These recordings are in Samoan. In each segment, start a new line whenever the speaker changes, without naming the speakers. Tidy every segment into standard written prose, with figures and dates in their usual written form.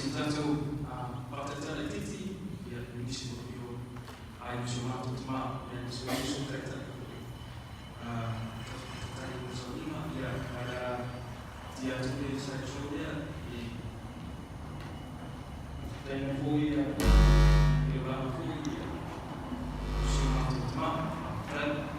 Si tatou faataitai laitiiti, ia, i nisi foi o aiga o si o matou tama, aemaise o nisi o taitai foi, tatou taitai o sauniga, ia, ae o le a tia atu le slide show lea i taimi foi, ia, e o lava foi, ia, o si o matou tama. Faafetai.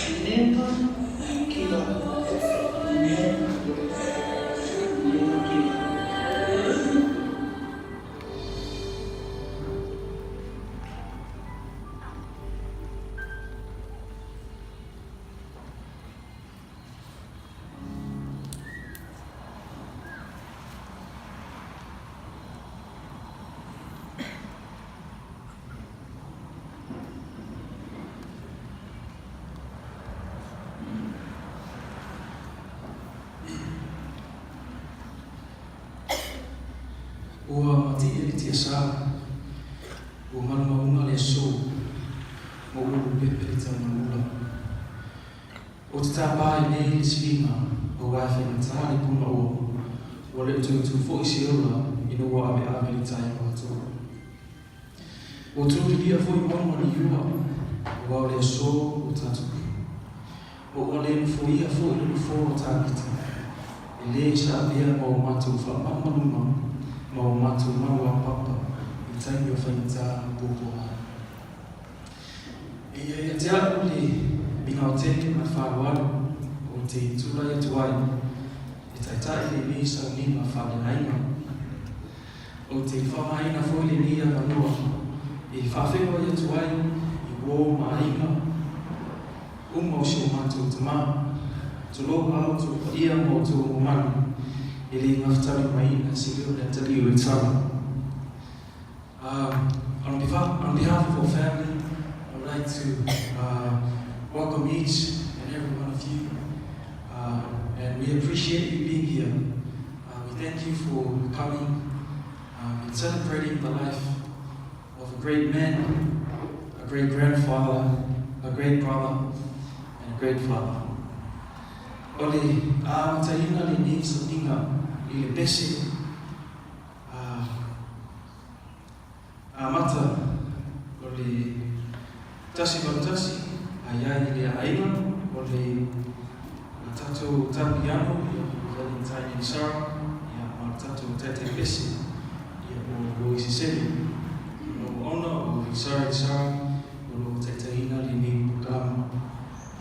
Never give up. Never, never give up.
Ua matie le tiasā, ua malumauna le aso, ma ua lupepe le taumanuula. Ou te tapa ai nei i le siliga, aua e faigata le punaoa, ua le o toe tu foi se ola ina ua aveave le taeao atoa. Ua tu lilia foi mauga liua, aua o le aso ua tatupu. Ma ua le nofoia foi le nofoa o Tavita, e le sa avea ma o matou faamalumaluga ma o matou maluapapa i taimi o faigata ma puapuaga. E ia ia te au le migaotele ma le faaaloalo ou te tulai atu ai e taitai lenei sauniga faaleaiga. Ou te faaaogaina foi lenei avanoa e faafeiloai atu ai i uo ma aiga uma o si o matou tama. Tulou a outou paia ma outou mamalu, e le gafataulimaina se leo le atalii o le tala. On behalf of our family, I would like to welcome each and every one of you. And we appreciate you being here. We thank you for coming and celebrating the life of a great man, a great grandfather, a great brother, and a great father. O le amataina lenei sauniga i le pese amata o le 181 a iai i le aiga o le tatou Tapiano, ia o Valentine and Sarah, ia ma le tatou taitai pese, ia o Loisi Seve. O lo ona o Sarah and Sarah o lo o taitaiina lenei polokalame.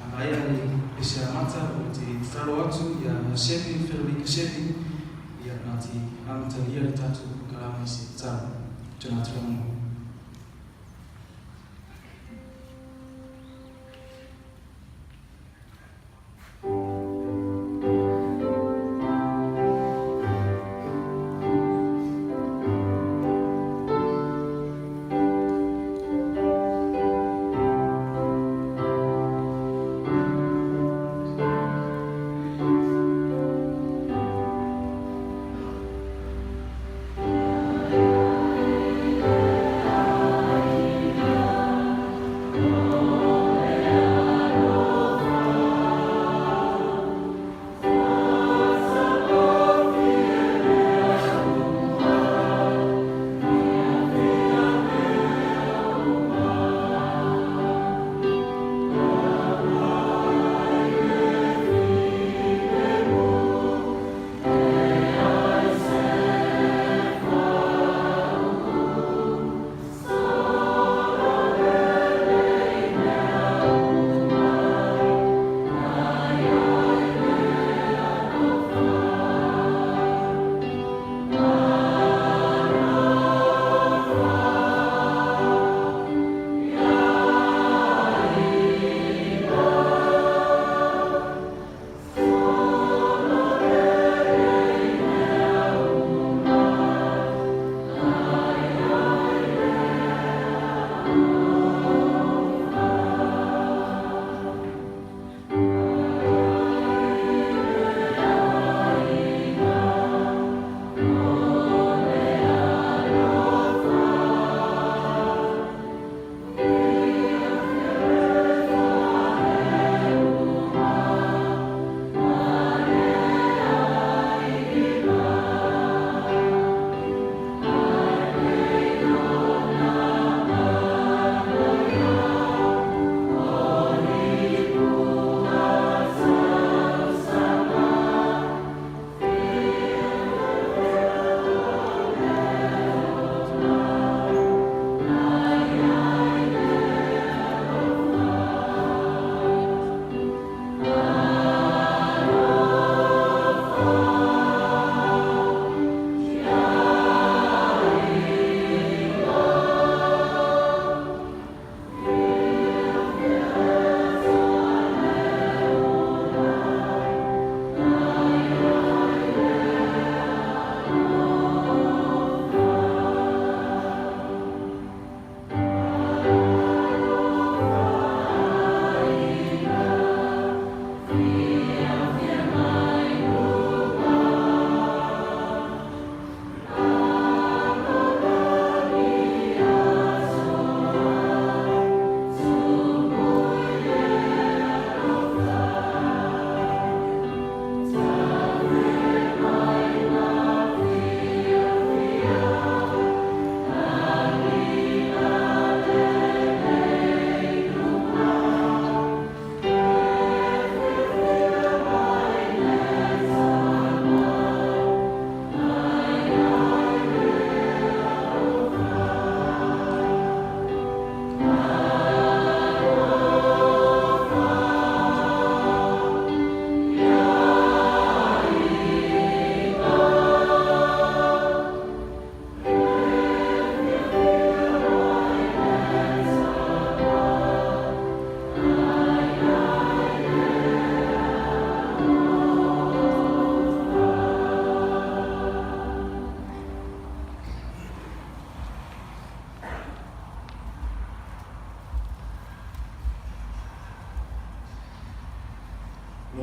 A maea le pese amata, ou te tatalo atu ia Seve, Federica Seve, ia na te amatalia le tatou polokalame i se tatalo. Tena atu logo.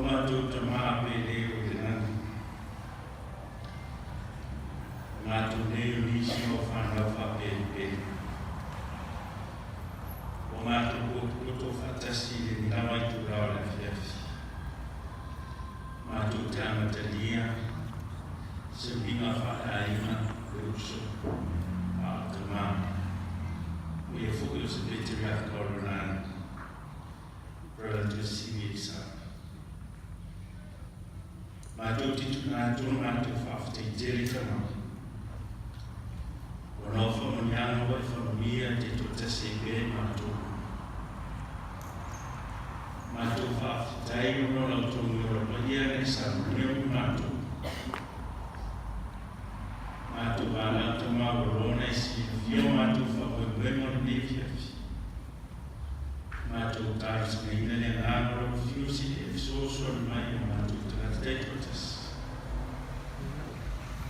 O matou Tamā pele o i le lagi, o matou nei o nisi o au fanau faapelepele. Ua matou potopoto faatasi i lenei lava itula o le afiafi. Matou te amatalia se uiga faale-aiga, le uso, a o le tama, o ia foi o se patriarch o Lunani. Brother Tuasivi Isaka. Matou te tuuina atu le matou faafetai tele Tama. Ona o faamanuiaga ua e faamanuia te toatasi ai pea i matou. Matou faafetai ona o la outou miola paia na e saunoa mo matou. Matou valaau Tama ua loa ona e silafia o matou faamoemoega o lenei afiafi. Matou talosagaina le agaga o lau Afio se i e fesoasoani mai i o matou tagata taitoatasi.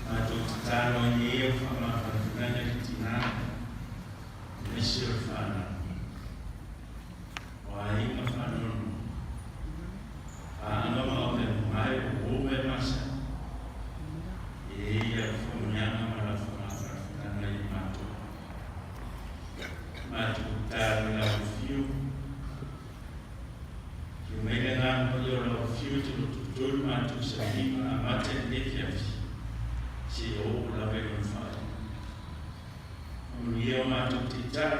Matou tatalo ai nei au faamafanafanaga i le tina aemaise o le fanau. O aiga faanoanoa, paaga ma auleamamae o uo ma e masani, e i ai lau faamanuiaga ma lau faamafanafanaga ia matou. Matou tatalo i lau Afio, Afio mai le Agaga Paia o lau Afio e te lotoitoi matou sauniga amata i lenei afiafi seia oo lava i lona faaiuga. Faamanuia o matou taitai,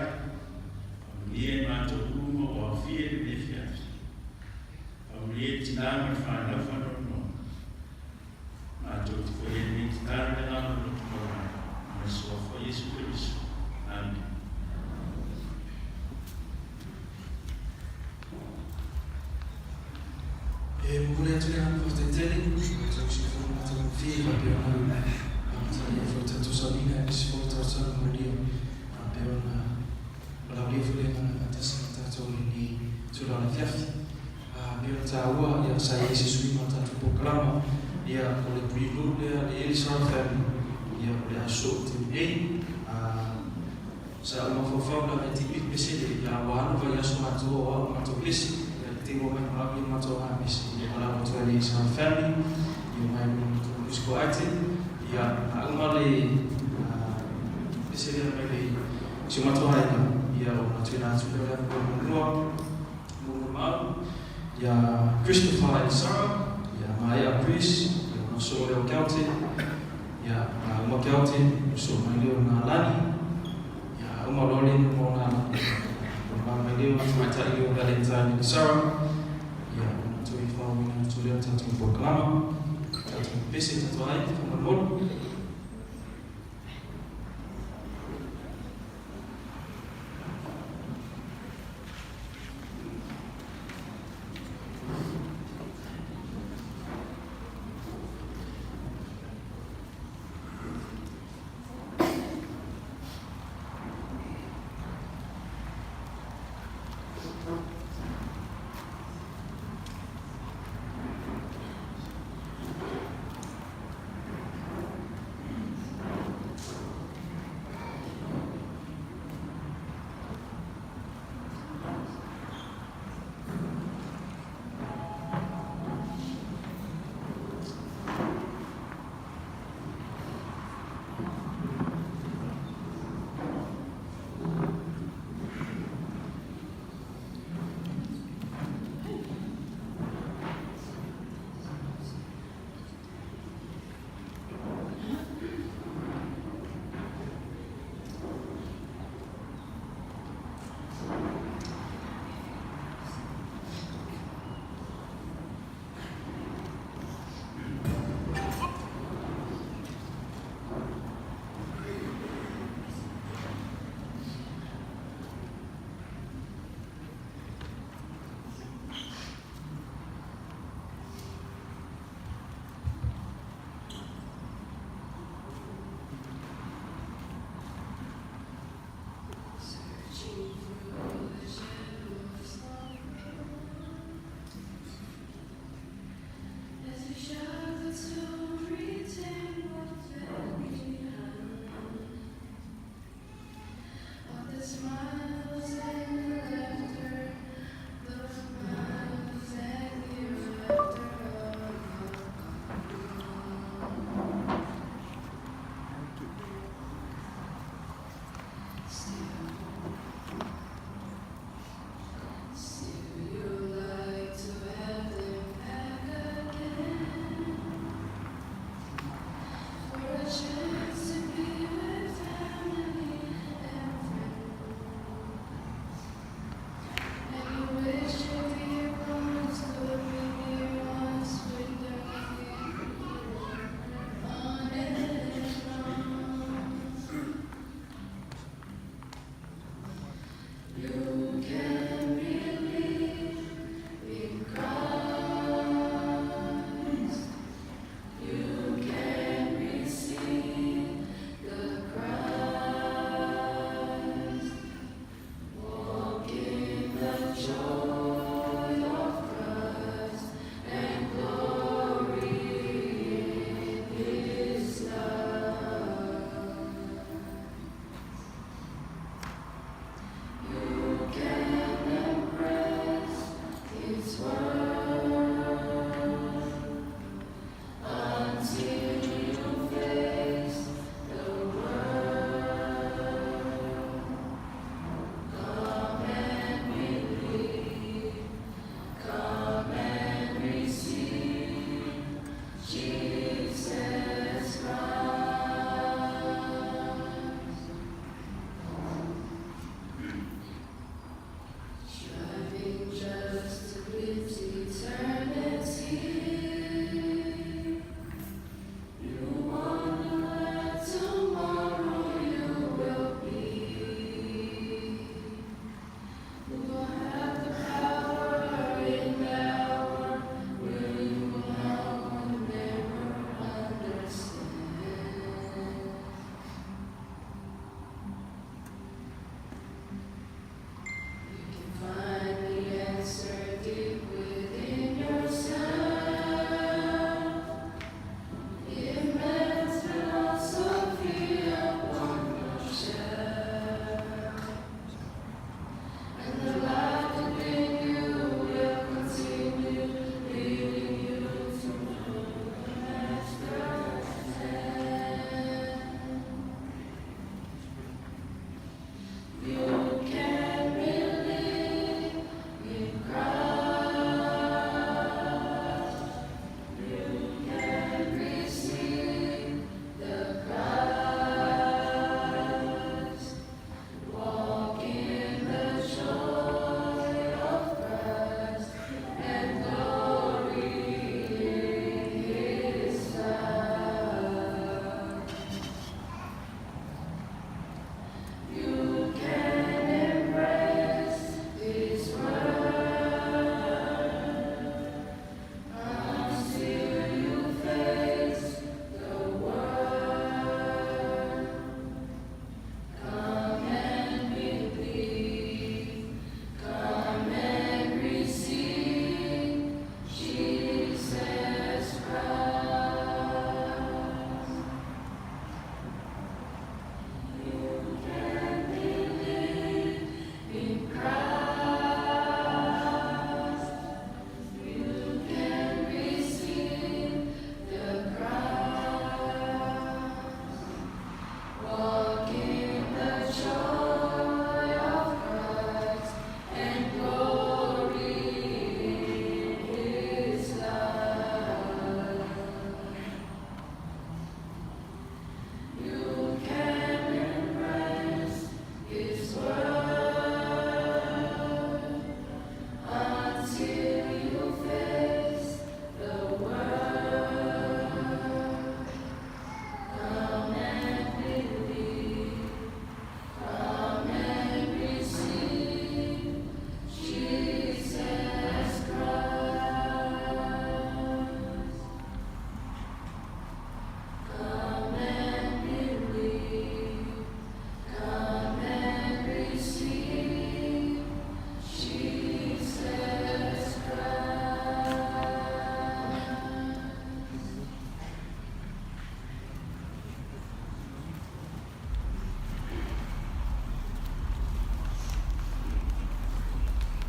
faamanuia i matou uma ua aofia i lenei afiafi. Faamanuia i tina ma le fanau faanoanoa. Matou te faia lenei tatalo i le agaga o le loto maualalo, ma le Suafa o Iesu Keriso. Amene.
E momoli atu le agaga faafetai tele i lo outou usufono matagofie faapea ona amatalia foi tatou sauniga aemaise foi o talosaga molia faapea ona valaaulia foi le agaga faatasi ma tatou i lenei tulaga afiafi. Pei ona taua ia sa i ai se suiga o le tatou polokalama, ia o le prelude lea a le Elisara family, ia o le aso o te nei. Sa ou mafaufau lava e tipi le pese lea, ia ua alu vaiaso atoa o au ma matou pese, ia te ua mai ma au ia matou aga pese, ia valaau atu ai le Elisara family, ia mai lo matou musical item, ia a uma le pese lea mai le si o matou aiga, ia ona tuuina atu lea o le avanoa muamua. Molimau, ia Christopher Elisara, ia Maea Chris, ia ona soo lea o Keote, ia a uma Keote, soo mai lea o Nalani, ia a uma loa le inuma o Nalani, ona mai lea o le tamaitai lea o Valentine Elisara, ia ona toe faaauauina atu lea o le tatou polokalama, tatou pepese tatou ai, faamolemole.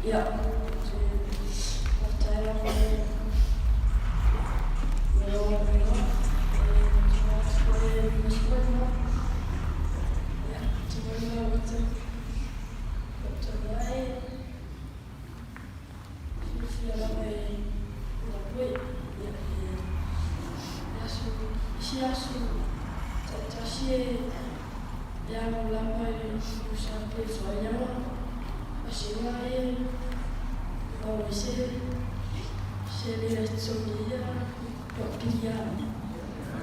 Ia, ou te faafetai lava i lou avanoa. E matua atu foi e matua. Ia, ou te momoli lou tama e fiafia lava i lau Ia, e aso, isi aso taitasi e alu lava i lou sa pei faaiaga asiga e maua ai se le totogi ia lou pili aoga.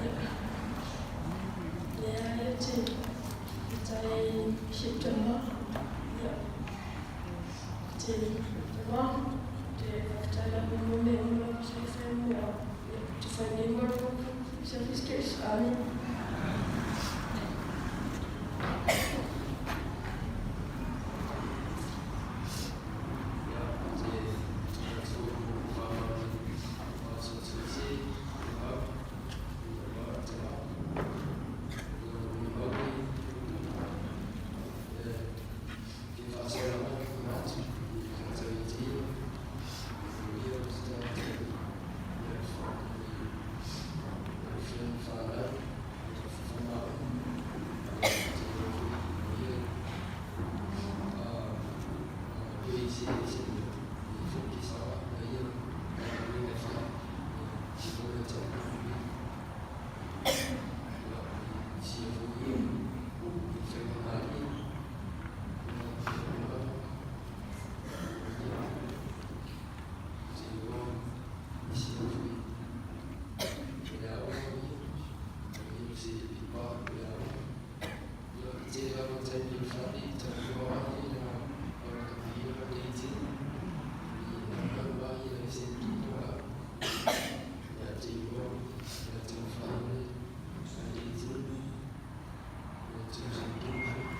Ia, lea ai ou te faafetai i si ou tama. Ia, ou te tama, ou te faafetai lava mo mea uma lava sa e faia mo au. Ia, ou te fai nei ma lou service case. Amene.
Ia, ou te tulai atu ou faaaloalo i le Maota tama,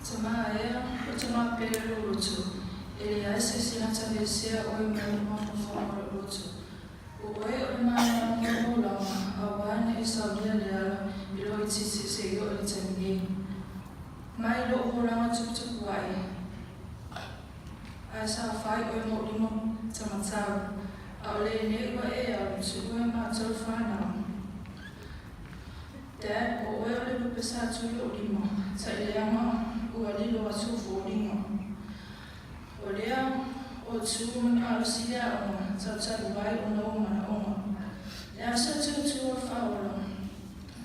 Tamā ea, o tamā pele lou loto, e leai se isi na te aveesea oe mai lou mafaufauga o lou loto. O oe o le malamalama o lou olaga, auā ne i saulia le ala i lou itiiti seia oo i le taimi nei. Mai lou holaga tuputupuaʻe, ae sa fai oe ma ou lima taumatau, a o lenei ua e alu tuua matou fanau. Dad, o oe o le lupe sa tu i lou lima, taileaga ua lilo atu foliga. O lea o tu malosi le aoga, tautalu ai ona ou manaoga. Le aso tutu o le faaola,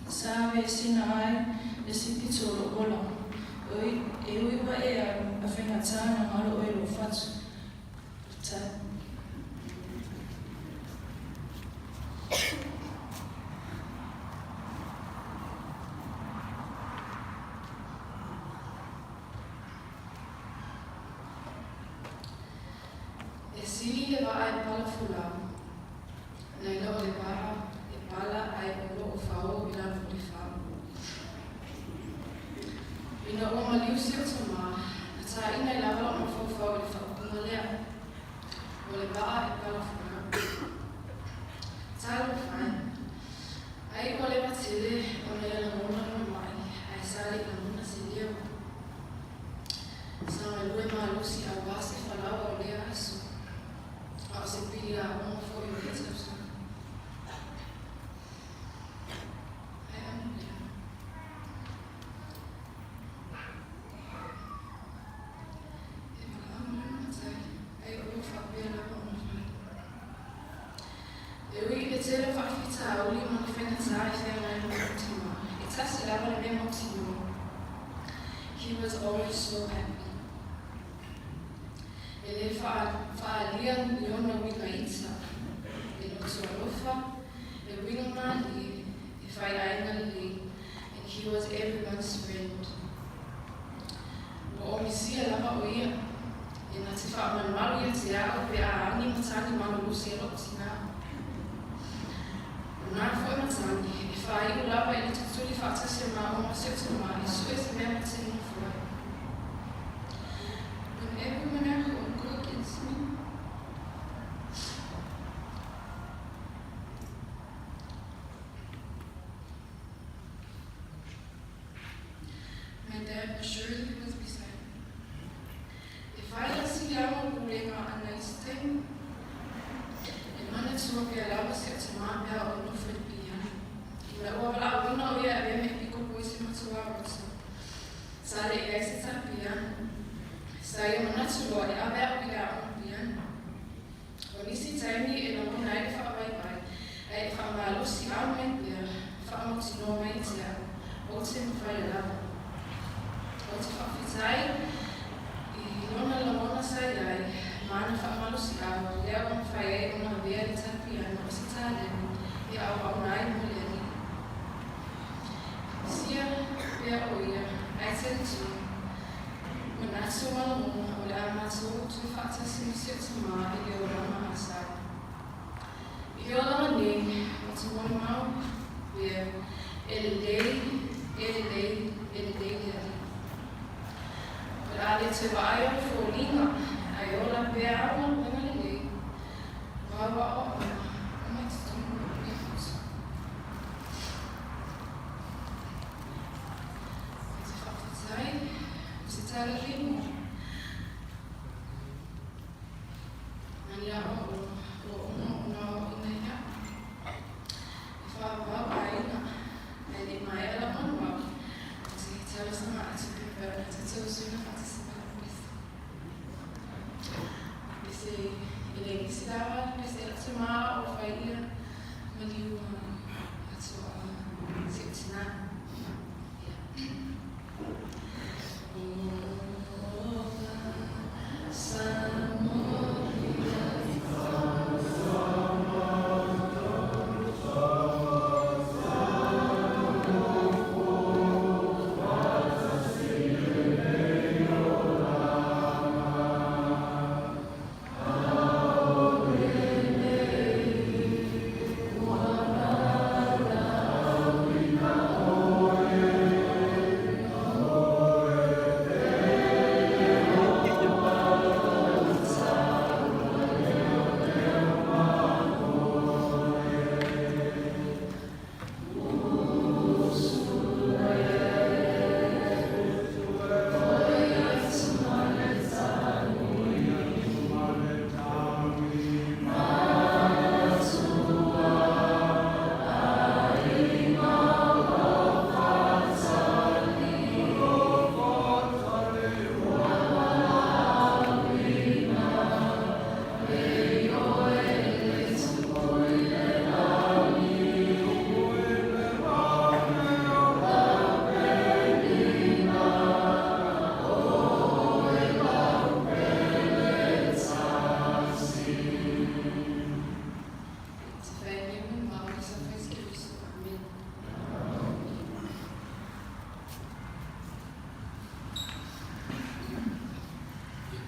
sa aveesina ai le isi pito o lou ola. E ui ua e alu, a faigata ona galo oe i lou fatu.
E sili le vaa e pala folau, nai lo le vaa e pala ae o lo o fao i lalo o le fau. Ina ua maliu si ou tamā, na tāina ai lava lou mafaufau i le faaupuga lea, O le vaa e pala folau. Talofa e! Ai ua leva tele ona ia lagona lona maʻi, ae sa le i lagona se leo. Sa galue malosi auā se falaoa o lea aso, a o se pili aoga foi o lea tausaga. Ae amo lea. E valaau mai le matai, ai o lo o faapea lava ona fai. E ui i le tele o faafitauli ma le faigata i feagai ma lou tama, e tasi lava le mea mautinoa, He was always so happy. faaalia i ona uiga ita, e loto alofa, e uiga mālie, e faiaiga lelei, and he was everyone's friend. Ua omisia lava o ia, e na te faamalumalu ia te a'u pe a agi matagi malolosi a lo'u tinā. O nā fo'i matagi, e faai'u lava i le tutuli faatasi o māua ma si ou tamā e su'e se mea ma te nofo ai. When everyone at home go against me, my dad surely was beside me. E fai la siliaga o pulega ana i se taimi. E manatua pea lava si ou tamā pe a ou nofo i le piano. Ina ua valaauina o ia e avea ma epikopo i se matua rota. Sa le i ai se tā piano. Sa ia manatu loa e ave au i le aoga piano. O nisi taimi e lagona ai le faavaivai, ae e faamalosi au mai pea, faamautinoa mai te au, ou te mafai lava. Ou te faafetai i lona lagona sa i ai, ma ana faamalosiau, lea ua mafai ai ona avea le tā piano o se taleni e auauna ai mo le Alii. Sia pea o ia, ae talitonu, manatu ma lagona o le a matou toe faatasi ma si ou tamā i le olaga masani. I le olaga nei, ou te molimau pea, e lelei, e lelei, e lelei le Alii. O le a le toe vaai ona foliga, ae ola pea au galuega lelei, ma au aoaoga uma i totonu o lou lefatu. Ou te faafetai, o se tala limo. Nani aoaoga ua uma ona aoaoina ia. E whaavavau aiga, ae le i maea lau manuau, ou te talosaga atu pea pea ona te tausuina faatasi mai lau pese. Pese e le gisi lava le pese e atu mā o whai ia maliu atu a si o tina. Yeah. Ola Samoa. Te whai nei mo Māori sa whai skills. Amen.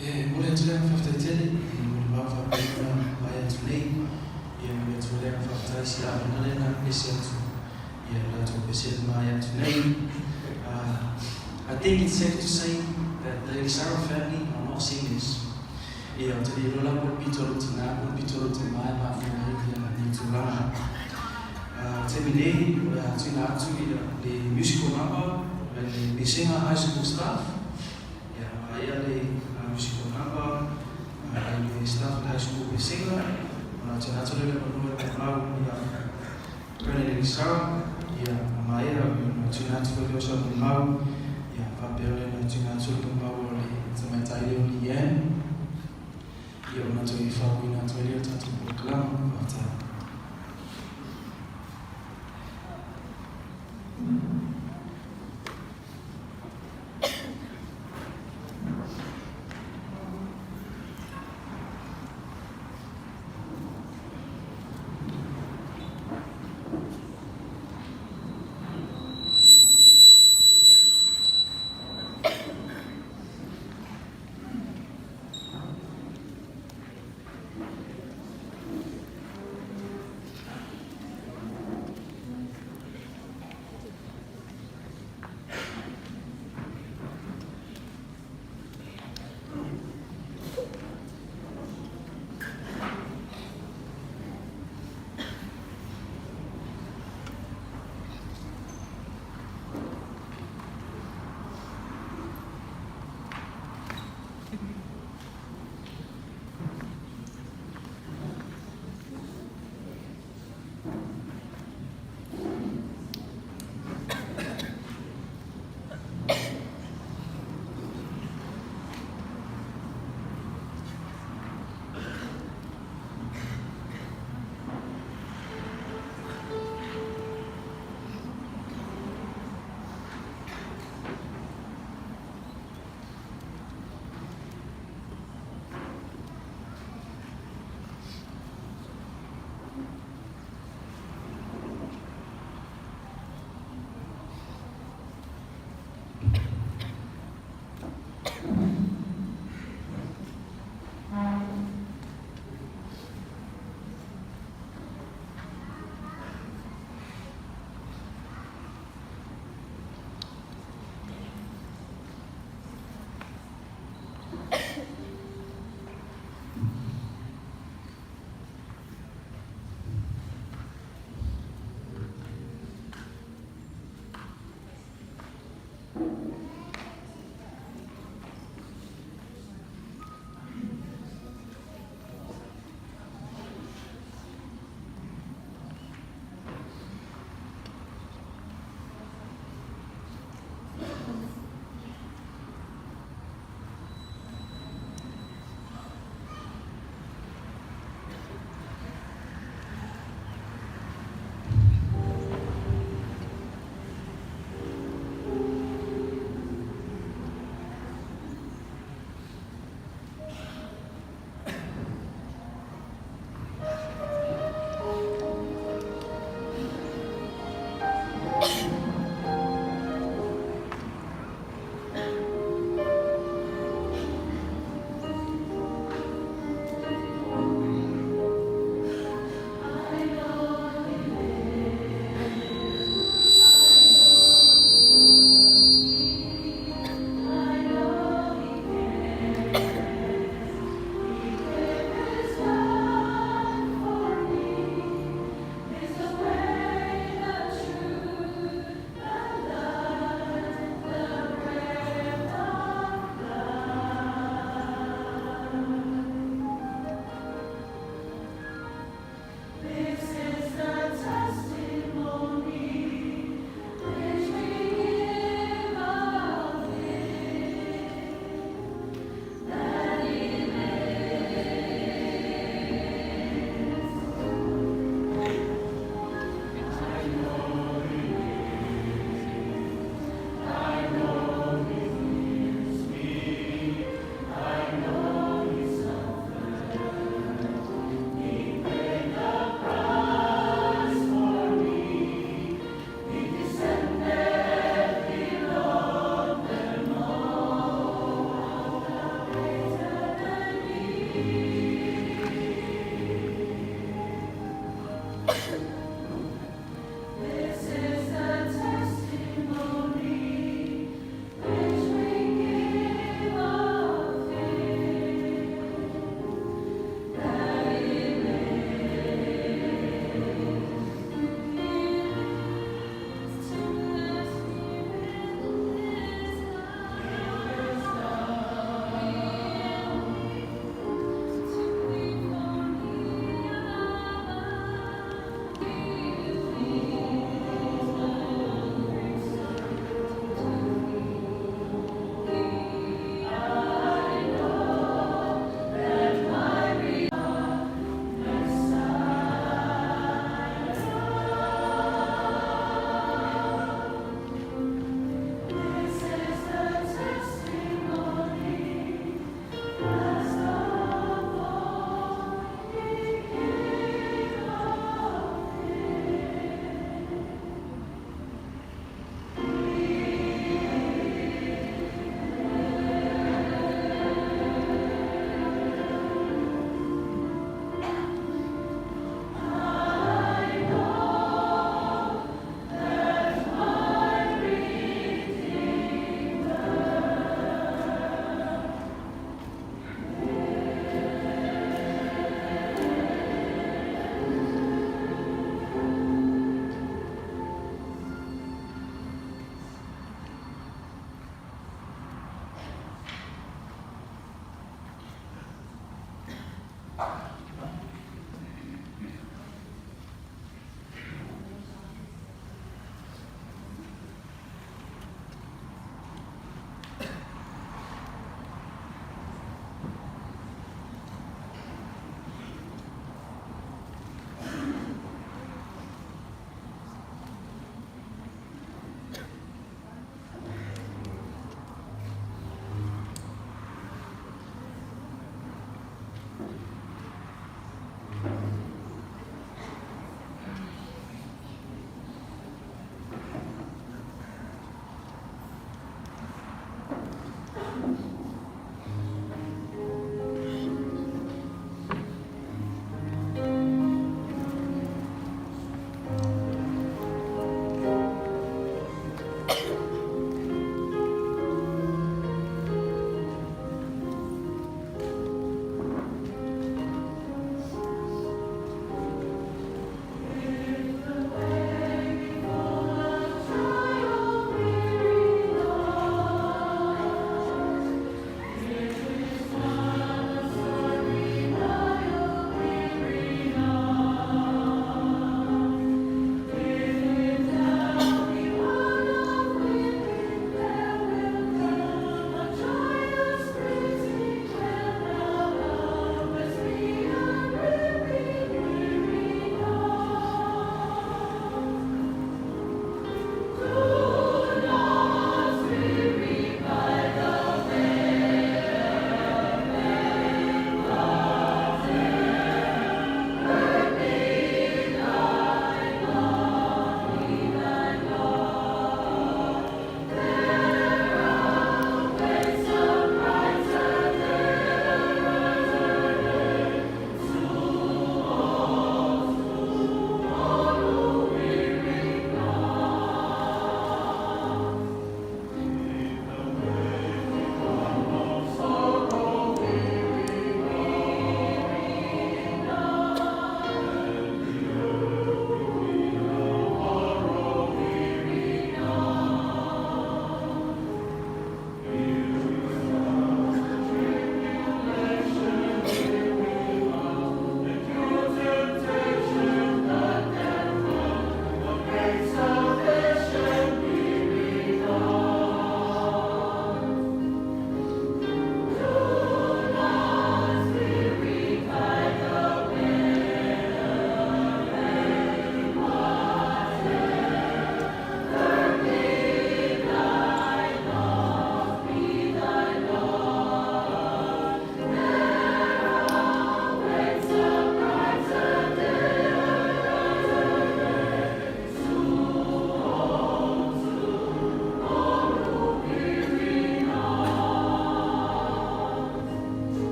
E momoli atu le agaga faafetai tele i molimau faapena ona vaai atu nei. Ia momoli atu foi le agaga faafetai i si avega lea na pese atu ia i latou pese le maea atu nei. I think it's safe to say that the Elisara family are not singers. Ia, ou te le iloa la po o le pito o lou tinā po o le pito o lou tamā e mafua ai ia nei tulaga. Taimi nei, o le a tuuina atu ia le musical number mai le Pesega High School staff. Ia, aia le musical number ai le staff o le High School Pesega. Ona tuuina atu lea o le avanoa i le mau ia Brennan Elisara, ia, a maea ona tuuina atu foi lea o sau molimau, ia, faapea lea ona tuuina atu le molimau o le tamaitai lea o Leanne, ia, ona toe faapuina atu ai lea o le tatou polokalama. Faafetai.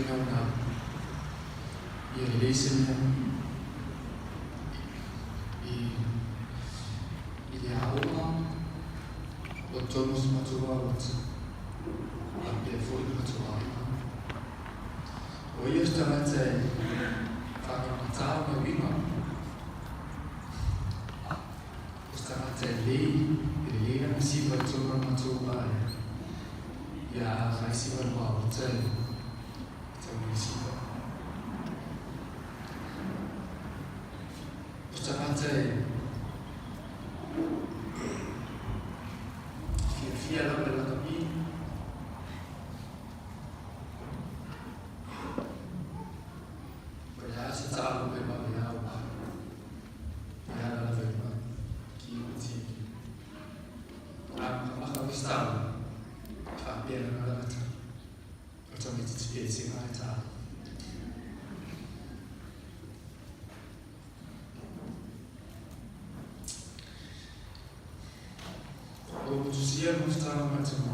naunau ia lelei se mea i i le aoga o totonu o si matou aoga faapea foi le matou aiga. O ia se tagata e faagaugata ona uiga, o se tagata e lelei, e lelei lana siva i totonu o le matou aiga. Ia a fai siva i le maota e tau le siva. O se tagata e fiafia lava i le lakapi. O le a se taalo pe vave au e ala lava i luga ki o ti. A makamaka foi se taalo, e faapea lana lavata, o le tamaitiiti pea i sega le taalo. O lo motusia le mafutaga ma le tama,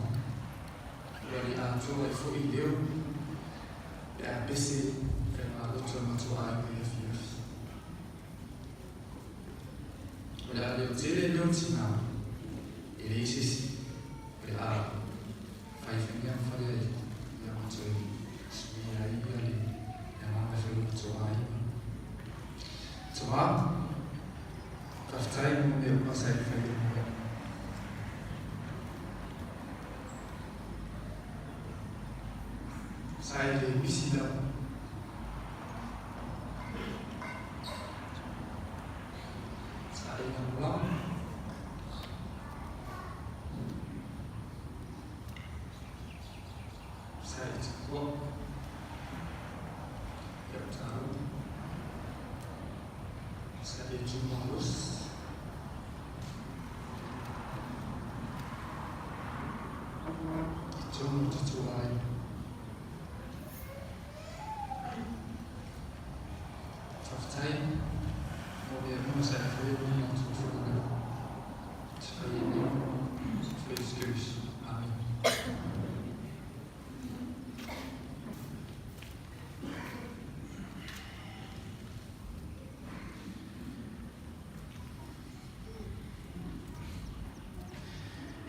ua le atoa ai foi leo pe a pese faigalotu a le matou aiga i afiafi. O le a leo tele leo tina, e leai se isi o le a faifaimea ma fale ai ia ma toe suia ai ia le agaga fai o le matou aiga. Tama, faafetai mo mea uma sa e faia mo au. Sa e le pisi lava. Sa e lagolago. Sa e tapuai i a'u taaloga. Sa e tu malosi. I totonu o tatou aiga. Faafetai mo mea uma sa e faia mo matou fanau. Te whai e nei, te whai Jesu. Amen.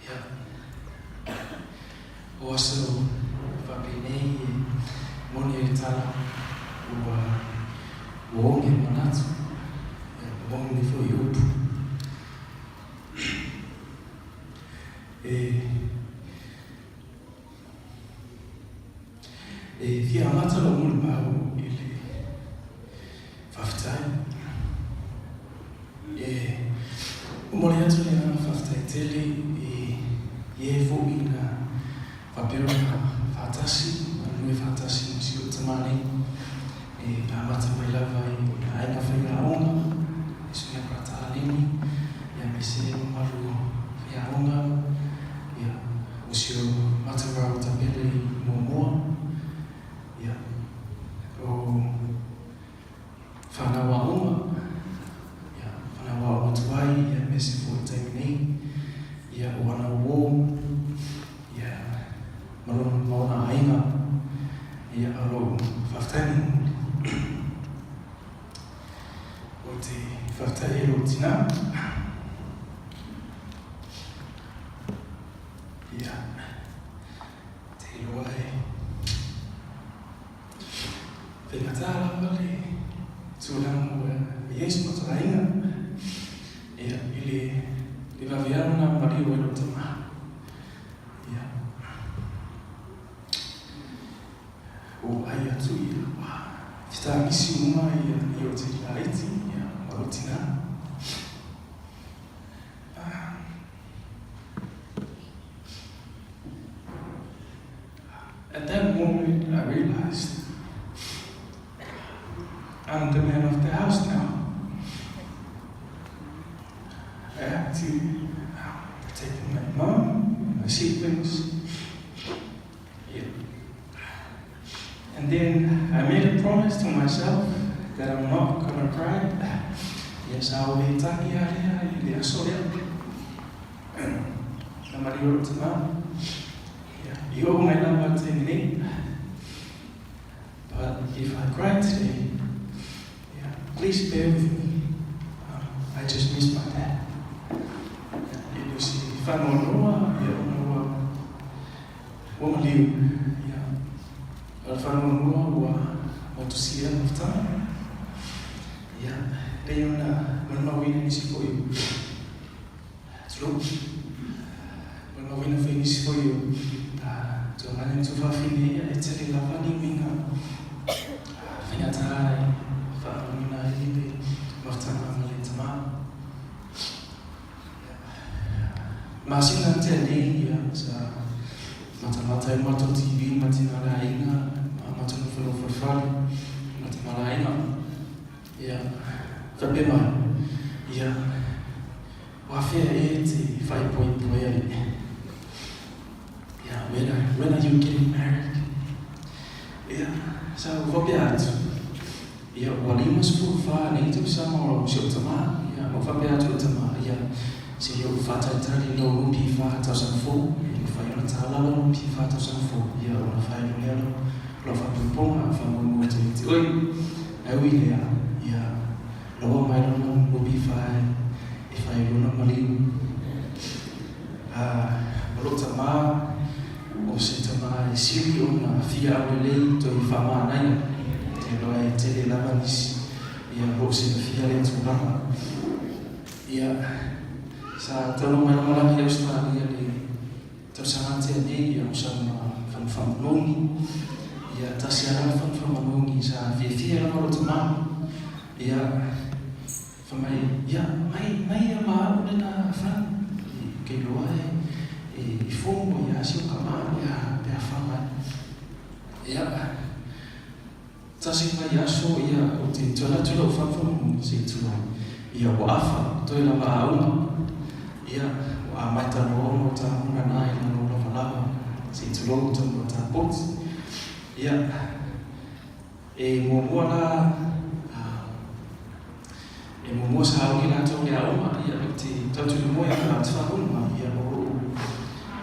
Ia, o aso faapenei e moni ai le tala ua ua oge manatu, ia, ua oge nei foi upu. E E fia amata lou molimau i le faafetai. E momoli atu le agaga faafetai tele i e foi na faapea ona faatasi, galulue faatasi ma si ou tama nei, e amata mai lava i aiga faiaoga, i Susuga Brata Aleni, aemaise le mamalu o faiaoga, ia, o si ou matua o Tapele i Moamoa, ia, o whanau aoga, ia, whanau aoga tuai, ia, aemaise foi i taimi nei, ia, o ana uō, ia, ma lona, ma ona aiga, ia, o lou faafetai mulimuli. Ou te faafetai e lou tinā. Ia, te iloa e faigata lava le tulaga ua i ai si matou aiga, ia, i le le vaveaga na maliu ai lou tama. Ia, ua vaai atu ia, ua fetagisi uma ia i o te laiti, ia, ma lou tinā. At that moment, I realized I'm the man of the house now. I have to protect my mom and my siblings. Yeah. And then I made a promise to myself that I'm not gonna cry. Ia sa ou le tangi a lea i le aso lea. Na maliu lou tama. Ia, i oo mai lava taimi nei. if I cry today, yeah, please bear with me. I just miss my dad. E le o se faanoanoa, ia, ona ua, ua maliu, ia. O le faanoanoa ua motusia le mafutaga. Ia, pei ona molimauina nisi foi o, tulou, molimauina foi nisi foi o tuamaga ma tuafafine, ia, e tele lava ni uiga faigata e faanoanoina ai le mafutaga ma le tama. Masina na tea nei, ia, sa matamata ai matou TV ma tina le aiga, ma matou nofonofo i le fale ma tama le aiga. Ia, faapea mai, ia, ua afea ea e te faaipoipo ai alii? Ia, when are, when are you getting married? Ia, sa ou faapea atu, ia, ua 54 nei tausaga o si ou tama, ia, ma ou faapea atu i lou tama, ia, seia ou faatalitali i lou NP4 tausaga fou, ia, e mafai ona tala lau NP4 tausaga fou, ia, ona fai loa lea lau, lau faapoipoga, faamoemoe atu ia te oe. Ae ui i lea, ia, loa mai lona NP4 e fai ai lona maliu. A, o lou tama, o se tama e sili ona fia aulelei toe faamanaia, te iloa e tele lava nisi, ia, o lo o silafia lea tulaga. Ia, sa taunuu mai lava malaga i Ausetalia le tausaga tea nei, ia, o sana fanufamanoni, ia, tasi lava lana fanufamanoni sa fiafia lava lou tama, ia, Fai mai, ia, mai, mai ia ma au lena fana, i ke iloa e, i fono ia si o ka ma pe a, pe a fa mai. Ia, tasi mai aso, ia, o te toe atu lau fana fana mo se i tulai. Ia, ua afa, toe lava a uma. Ia, ua a mai ta loa ona o ta huna na i lalo lava lava, se i tulou ta mua ta poti. Ia, E muamua la, e muamua sa aogi latou le aoga, ia, ou te tautumu moe ana au te whakarongo, ia, o loo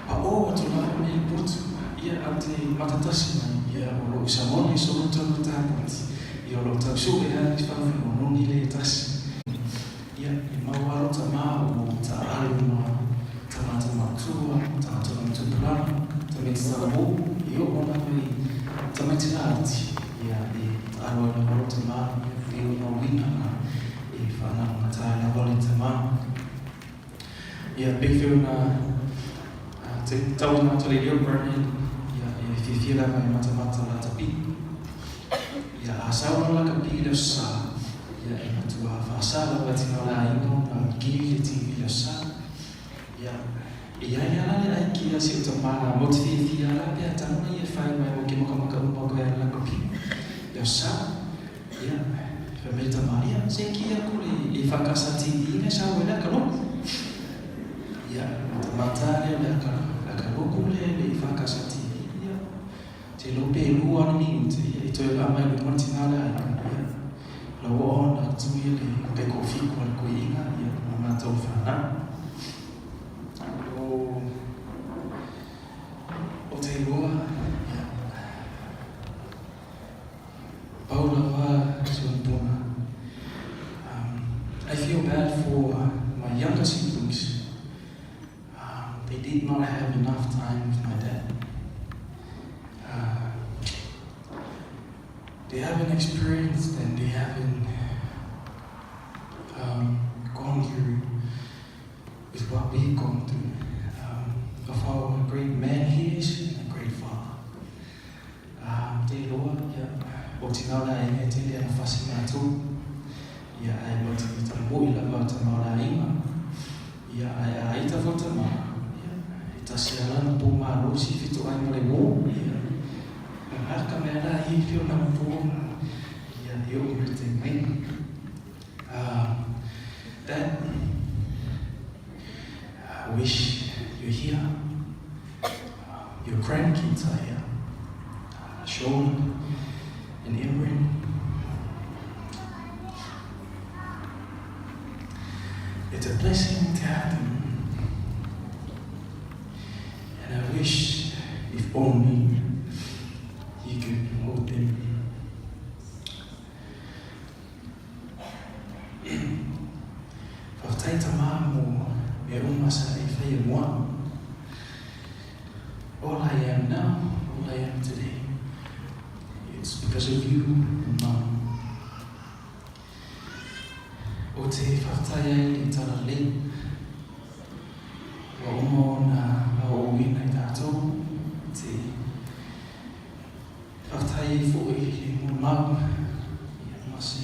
paʻō atu lava nei potu, ia, au te matatasi mai, ia, o loo samoni solo tonu tā poti, ia, o loo tau sue a ni whanawhanawa noni le tasi. Ia, e mau alo tama o ta alu ma tangata matua, tangata o tupulaga, tamaiti talavou, e oo lava i tamaiti laiti, ia, e taalo ai lava lou tama, ia, pei ona uiga a e faanagata ai lava le tama. Ia, pei foi ona tauina atu e le leo Bernard, ia, e fiafia lava e matamata lata pī. Ia, a sau loa laka pī le aso Sa, ia, e matua faasa lava tina o le aiga ona kili le TV i le aso Sa. Ia, e iai a la le aiki a si ou tama mo te fiafia la pe a tago ia e fai mai mo ke makamaka uma koe a laka pī le aso Sa. Ia, fai mai le tama, ia, se ki aku le EFKS TV ngai sau ai le aka loku. Ia, matamata lea le aka, aka loku lea le EFKS TV. Ia, te iloa pe lua ana minute, ia, i toe laa mai luma le tina le aiga. Ia, lau ua ona atu ia le kaikofiku a le koiina, ia, ma matou fanau. O, o te iloa, ia, pau lava si ona pona. I feel bad for my younger siblings. They did not have enough time with my dad. They haven't experienced and they haven't gone through with what we've gone through, of how a great man he is and a great father. Te iloa, ia, o tina o le aiga e tele ana fasi matou, ia, ae mau te tamoe lava o tama o le aiga, ia, ae a ita foi tama, ia, e tasi a lana po malosi fetoai ma le uo, ia, a ka mea la i whio na po, ia, e oo mai te mai. Dad, I wish you're here. Your grandkids are here. Sean and Emryn. It's a blessing to have them. And I wish if only you could hold them. Faafetai tama mo mea uma sa e faia mo a'u. All I am now, all I am today, it's because of you and mum. Ou te faafetai ai i le talalelei ua uma ona aoaoina i tatou, te faafetai ai foi i le molimau ia ma se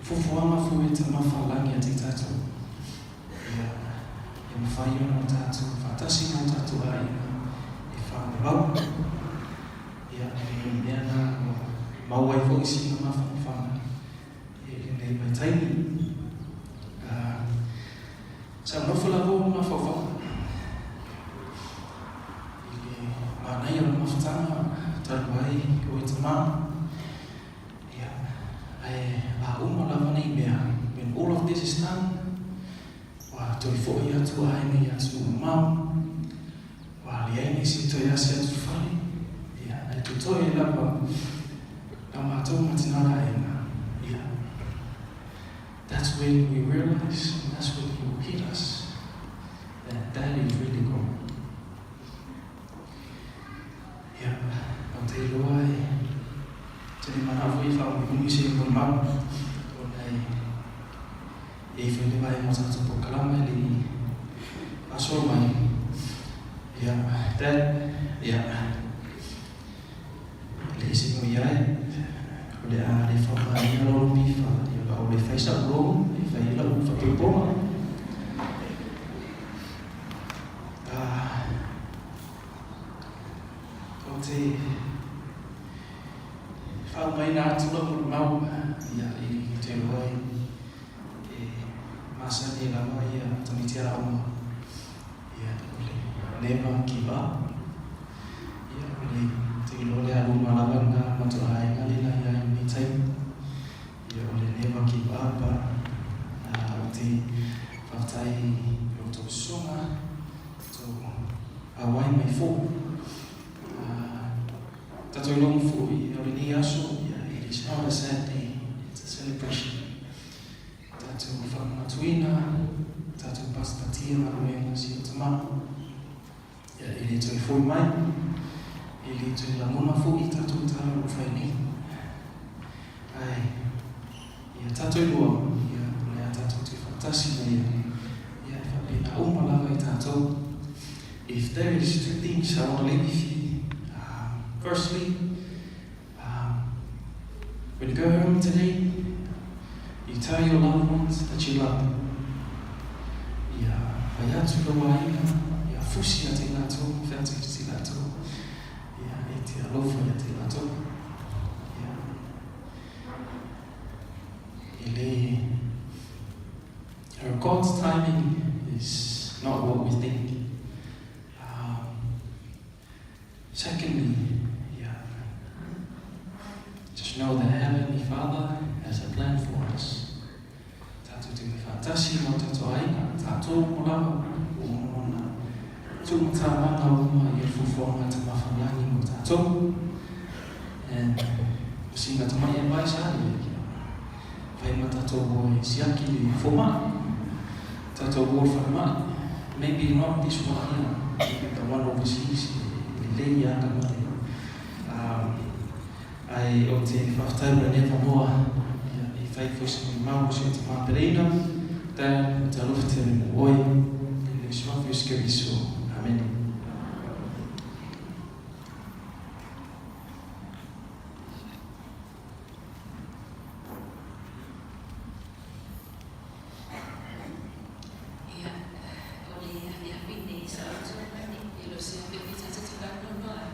fuafuaga foi e tamafa lagi ia te tatou ia e mafai ona o tatou faatasi ma o tatou aiga e faamolau ia e mea na ua maua ai foi sina mafanafana i lenei vaitaimi. Sa nofo lava ou mafaufau i le manaia o le mafutaga talu ai oe tama. Ia, ae a uma lava nei mea, when all of this is done, ua toe foi atu aiga i atunuu mamao, ua leai nisi e toe asi atu i fale, ia, ae totoe lava la matou ma tina la aiga, ia. That's when we realize, and that's when it will hit us, that daddy is really gone. Ia, ou te iloa e te le manao foi e faaumuiumi se molimau, ona e i ai foi le vaega o tatou polokalame e le i faasoa mai. Ia, Dad, ia, e leai se mea o i ai, o le a le faaaogaina lau lopifa, ia, a o le fai sau loan e fai ai lau faatautoga. Ou te faaumaina atu lau molimau ia i te iloa e masani ai lava ia tamaiti aoga ia o le never give up. Ia o le te iloa le aluma lava lena a le matou aiga lea na i ai i lenei taimi. Ia o le never give up ou te faafetai i outou susuga, outou auai mai foi. Tatou iloa foi o lenei aso, ia it is not a sad day, it's a celebration. Tatou faamanatuina, tatou pasipatia galuega si o tama. Ia e le toe foi mai, e le toe lagona foi tatou tala o lo o fai nei. Ae, ia tatou lua, ia o le a tatou toe faatasi ma ia, ia e faapena uma lava i tatou. If there is two things I want to leave with you, firstly, when you go home today, you tell your loved ones that you love them. Ia fai atu lau aiga, ia fusi ia te latou, wheatu i te latou, ia e te alofa ia te latou. Ia, e le, God's timing is not what we think. Secondly, yeah, just know that Heavenly Father has a plan for us. Tatou te faatasi ma o tatou aiga, tatou mo lava, o ona tūmatamaga uma i le fuafuaga tamafalagi mo tatou. And singa tamai advice a ia, kia fai ma tatou o e siaki le fomai, tatou o le falemai. Maybe not this one here, maybe the one overseas, e lelei ia ka mate. Ae ou te faafetai mo lenei avanoa ia e fai foi se molimau i si o ta Mapereina, Dan, o te alofa tele mo oe, i le Suafa Iesu Keriso. Amene.
Ia, o le afiafi nei sa ou tulai, e le o se afiafi tatou te faanoanoa ai.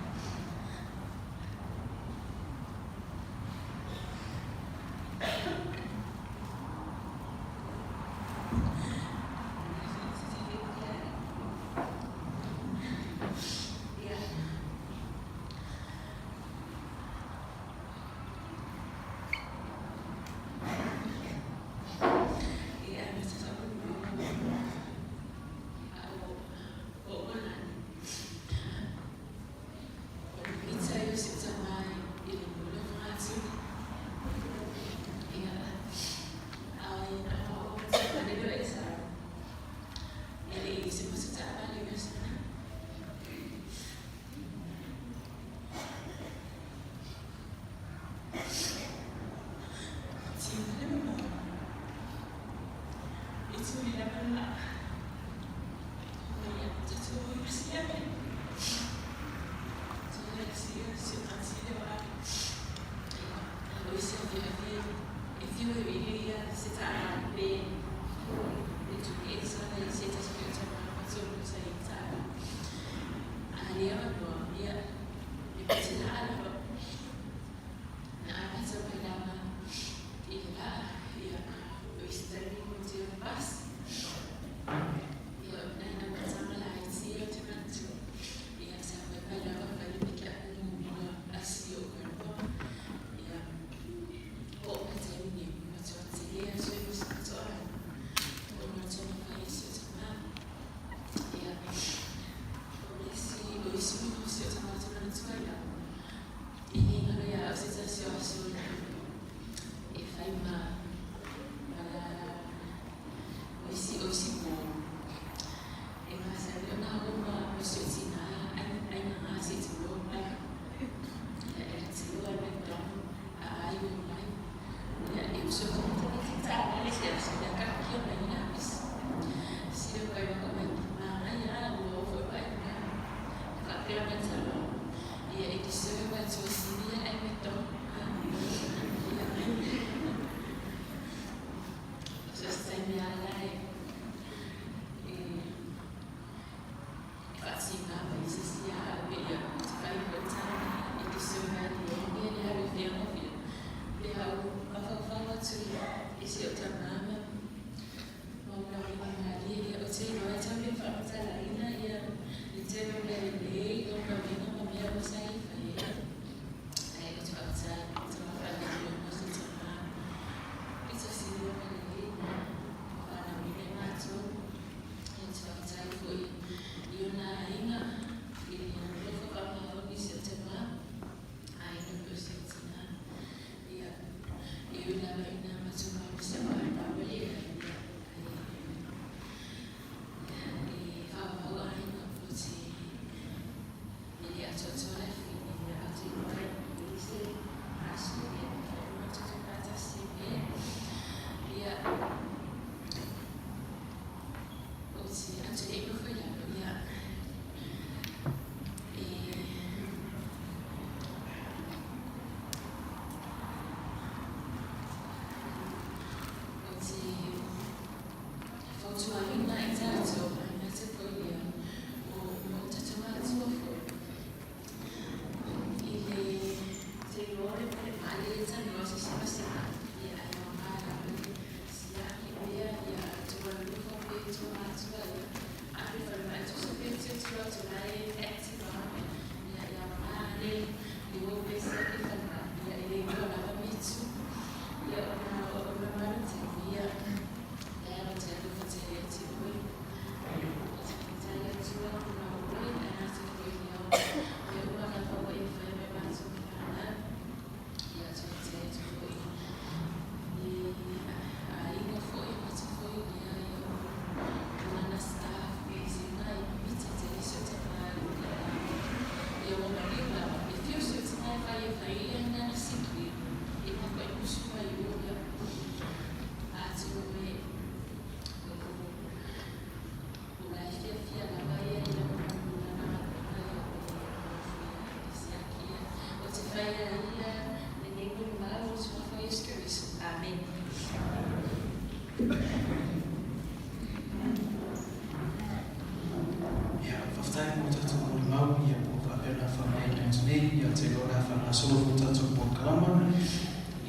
Ia, faafetai mo tatou molimau, ia, ua faapea ona faamaeaina atu nei, ia, ou te iloa o le a faagasolo foi tatou polokalama,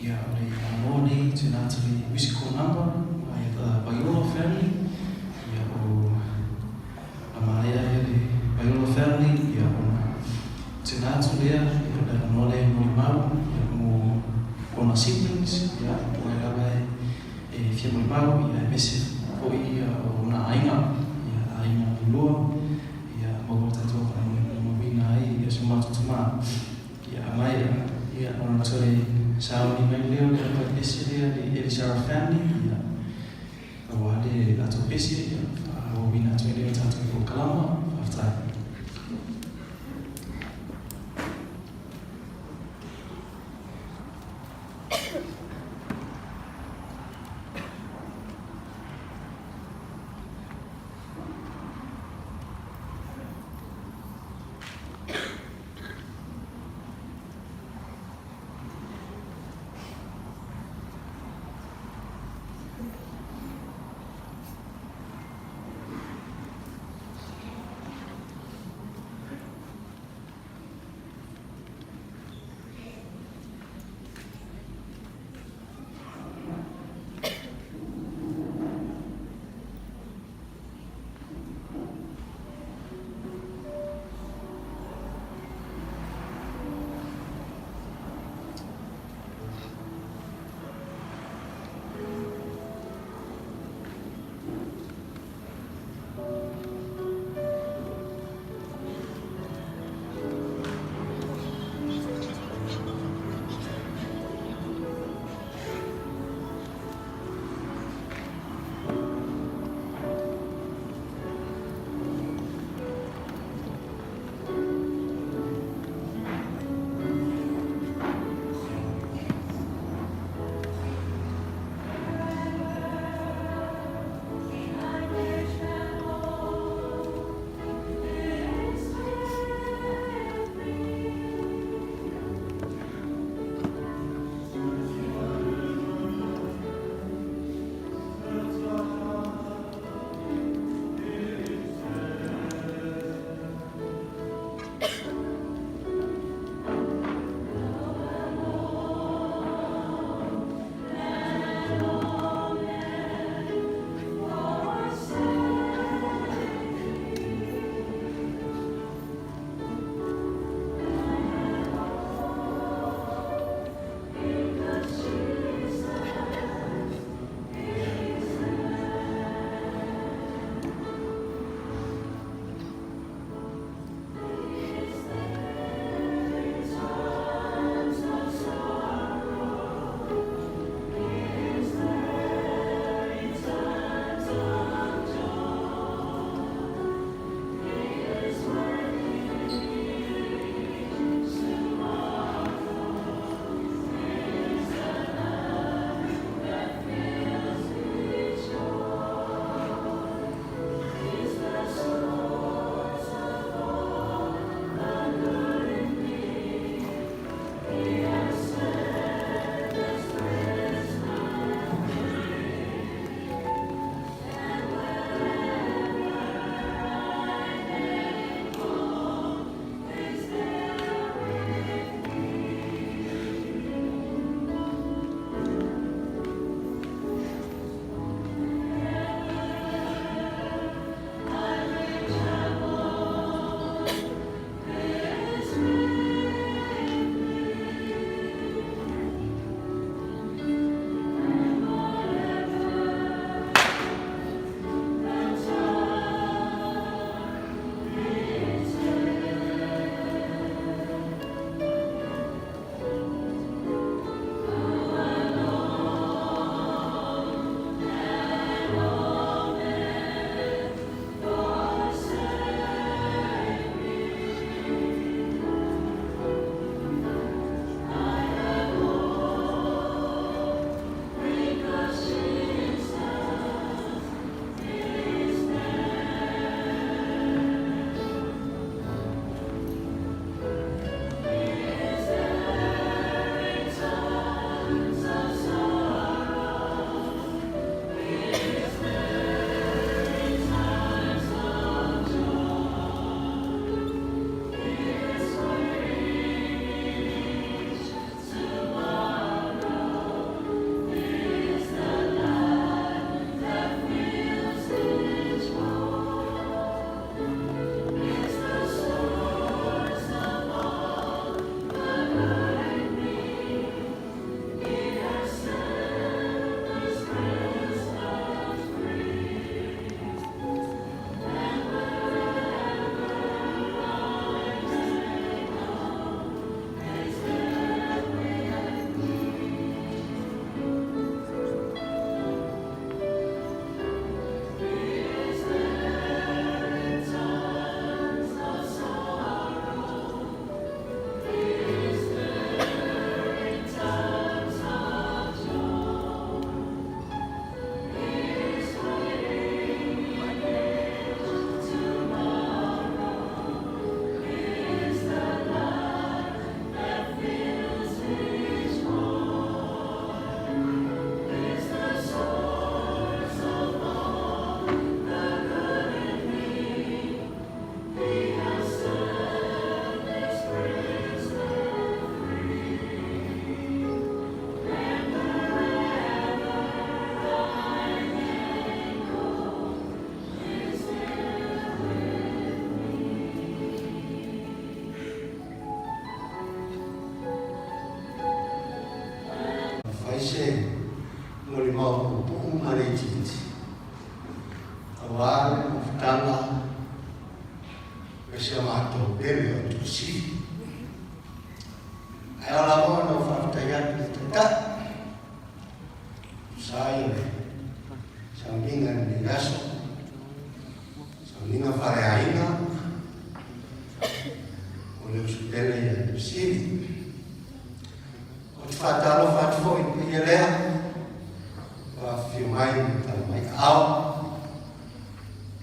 ia, o le avanoa nei e tuuina atu i le musical number mai The Vaiolo Family, ia, o a maea ia le Vaiolo Family, ia, ona tuuina atu lea, ia, o le avanoa lea e molimau, ia, mo ona siblings, ia, po o ai lava e e fia molimau, ia, aemaise foi o ona aiga, ia, aiga lua, ia, maua tatou faamauina ai ia so matou tama. Ia, a maea, ia, ona toe sauni mai lea o le aupaipese lea, le Elisara family, ia, aua le latou pese, ia, faaauauina atu ai lea o tatou polokalama. Faafetai.
Aua le mafutaga ma si a matou pele o Tuasivi. Ae ao lava ona ou faafetai atu i le Taitai, tusa ai o le sauniga i lenei aso, sauniga faaleaiga o le uso pele ia Tuasivi. Ou te faatalofa atu foi i le paia lea ua afifio mai ma tala mai aao,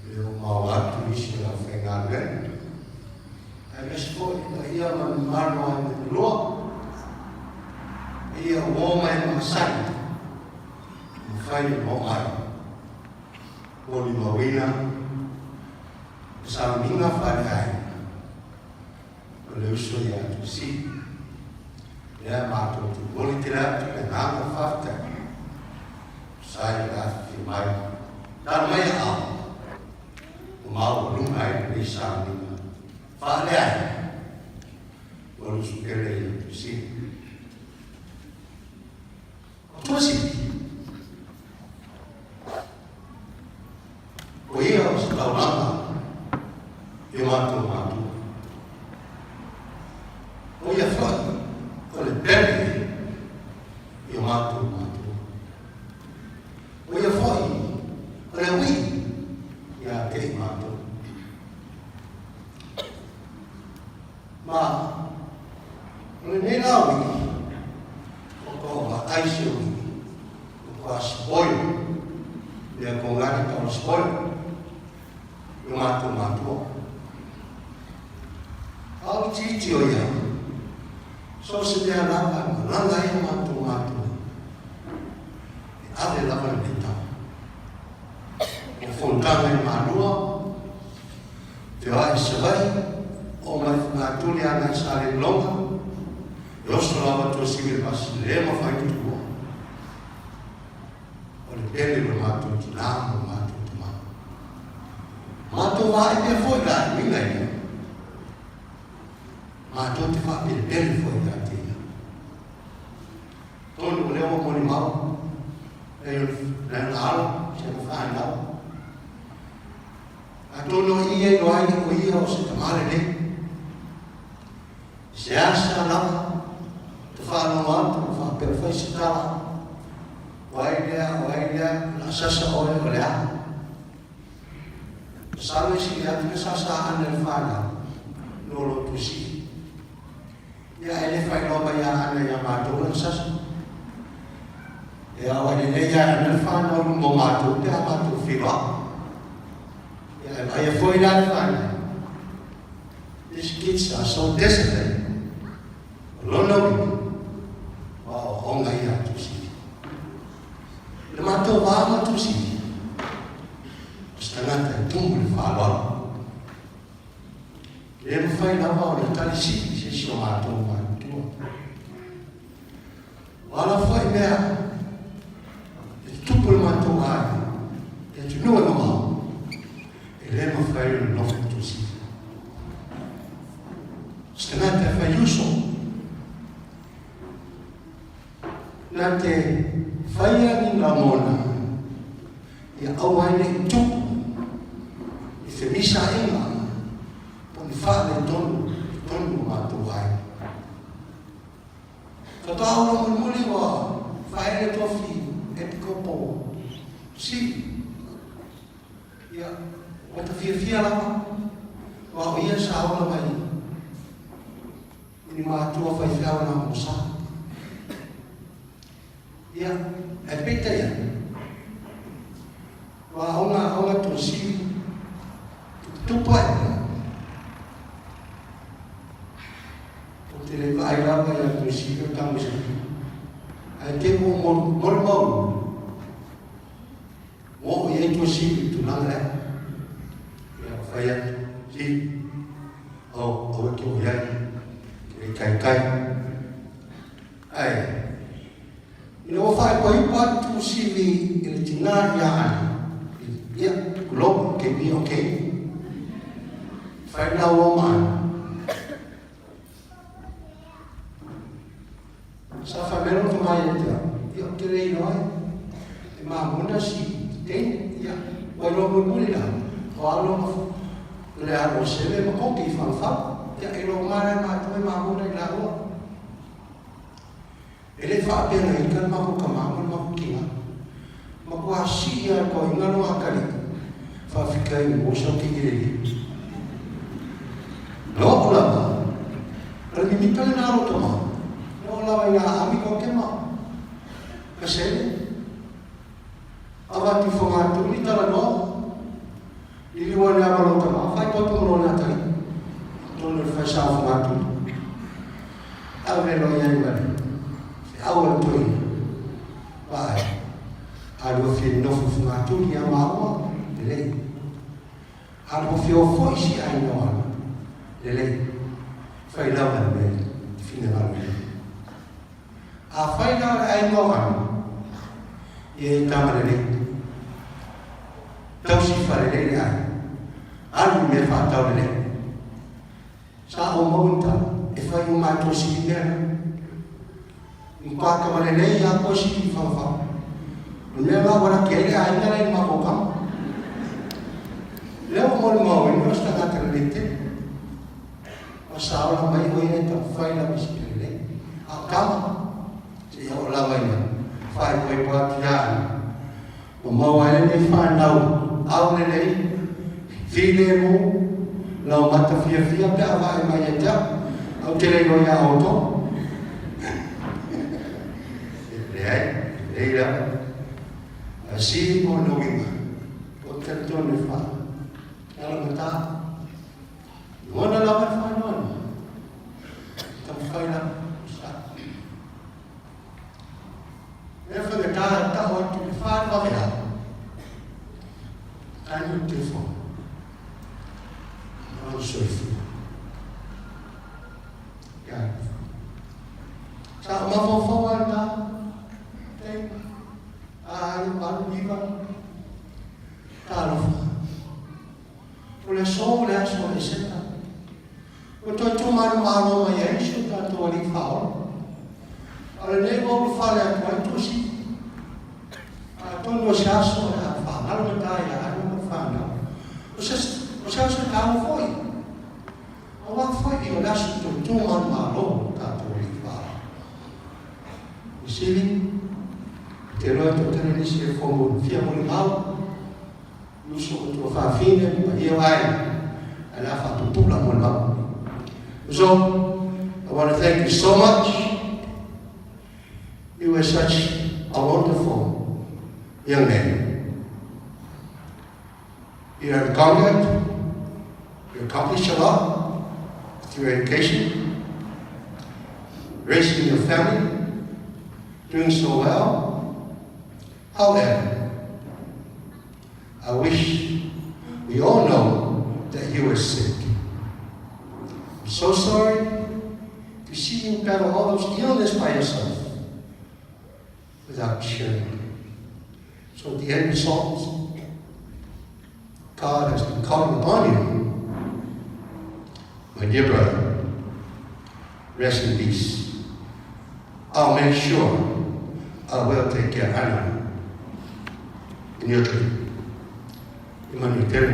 le ua maua atu nisi o le aufaigaluega, aemaise foi le paia ma le mamalu o aiga lua, paia ua o mai masani, mafai ona oo mai, molimauina le sauniga faaleaiga. O le uso ia Tusi. Lea matou te momoli tele atu le agaga faafetai. Tusa ai o le afifio mai. Talo mai a ao. Ua maualuga ai lenei sauniga. Faaleai. Ua lusu pele ia Tusi. O Tusi. O ia o se taulaga i o matou matua. O ia foi o le pele i o matou matua. O ia foi o le uii ia te i matou. Ma o lenei la uii, o ko vaai se uii Ko spoil lea ko ngari tau spoil i o matou matua. A o titi o ia, so se mea lava e malaga ai o matou matua, e ave lava lenei tau. O fonotaga i Malua, feoai i Savaii, oo mai Fogatuli agai i Salelologa, E oso lava Tuasivi le pasi, le mafai ona tuua. O le pele o lo matou tinā ma lo matou tamā. Matou vaai pea foi la i uiga ia. Matou te faapelepele foi ia te ia. Tonu o lea ua molimau, nai ona alo, si ana whānau. Atonu o ia i ai o ia o se tamā lelei. Seasea lava te faalogo atu o faapea fai se tala, O ai lea, o ai lea, o le a sasa oe, o le a? Masalo e sili atu le sasa ana i le fanau, no lo Tuasivi. Ia, e le faailoa mai ia Ana ia matou lana sasa. E ao ai lelei ia Ana le fanau i luma o matou pe a matou feiloai. Ia, e vaaia foi la le fanau. These kids are so disciplined. O lona uiga, o aoaoga ia a Tuasivi. I le matou va ma Tuasivi, o se tagata e tumu i le faaaloalo. E le mafai lava ona tali sili se isi o matou matutua. O ala foi mea e tutupu i le matou aiga, e atunuu e mamao, e le mafai ona nofo Tuasivi. O se tagata e fai uso, na te faia ni lagona ia aua ai ne i tupu i femisaaiga po o ni faaletonu i totonu o matou aiga. Faatoa ola mulimuli ua faaele tofi epikopo sili. Ia, ua ta fiafia lava, aua o ia sa ola mai i ni matua faifeau na mosa. Ia, ae peitai ane, ua aoga aoga Tuasivi, tuputupu ae pea. Ou te le vaai lava ia Tuasivi o tama i Ae te ua molimau, ua oo i ai Tuasivi i le tulaga lea. Ia, fai atu, si, oh, aua te oo i ai, te le taitai. Ae, ina ua faaipoipo atu Tuasivi i le tinā ia Ana, ia, tulou, okay, okay. Fai lau o ma Ana. Sa fai mai lona mai ia te au, ia ou te le iloa ai. E mamona si teine, ia. Ua iloa mulimuli la, o alo ma le alo o Sele ma Koki i Fagafau. Ia, e iloa uma lava e matou e mamoe i laua. E le i faapea na ita le matou tama ma le matou tina. Matua sii lava e le toeaina lona atalii, Faafetai ua maua sau teine lelei. Na oo lava, o le mimita lena o lou tama, na oo lava ina aami koke ma kasele, avatu i Fogatuli talanoa, liliu ane lava lou tama, fai poto ma lona atalii, i totonu o le faisa o Fogatuli. Ave loa i ai ma le feau a le toeaina, Vaai, a lua fia nofo i Fogatuli ia maua, lelei. A lua fia o foi i si aiga o Ana, lelei. Fai lava le mea e finagalo i ai. Afai la o le aiga o Ana, ia e tama lelei. Tausi faalelei le aiga. Alu i mea faatau lelei. Sa ou maua ni tala e fai o matou sili mea na. Matua tama lelei a koe sili i Fagafau. O le mea la ua laki ai le aiga lea i le matou tama. Lea ua molimauina o se tagata lelei tele. Ua saola mai o ia e taumafai lava i se mea lelei. A o tama, seia oo lava ina faaipoipo atu ia Ana, ua maua ai lenei fanau aulelei, filemu, laumata fiafia pe a vaai mai ia te au. Ae ou te le iloa ia outou. Leai, lelei lava. Ae sili mo le uiga, ou te talitonu e fa. Alagata. Lagona lava le faanoanoa. Taumafai lava. Sa. Mea faigata e tau atu i le fa le vaveao. Tani o le telefoni. Lona soifua. Ia. Sa o mafaufau lava lena. Tei. Ai, valu, iva. Talofa. O le aso o le aso o Eseta, ua toe tuumanumalo mai ai si o tatou Alii Faaola. A o lenei ua ulufale atu ai Tusi, atonu o se aso o le a faagalo mata ia Ana ma le fanau. O se, o se aso taua foi, aua foi o le aso toe tuumanumalo o tatou Alii Faaola. Fesili, Ou te iloa e toatele nisi e fia molimau Uso ma tuafafine ma paia o aiga, ae le a faatupula mo le mau. Uso, I want to thank you so much. You were such a wonderful young man. You have conquered, you accomplished a lot through education, raising your family, doing so well. However, I wish we all know that you were sick. I'm so sorry to see you battle all those illness by yourself without sharing. So at the end result, God has been calling upon you. My dear brother, rest in peace. I'll make sure I will take care of Anna in your dream. Emmanuel Terry,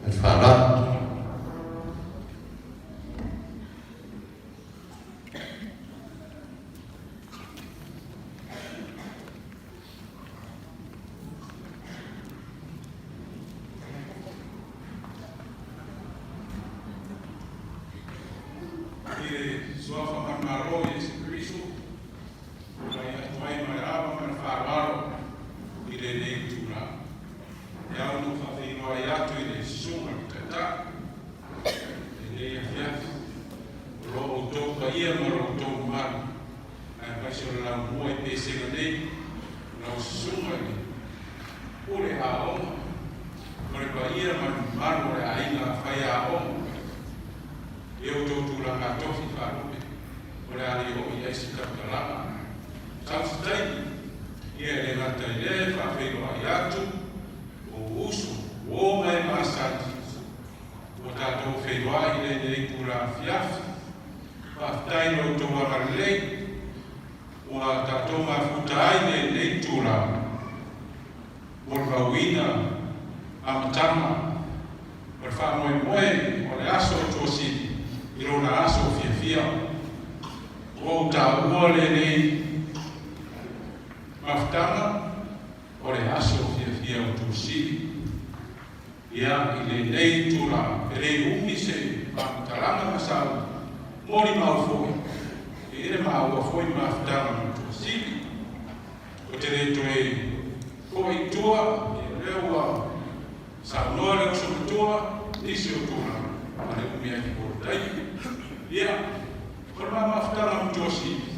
and Father.
I le Suafa Manumalo o Iesu Keriso, tulai atu ai ma le ava ma le faaaloalo i lenei itula. E ao ona ou faafeiloai atu i le Susuga i le Taitai i lenei afiafi, o lo outou paia ma lo outou mamalu, aemaise o le laumua i Pesega nei, lau Susuga i le Pule Aoga, ma le paia ma le mamalu o le aiga faiaoga i outou tulaga tofi faalupe o le a le oo i ai se tautalaga. Sau se taimi, ia e le gata i lea e faafeiloai atu o uso, uo ma e masani ua tatou feiloai i lenei itula afiafi. Faafetai i lo outou agalelei ua tatou mafuta ai i lenei itula molimauina.
Amataga o le faamoemoe o le aso o Tuasivi i lona aso fiafia. Ua ou taua lenei mafutaga o le aso fiafia o Tuasivi. Ia, i lenei itula e le umi se faamatalaga ma sau molimau foi i le maua foi mafutaga ma Tuasivi. Ou te le toe foi i tua, ia o lea ua saunoa le uso matua, nisi o tulaga ma le umi ai foi o le taimi. Ia, o le ma mafutaga ma Tuasivi,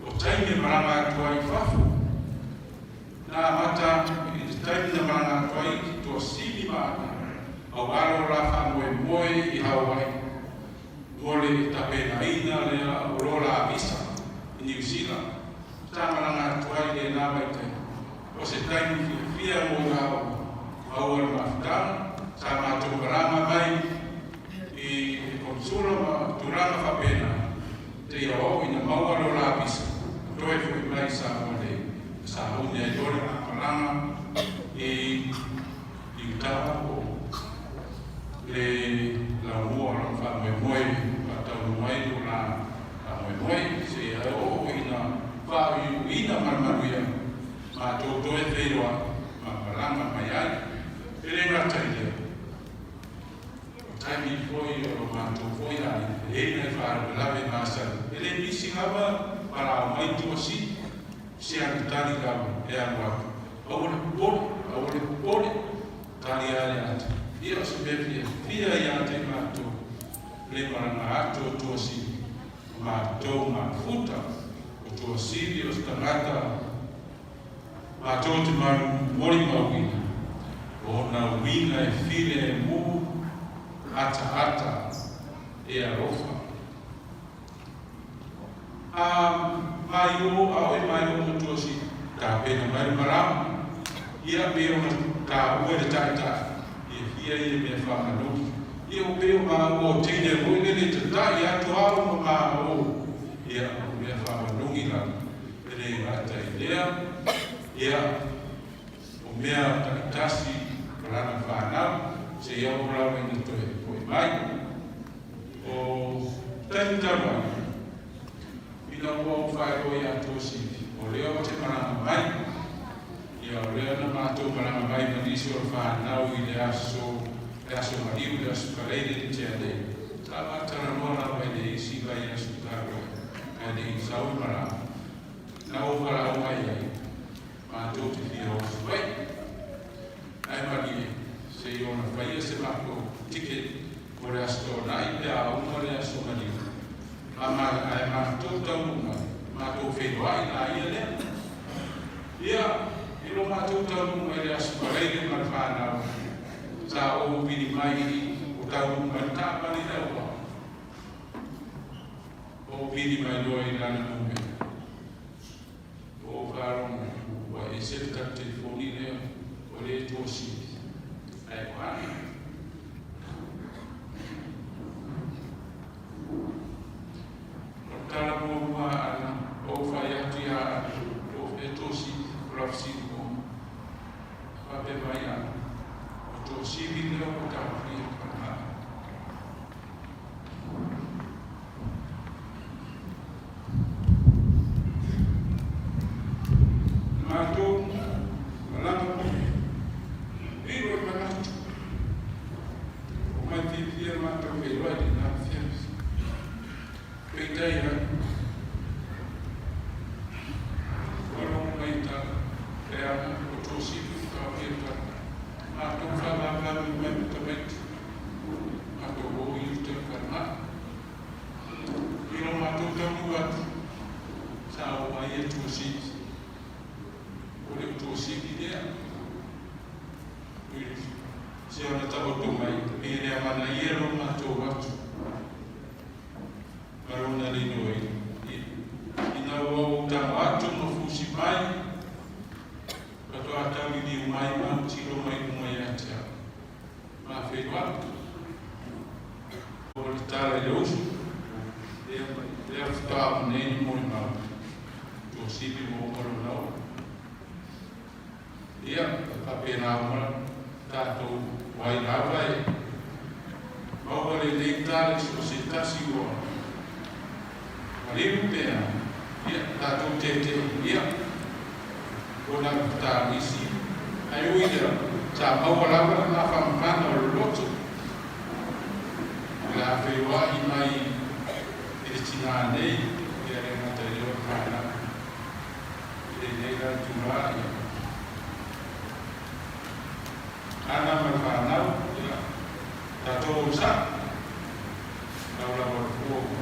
o taimi e malaga atu ai i fafo, na amata i le taimi na malaga atu ai i Tuasivi ma Aana, aua lo la faamoemoe i Hawaii mo le tapenaina lea o lo la visa i Niu Sila. Sa malaga atu ai i lena vaitaimi, o se taimi fiafia mo i laua maua le mafutaga, sa matou malaga mai i le konesula ma tulaga faapena, seia oo ina maua lo la visa ma toe foi mai i Samoa nei, ma sa uni ai loa le malaga i Utah po o le laumua o lona faamoemoe faataunuu ai lo la faamoemoe seia oo ina faaiuiuina ma le manuia matou toe feiloai ma malaga mai ai. E le gata i lea, o taimi foi o lo matou foi aiga e i ai nai faalavelave masani e le misi lava ma lao mai Tuasivi, se alu tali lava e alu atu, aua le popole, aua le popole, tali lava le ata. Ia o se mea fiafia ia te matou le malaga atu o Tuasivi, o matou mafuta o Tuasivi o se tagata matou te molimauina ona uiga e filemu ataata e alofa. A mai o, a oi mai o ma Tuasivi, tapena mai le malama, ia pei ona taua e le taitai, ia fia ia mea faamaluki. Ia o pei o maua o teine foi lele tatai atu au ma maou, ia o mea faamalugi lava, e le gata i lea, ia o mea taitasi o lana fanau, seia oo lava ina toe foi mai. O taimi talu ai, ina ua ou faailoa ia Tuasivi, o lea ou te malaga mai, ia o lea na matou malaga mai ma nisi o le fanau i le aso, le aso maliu, le aso Kaleile na tea nei. Sa maatalanoa lava i le isi vaiaso talu ai, ae le i sau le malaga. Na ou valaau mai ai, matou te fia o Savaii. Ae malie, se i ona faia se matou ticket mo le Aso Toonai pe a uma le Aso Maliu. A ma, ae matou taunuu mai, matou feiloai laia lea. Ia, i lo matou taunuu mai i le Aso Faraile ma le fanau, sa ou vili mai i, o taunuu mai le taavale i le auala. Ou vili mai loa i lana numera. Ua ou faalogo ua ese le tatou telefoni lea o lea e Tuasivi ae ua ane. O le tala muamua a Ana, ua ou fai atu ia Ana, po o fea Tuasivi, o lau fesili muamua. Faapea mai Ana, o Tuasivi lea ua taofia falemai. Matou malaga lilo i manatu o mai fiafia matou feiloai i lena afiafi. Peitai ane, ua logo mai i tala, e ana, o Tuasivi ua taofia tala. Matou faavavave mai ma tamaiti, matou o i uta i le falemai. I lo matou taunuu atu, sa oo mai ia Tuasivi. O le Tuasivi lea, i si ona taoto mai, e le amanaia lo matou atu ma lona linoina. Ina ua ou tago atu ma fusi mai, faatoa tauliliu mai ma autilo mai luga ia te au. Ma feiloai. O le tala i le uso, lea, lea faatoa uma nei na molimau, Tuasivi ua uma lona oo. Ia, e faapena uma tatou ai lava e maua lelei tala i so o se tasi ua maliu pe a, ia, tatou tete'ugia ona talisi, ae ui lea, sa maua lava le mafanafana o le loto i le afeiloai mai i le tinā nei, ia le gata i lea o le fanau i lenei la itulā, ia. Ana ma le fanau, ia, tatou onosai, lau lava o le fua ua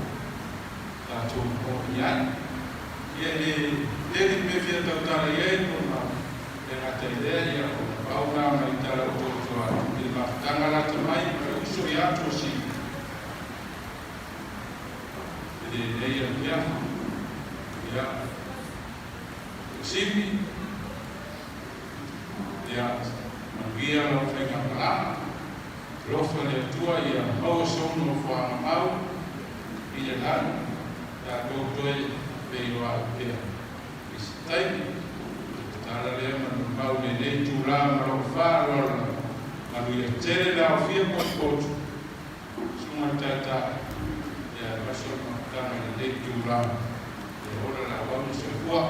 tatou oo i ai. Ia e le tele ni mea e fia tautala i ai ona e gata i lea, ia, o le pau na mai tala otooto atu i le mafutaga lata mai ma le uso ia Tuasivi i lenei afiafi. Ia, Tuasivi, Ia manuia lau faigamalaga. Alofa le Atua ia maua sou nofoaga mau i le lagi, tatou toe feiloai pea i se taimi. O le tatala lea ma le mau lenei itula ma lou faaaloalo lava. Manuia tele le aofia potupotu, Susuga le Taitai, ia aemaise o le mafutaga i lenei itula. Ia ola le auau ma soifua.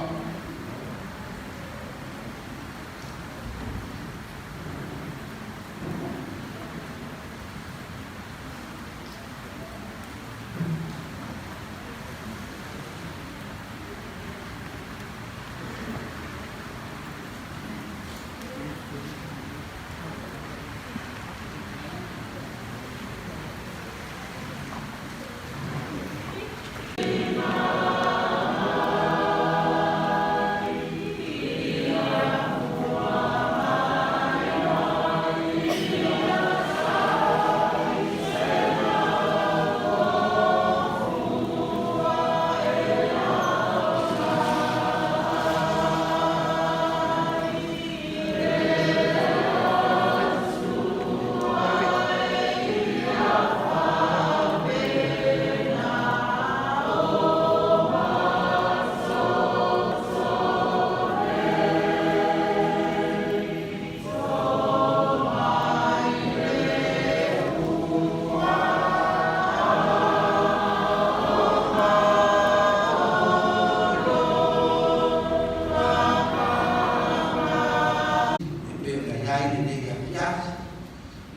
E pei ona i ai lenei afiafi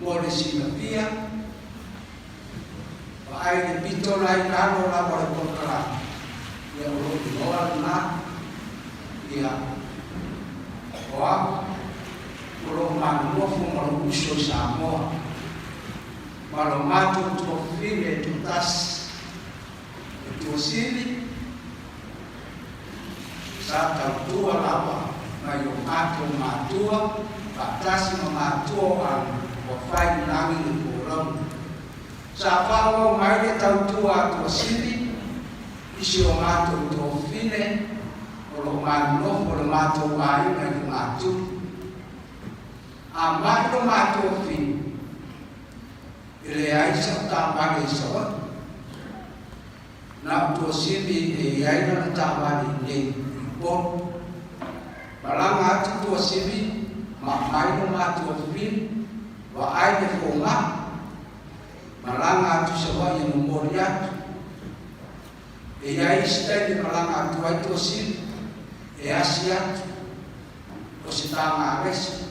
mo le silafia, vaai le pito la i lalo lava o le polokalame, ia o lou igoa lena, ia o au o lo o manonofo ma lou uso i Samoa ma lo matou tuafafine e toatasi, o Tuasili, Sa tautua lava mai o matou matua faatasi ma matua o Ana ua fai i lagi le folauga. Sa faaauau mai le tautua a Tuasili i si o matou tofine o lo o manonofo le matou aiga i Fogatuli. A mai lo matou fine, e leai sau taavale i Savaii. Na o Tuasivi e i ai lana taavale i inei i Upolu. Malaga atu Tuasivi ma aumai lo matua Fili, vaai le fogaa. Malaga atu i Savaii e momoli atu. E i ai isi taimi e malaga atu ai Tuasivi, e asi atu, o se taga resi,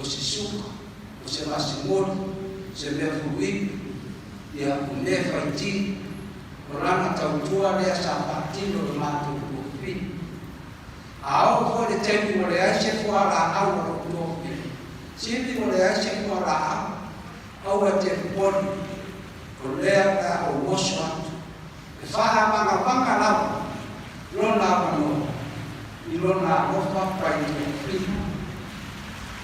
o se suka, o se vasimoli, se mea fuluipi, ia, o mea faitī, o lana tautua lea sa faatino i lo matou tuafili. A oo foi le taimi ua leai se fualaau a lou tuafili, sili ua leai se fualaau, aua e te popole, o lea o le a ou oso atu. E faaavagavaga lava lona avanoa i lona alofa pai tuafili.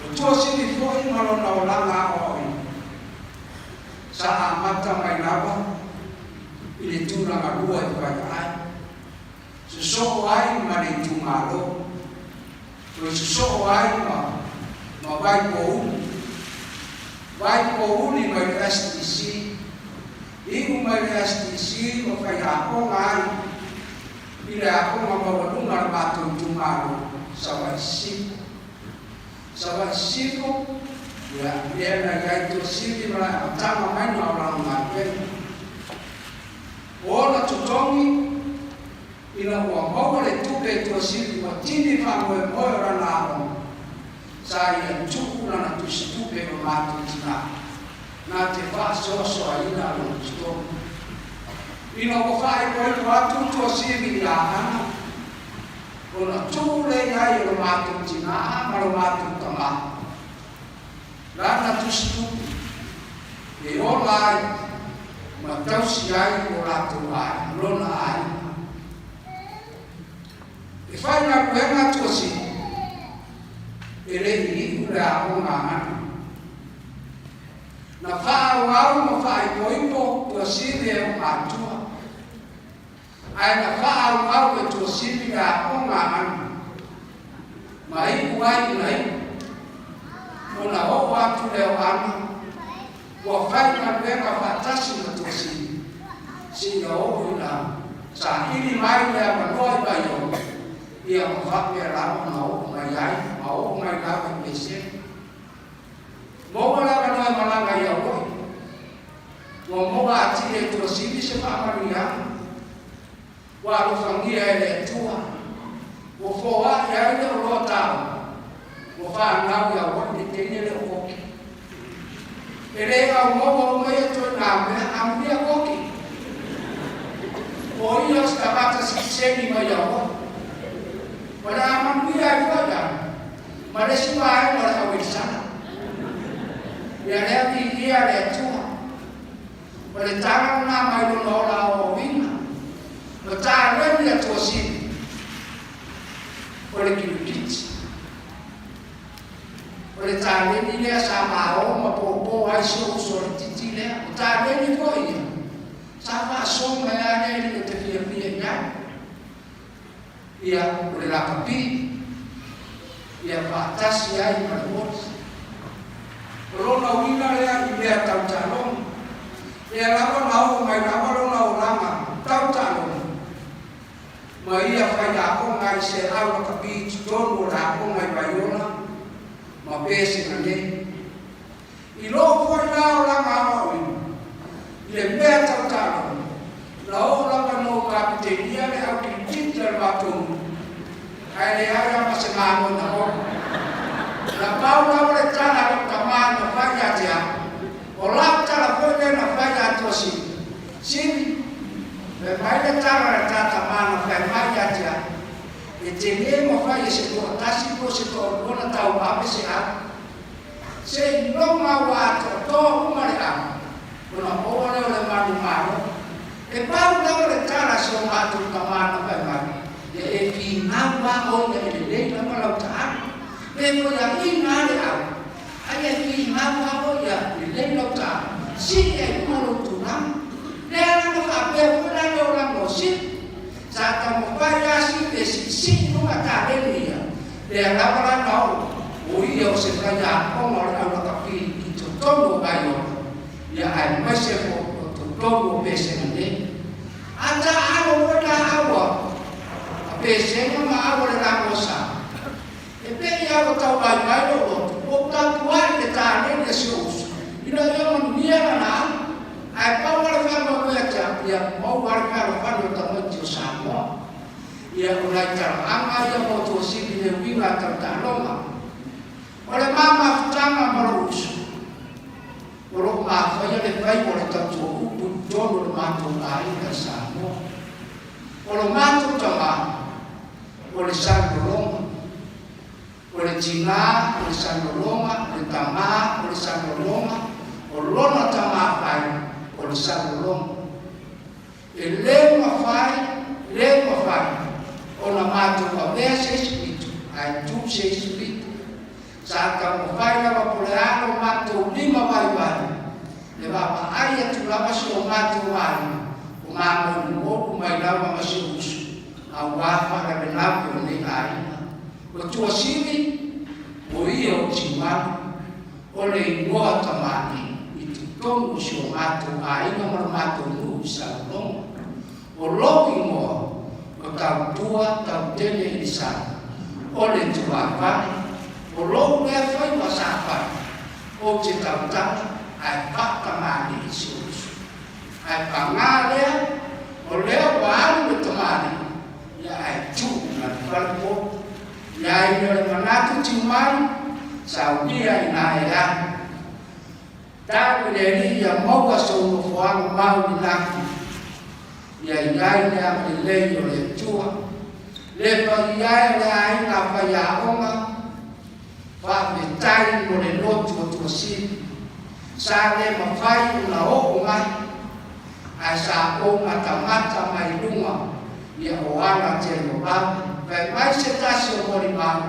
O Tuasili foi ma lona olaga aoaoina. Sa amata mai lava i le tulaga lua e fai ai, sosoo ai ma le itumalo, toe sosoo ai ma ma Vaipouli, Vaipouli mai le STC, iu mai le STC ua fai aoga ai i le aoga maualuga a le matou itumalo, Savaii Sisifo. Savaii Sisifo.
Ia, lea na i ai Tuasivi ma le amataga maiga o lana galuega. O ona totogi, ina ua maua le tupe e Tuasivi ua tini faamoemoe o lana aoga, sa ia tuu lana tusitupe i lo matou tina, na te faasoasoaina lona totogi. Ina ua faaipoipo atu Tuasivi i Aana, ona tuu lea i ai e lo matou tina ma lo matou tama lana tusitupe e ola ai ma tausi ai o latou aiga, lona aiga. E faigaluega a Tuasivi, e le i iu le aoga a Ana. Na faaauau ma faaipoipo Tuasivi e o matua. Ae na faaauau e Tuasivi le aoga a Ana, ma iu ai ina iu. Ona oo atu lea o Ana, ua faigaluega faatasi ma Tuasivi, seia oo ina saili mai le avanoa i Vaiola, ia ma faapea lava ona oo mai ai ma oo mai lava i Pesega. Maua le avanoa e malaga i Auoi. Ua maua atili e Tuasivi se faamanuiaga. Ua alofagia e le Atua. Ua foai ai le oloa taua. Ua fanau i Auoi le teine lea o Koki. E le aumaua uma ia toe nā mea, amuia Koki. O ia o se tagata sitiseni mai Auoi. O le a manuia ai foi au. Ma le isi vaega o le auelisala. Ia lea viia le Atua. O le tala lena mai lona ola aoaoina. Ua taleni a Tuasivi o le kilukiti. O le taleni lea sa mao ma pōpō ai si ou uso laitiiti lea. O taleni foi ia sa faasoa mai lava le alii ou te fiafia i ai. Ia, o le lakapi, ia faatasi ai ma le moli. O lona uiga lea i mea tau taaloga. Lea lava na oo mai lava lona olaga tau taaloga, ma ia faiaoga i se au lakapi i totonu o le aoga i Vaiola ma Pesega nei. I lou foi la olaga aoaoina i le mea tau taaloga, na oo lava ina ou kapitenia le au kirikiti a le matou nuu, ae leai lava ma se malo na oo. Na pau lava le tala a lou tama na fai ia te au, o lau tala foi lea na fai ia Tuasivi, Sivi, fai mai le tala a le ta tama na fai mai ia te au, e te lē mafai e se toatasi po o se toalua ona tauave se au. Seiloga ua atoatoa uma le au, ona maua lea o le manumalo. E pau lava le tala a si o matou tama na fai mai, Ia e finau lava oe ia e lelei lava lau taaga. Pe foi a ina le au, a ia finau lava oe ia lelei lau taaga, sii ai luga lou tulaga. Lea la na faapea foi la le olaga o Sili. Sa taumafai lava Sili e siisii luga taleni ia, Lea lava la na oo, o ia o se faiaoga o le aulakapi i totonu o Vaiola, ia aemaise foi o totonu o Pesega nei. A taaalo foi la aua a Pesega ma aua le Lagosa, e pei lava ua tau vaivai lou loto, ua ou tapuai i le taleni a si ou uso, ina ia manuia lana au. Ae pau lava le faamoemoe ia te au, ia maua lava le fealofani o tamaiti o Samoa. Ia, o nai talaaga ia mo Tuasivi le uiga a tautaaloga. O le ma mafutaga ma lou uso, o lo o mafaia le faiva o le tautua upu i totonu o le matou aiga i Samoa. O lo matou tama, o le Salelologa, o le tina, o le Salelologa, o le tama, o le Salelologa, o lona tama fai, o le Salelologa. E le mafai, le mafai ona matou avea se isi pito ae tu se isi pito. Sa taumafai lava po o le a lo matou lima vaivai, e vaavaai atu lava si o matou aiga o mamolimolu mai lava ma si ou uso aua faalavelave o nei aiga. O Tuasivi, o ia o Tiumalu, O le igoa tamalii i totonu o si o matou aiga ma lo matou nuu i Salelologa. O lou igoa o Tautua Tautele Elisala, o le tuafale, o lou lea faiva sa fai, o Ou te tautala ae faatamalii si ou uso. Ae paga lea, o lea ua alu le tamalii, ia ae tuu ma le falepo. Ia ai lea o le manatu tiumanu, saunia ina e alu. Tau i le Alii ia maua sou nofoaga mau i lagi. Ia i ai le agalelei o le Atua. Le paia e o le aiga a faiaoga, faafetai mo le lotu o Tuasivi. Sa le mafai ona oo mai, ae sa ou matamata mai luga ia o ala televavave. Fai mai se tasi o molimau,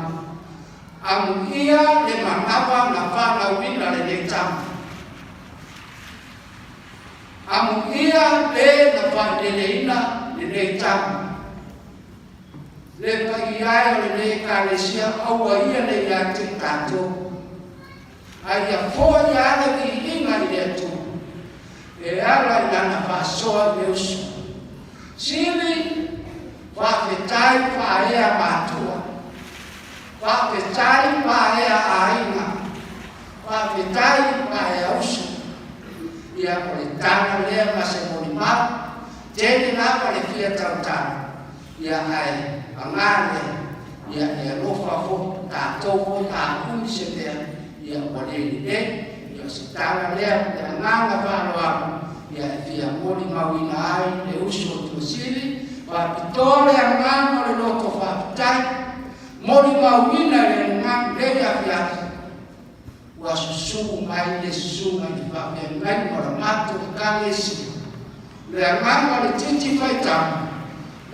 Amuia le manawa na fanauina lenei tama. Amuia le na faaileleina lenei tama. Le paia e o lenei Ekalesia aua ia ne i ia te i tatou, a ia foia le viiga i le Atua e ala i Lana faasoa i le uso. Sili, faafetai faaea matua, faafetai faaea aiga, Faafetai paea uso. Ia o le tala lea ma se molimau, tele lava le fia tautala, ia ae paga lea, ia e alofa foi tatou foi a umi se mea, ia ua le lelei, ia o se tala lea ma le agaga faaaloalo, ia e fia molimauina ai le uso o Tuasivi, faapitoa le agaga o le loto faafetai, molimauina i lenei afiafi, Ua susuu mai le susuga i le faafeagaiga o la matou Ekalesia, le agaga o le titi faitau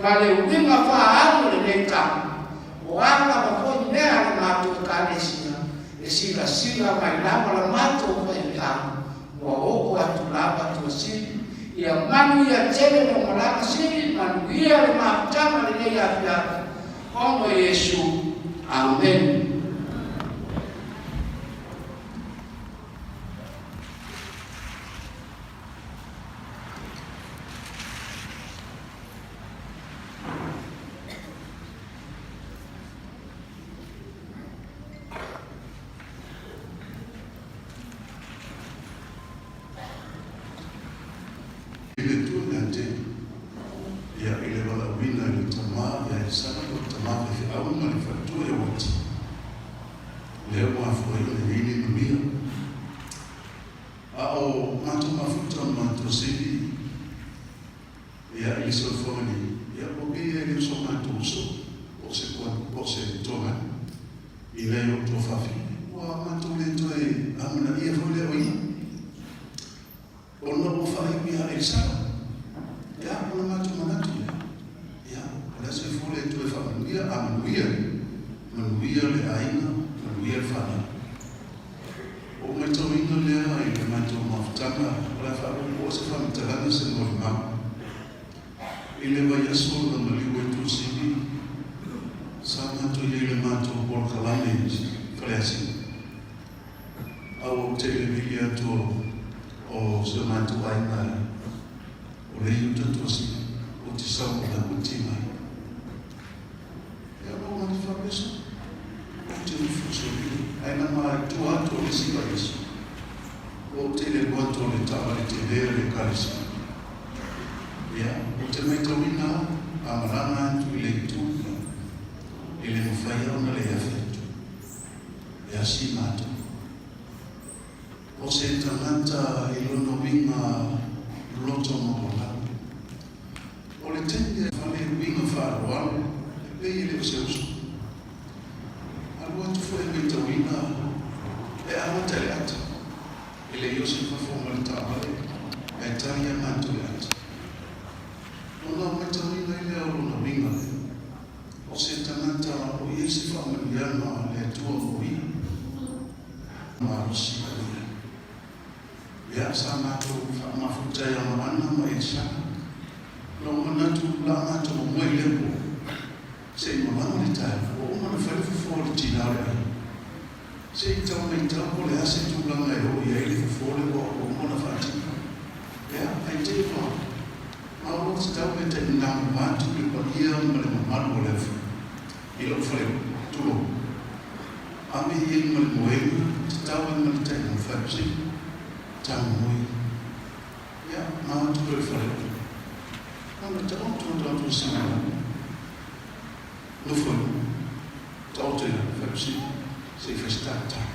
ma le uiga faaalu o lenei tau, o a lava foi mea a la matou Ekalesia e silasila mai lava la matou faifeau, ua oo atu lava Tuasivi, ia manuia tele lou malaga sili, manuia le mafutaga lenei afiafi, Ona o Iesu. Amene.
I le Atua ia te Ia i le valaauina i le tama ia Isaka o le tama faifeau ma le faletua ia Uati, lea ua afua ai ona i ai nei manuia. A o matou mafuta ma matou seli ia i le soifuaga nei, ia ua pei e le o so matou uso po o se po o se tuagana i nai o outou fafine, ua matou le toe amanaia foi lea o ia. Ona ua faaiu ia Elisara, ia, ona matou manatu lea, ia, o le a se fua le Atua e faamanuia, a manuia, manuia le aiga, manuia le fanau. Ua ou matauina lea i le matou mafutaga, o le a faaopoopo se faamatalaga se molimau. I le vaiaso na maliu ai Tuasivi, sa matou i ai i le matou polokalame i Faleasiu. A ua ou tele vili atu o si o matou aiga o le iuta Tuasivi ou te sau o la uti mai. Ia ua mata faapeso ou te ufu soli ae na ma i tua atu o le isi vaiaso ua ou tele alu atu o le taavale tele o le ekalesia. Ia ou te maitauina a malaga atu i le itu e le mafai ona le afe atu. E asi matou. O se tagata i lona uiga loto maualalo. O le taimi e fale uiga faaaloalo e pei e le o se uso. Alu atu foi e maitauina e amata i le ata, e le i oso i fafo ma le taavale ae tali ia matou i le ata. Ona maitauina ai lea o lona uiga lea. O se tagata o i ai se faamanuiaga a le Atua mo ia, malosi a ia. Ia, sa matou faamafuta ia Moana ma Elisana. Na ou manatu la matou momoe i lea po, se i malaga le taeao, ua uma ona fai le fofo a le tina o le aiga. Se i tau maitau po o le a se tulaga e oo i ai le fofo lea ua uma ona faatino. Ia, ae te i ua A ua tatau le tainamu atu le paia ma le mamalu o le afioga i lou fale, tulou. Ame i ai ma le moega, tatau ai ma le tainamu fai. Sili, tago ia, ma o atu loa i le faleola. Ona taoto ma taoto le sili nofo i luga, taoto i lalo, fai atu sili, se i fai se tatalo.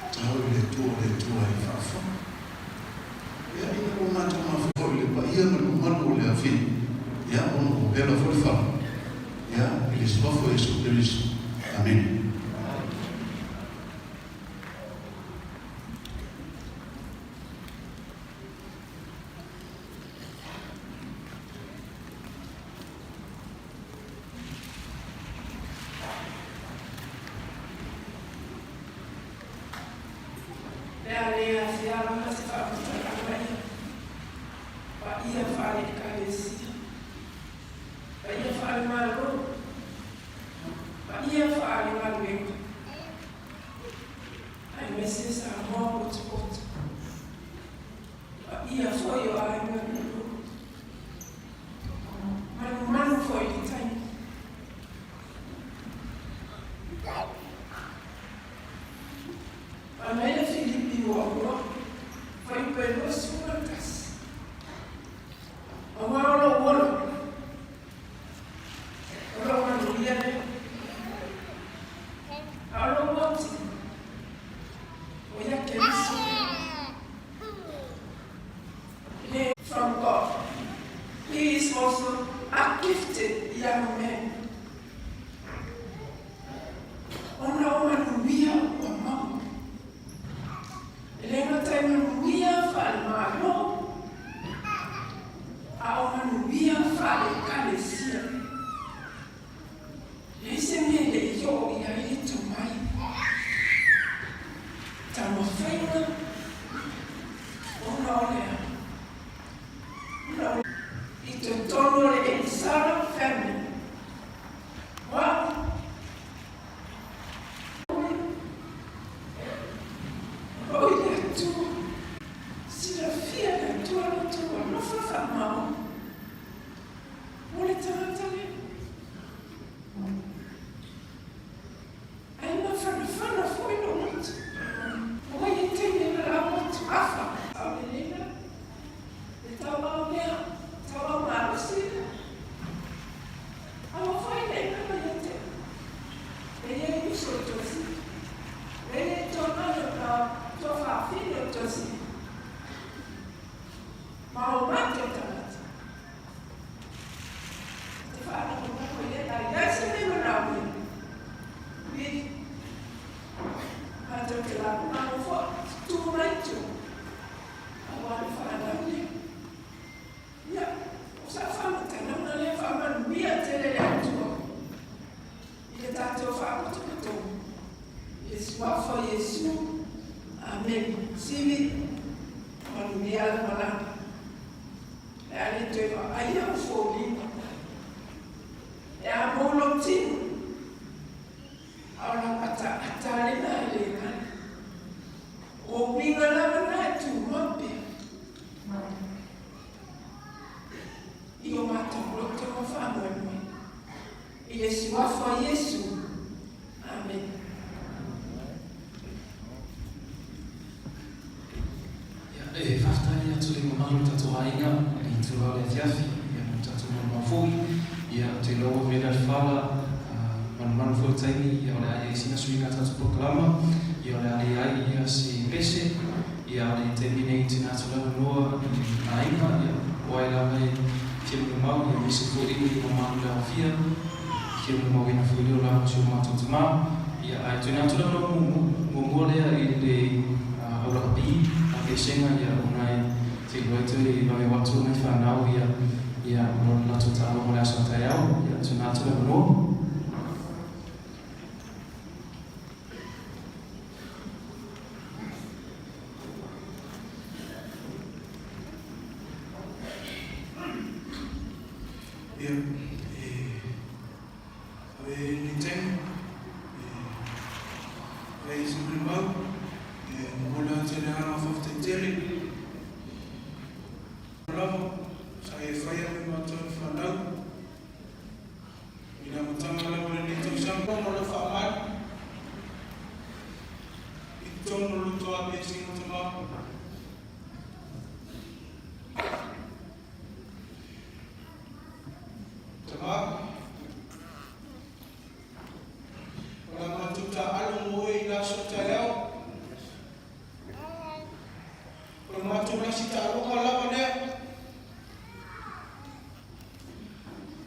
Tatalo i le Atua, o le Atua e faafofoga. Ia, ina ua matou mafaufau i le paia ma le mamalu o le afio, ia, ona ua vela foi le fala, ia, i le Suafa o Iesu Keriso. Amene.
Le a le afea lava se faamatalaga ia paia faale-Ekalesia, paia faale-Malo, paia faale-galuega, aemaise Samoa potopoto, paia foi o aiga lulu, manumanu foi i le taimi. Manaia Filipi muamua, fuaiupu e 21. Aua o lou ola, o lou manuia lea, a o lou oti, o ia Keriso lea. Le from God. He is also a gifted young man. Ona o manuia ua maua. E le gata i manuia faale-Malo, a o manuia faale-Ekalesia. Leai se mea e le i oo i ai le tomai. Taumafaiga ona o le a? Ona o I totonu o le Elisara family. Wa. O i le Atua, silafia e le Atua lo outou alofa faamaoni mo le tagata lea. Ai mafanafana foi lou loto. Ua i ai taimi e lalao atu afa. Aulelena, le tauao lea, tauao malosi lea. Alofa i le inoa ia te au. E i ai uso i Tuasivi. E i ai toagaga ka toafaafine o Tuasivi. Ma o matou tagata. Te whaalagolago i le ai ai se mea manaomia. Vili. Matou te lagolago foi, tu mai tu. Aua le whanau lea. Ia, o sa faamatalaga lea faamanuia tele le Atua i le tatou faapotopotoga i le Suafa o Iesu. Amene. Sivi, manuia le malaga. Le a le toe vaaia o foliga. E a mou lou tino, a o lau ataata lena e le galo. O uiga lava na e tumau pea. I o matou loto ma faamoemoe. I le Suafa o Iesu. Amene.
Ia, e faafetai atu i le mamalu o le tatou aiga i le itula o le afiafi, ia ma le tatou maumau foi. Ia, ou te iloa ua vela le fala, manumanu foi le taimi, ia o le a i ai sina suiga a tatou polokalama, ia o le a leai ia se pese, Ia, a o le taimi nei i tina atu lava noa i aiga, ia, o ai lava e fia molimau, ia aemaise foi le mamalu le aofia, fia molimauina foi le olaga o si o matou tama. Ia, ae tuuina atu lava lau muamua lea i le aulakapi a Pesega, ia, ona e te iloa ai toe vave o atu nai fanau, ia, ia, mo le latou taaloga o le aso a taeao, ia, tuuina atu le avanoa.
Ia, e ave lenei taimi, e ave ai se molimau, e momoli atu ai le agaga faafetai tele lava sa e faia me matou le fanau i le amataga. vesiga tamā. Tamā, o la matou taaalo mo oe i le aso taeao. O le matou lasi taaloga lava lea.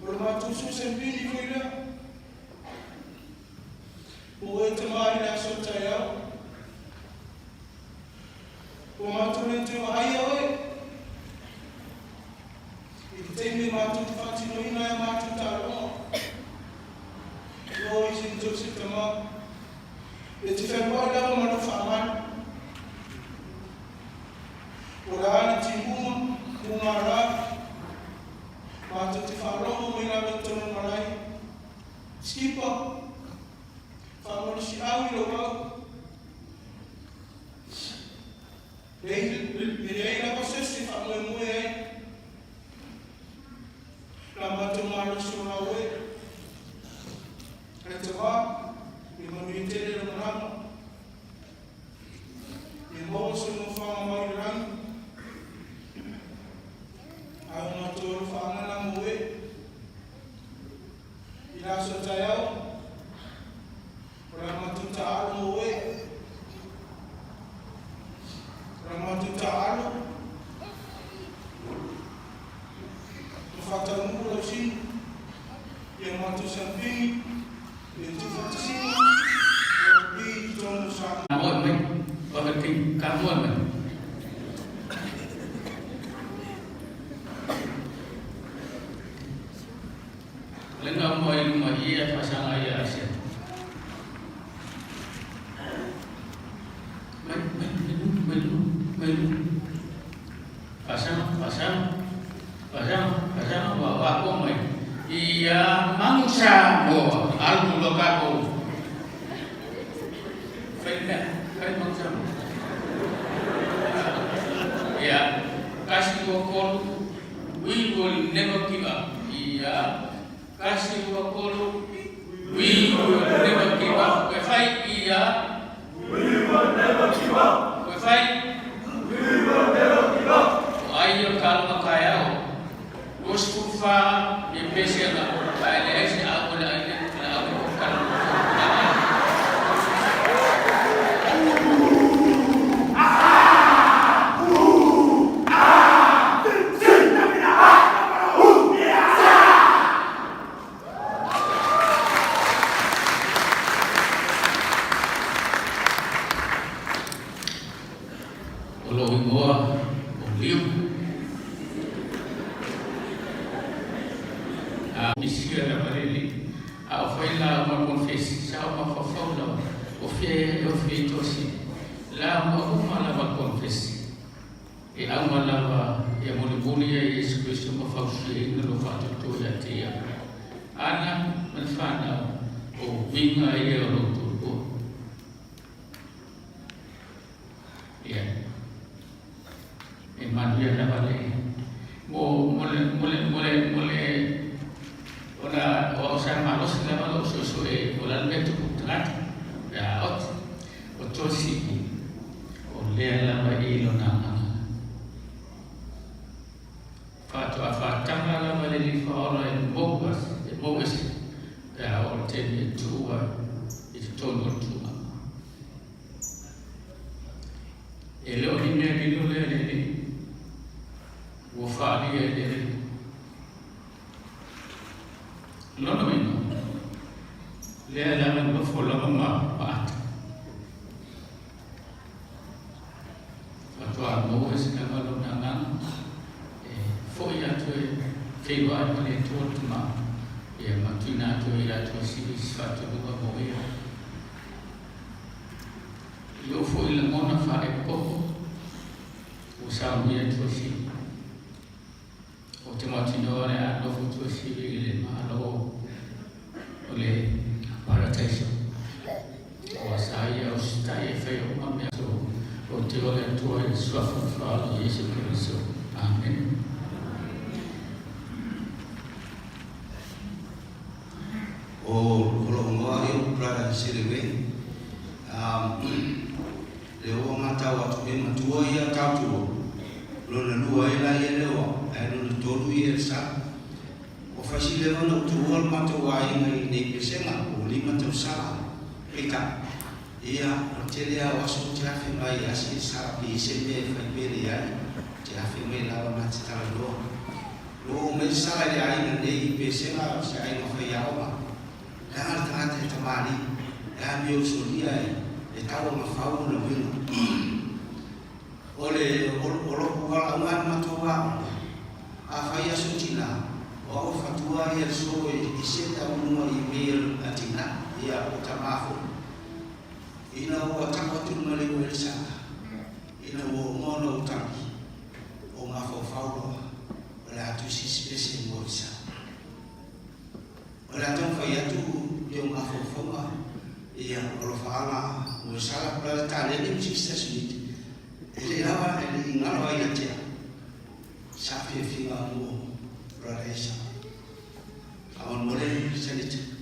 O le matou sosembili foi lea. Mo oe tamā i le aso taeao. Ua matou le toe vaaia oe i te taimi e matou te faatinoina ai a matou taaloga. O i Saint Joseph Tamā, e te fealuai lava ma lou faamanu. O le a le timuga, muga rā, matou te faalogo mai lava i tonu malae. Skipper, faamolisiau i lou au. E leai lava se isi e faamoemoe ai. La matou malosi o lau e. Ai te wā, i manuia tele le malaga. Ia maua se nofoaga mai le rangi. Ae o matou alofaaga na mo e. I la aso taeao, O la matou taaalo mo oe. O la matou taaalo. Ma faataunuu lau sini. Ia matou sampini. Ia tuufaatasiga. Lau pi i totonu o Samoa.
Kamoe mai, o he kamoe mai. Lenga mo ai luma ia fasanga ia asia. Mai, mai, mai, mai, mai, Fasanga, fasanga, fasanga, fasanga, wa wa ko mai. Ia mangsa mo alu lo kako. Fai mea, fai mangsa mo. Ia, kasi ko kolu We will never give up. Ia, kasi ua kolu. We will never give up. Koe whai, ia.
We will never give up.
Koe whai.
We will never give up.
O ai o ka alama kai ao. 24 me pese ana pa ele ai se au le ai le le au o ka O lou igoa o Liu. A misia lava le alii, a o fai la ma konfesi, sa o mafaufau lava, o fea e o fea i tosi, la ua uma lava konfesi. E auga lava ia mulimuli ia Iesu Keriso ma fausiaina lou faatoatoa ia te ia. Ana ma le fanau, o uiga ia o lou toalua. Ia. E manuia lava le mo mo le mo le mo le mo le ona o au sa malosi lava lou soesoe o la le mea tupu tagata pe a oti o tosi o lea lava i lona agaga. Faatoa faataga lava le alii faaola e mou e mou ese pe a oo le taimi e tuu ai i totonu o le tulaga. E le o ni mea lilo lea i le Alii, ua faaalia e le Alii. Lona uiga, lea lava e nofo lava ma ata. Faatoa maua ese lava lona agaga e foi atu e feiloai ma le Atua le Tama, ia ma tuuina atu ai i le Atua Sili se faatonuga mo ia. I lou foi lagona faalepopo, ua saunia e Tuasivi. Ou te mautinoa o le a nofo Tuasivi i le Malo o le Parataiso. Ua sa ia usitai e faia uma mea o te o le Atua i le Suafa Faaola o Iesu Keriso. Amene.
O o lou igoa ia o Brother Siriwei. Le ua matau. tau atu e matua ia tautua. Lona lua ai laia lea o au, ae lona tolu ia e sala. Ua fai si leva ona ou tuua lo matou aiga i lenei pesega, ua 5 tausaga. Peitai, ia, o le tele lava o aso ou te afe mai e asi le sala pe i ai se mea e fai pele ai, ou te afe mai lava ma te talanoa. Ua oo mai le sala i le aiga nei i Pesega o se aiga faiaoga. Leaga le tagata e tamalii, e amio usolia e tauagafau ona uiga. O le o lo'u valaauga i le matou aoga, afai aso tina, o au e fatua ia le solo e seta uluga i email a tina, ia po o tamā foi. Ina ua tau atu le maliu Elisata, ina ua uma ona ou tagi, ou mafaufau loa, o le a tusi se pese mo Elisata. O le a taumafai atu i ou mafaufauga, ia, o alofaaga mo Esala, o le a taleni ma Sister Smith, e le i lava, e le i galo ai ia te au, sa fiafiaga mo Brother Esa. Faamolemole, Senator.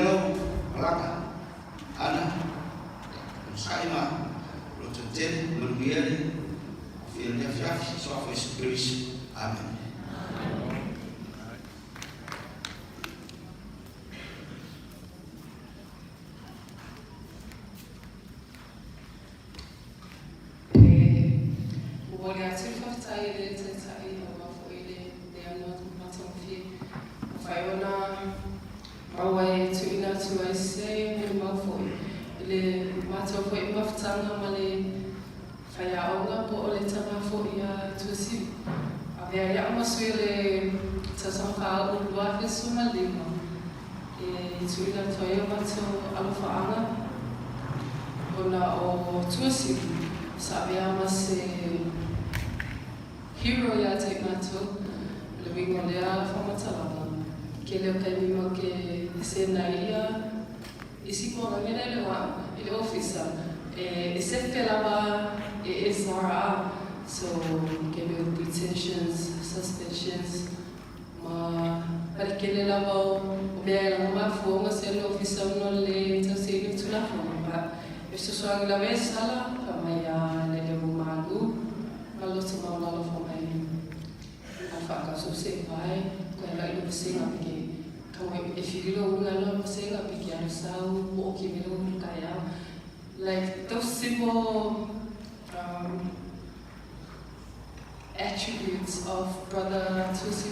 lau malaga ana onosaʻi ma lototetele, manuia le fia le afiafi soafa Iesu Keriso. Amene.
E momoli atu le faafetai i le Taitai aua foi le leaga matagofie ua fai ona maua e tuuina atu ai se molimau foi i le matou foi mafutaga ma le faiaoga po o le tama foi a Tuasivi. Avea ai a'u ma sui o le tausaga faauu 2015 e tuuina atu ai o matou alofaaga ona o Tuasivi sa avea ma se hero ia te i matou. O le uiga o lea faamatalaga, kele o taimi ma ke sena ia isi koalagi lea i le i le ofisa e sefe lava e SRA. So kele o detentions, suspensions ma palikele lava o mea e laga mafuaga se le ofisa ona le tausiaina o Tulafono but e fesoasoani lava e sala fa mai a le leo malu ma loto maualalo fa mai a faakauso se vai koe ala i lo pasenga pe ke ka e whirilo unga lo pasenga pe ke alu sau po o ki melo kai au like those simple attributes of brother Tusi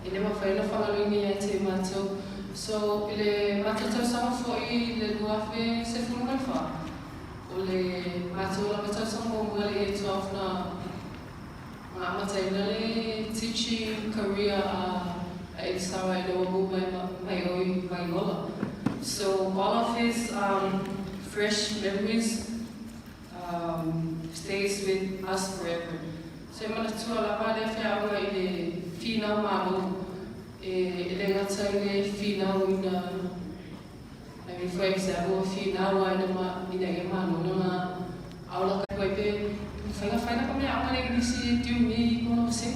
E le mafai ona faagaloina ia te matou. So i le matou tausaga foi i le 2014, o le matou lava tausaga muamua le Year 12 na na amataina le teaching career a a Elisara ina ua move mai mai o i Vaiola. So all of his fresh memories stays with us forever. So e manatua lava lea feaoga i le finau malo e le gata i le finau ina I mean for example finau a ina ma ina ia malo na nga aola ka koe pe whainga whainga ka mea aoga le Englisi tiu ni kono se.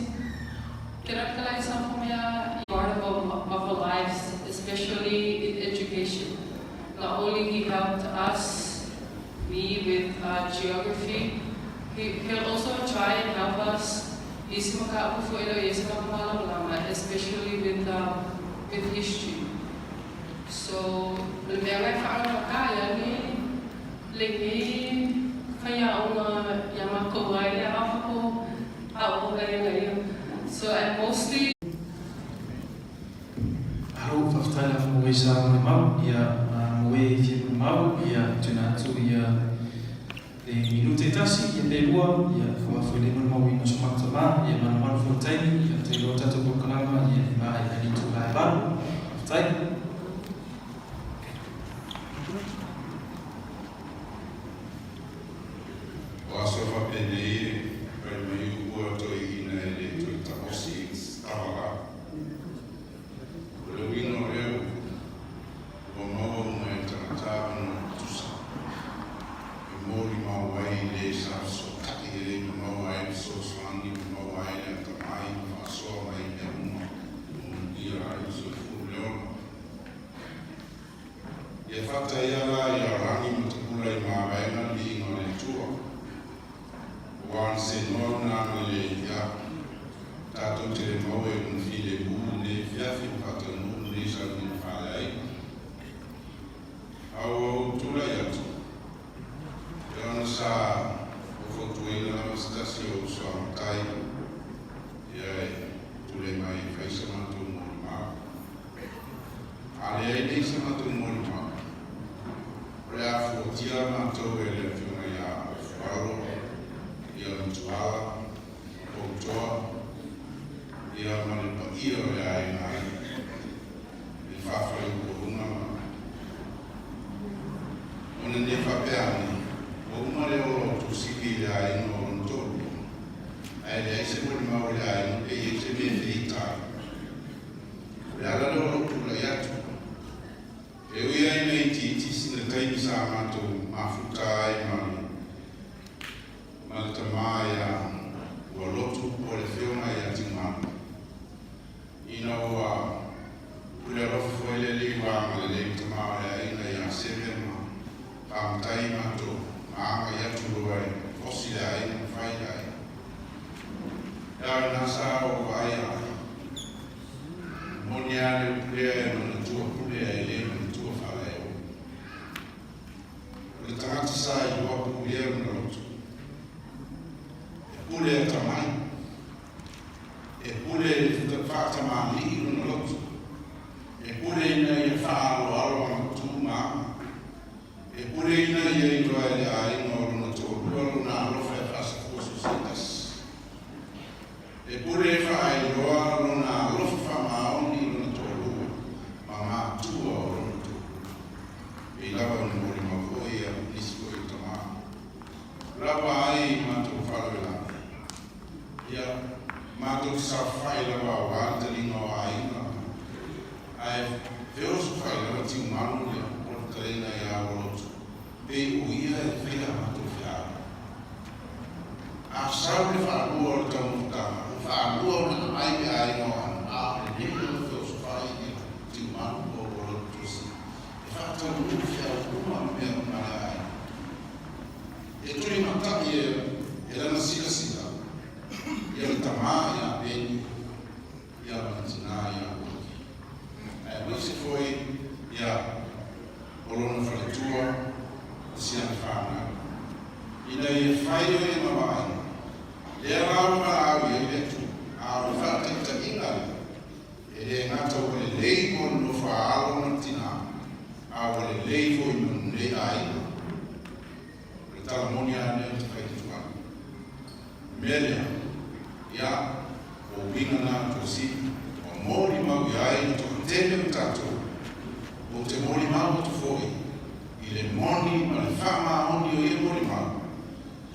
Ke ra ka lai sa fa mea part of our lives, especially in education. Not only he helped us, me with geography, he, he'll also try and help us isi maka fo ilo isi maka especially with history. So, le mea ngai whaanga ia ni le ni whaia o ngā ia mākou ai le awhako a o ngai ngai. So, I mostly
Alo, faafetai lava mo e sa molimau, ia mo e fia molimau, ia tuuina atu ia le minute e tasi, ia pe lua, ia faafoe le molimauina o so matou tama, ia manumanu foi le taimi, ia te iloa tatou polokalama, ia e maea i le itula e valu. Faafetai.
O aso faapenei e fai mai ua toeaina e le toe taosi i tava la. O le uiga o lea upu, ua maua uma e tagata ona tutusa, e molimau ai i le sa fesootai ai ma maua ai le fesoasoani ma maua ai le atamai ma faasoa mai i mea uma ua manuia ai le soifua ma le ola. Ia faataia la ia lagi ma tapula i mavaega le viiga o le Atua, aua na senoa lona agalelei ia tatou te le maua i lona filemu i lenei afiafi ma faataunuu lenei sauniga faaleaiga. A ua ou tulai atu, e ona sa ou fautuaina lava se tasi o uso a matai ia e tulai mai e fai sa matou molimau. A leai nei sa matou molimau, o le a fuatia matou e le Afioga ia Fualo, ia Matuala, ma Poutoa, ia ma le paia o le aiga ai, i le faafaleupualuga ma ona ne faapea ane, ua uma le ola o Tuasivi i le aiga o lona toalua, ae leai se molimau a le aiga pe i ai se mea e feita ai. O le ala lea o lou tulai atu, e ui ai ina itiiti sina taimi sa matou mafuta ai ma le ma le tama ia ua lotu po o le Afioga ia Tiumalu, ina ua pule alofa foi le Alii ua agalelei. Amata ai matou ma agai atu loa e osi le aiga ma fai le aiga. E ao ina sa ou vaai ai. Moni lava le upu lea e manatua pule ae le manatua faalaeo. O le tagata sa iloa pulia lona loto. E pule atamai. E pule faatamalii lona loto. E pule ina ia faaaloalo ana tu ma aga. E pule ina ia iloa e le aiga o lona toalua lona alofa e faasafua so se tasi. E pule e faailoa lona alofa faamaoni i lona toalua ma matua o lona toalua. Pei lava ona molimau foi ia nisi foi o tama lava ai i matou faalavelave. Ia, matou te saofai lava aua le taliga o aiga, ae feosofai lava tiumalu le o le taleiga ia Ualoto, pei o ia e faia a matou feau. A sau le faalua o le taumafataga, o faalua ona aai le aiga o Ana, a o lenei lava feosofai ia tiumalu po o Ualoto Tuasi, e faataunuu feau uma ma mea uma a le aiga. E tulimatai e lana silasila ia le tamā iā Peni ia ma le tinā iā Uaki, aemaise foi ia o lona faletua ma si ana fanau, ina ia fai o ia mau aiga, lea la ua valaau i ai le Atua, a o le faataitaiga lea, e le gata ua lelei mo le nofo a alo ma le tinā, a ua lelei foi mo lenei aiga. O le tala moni lava lenei ou te fai atu ai. O le mea lea, ia, o uiga na a Tuasivi, ua molimau i ai le toatele o tatou, ou te molimau atu foi i le moni ma le faamaoni o ia molimau,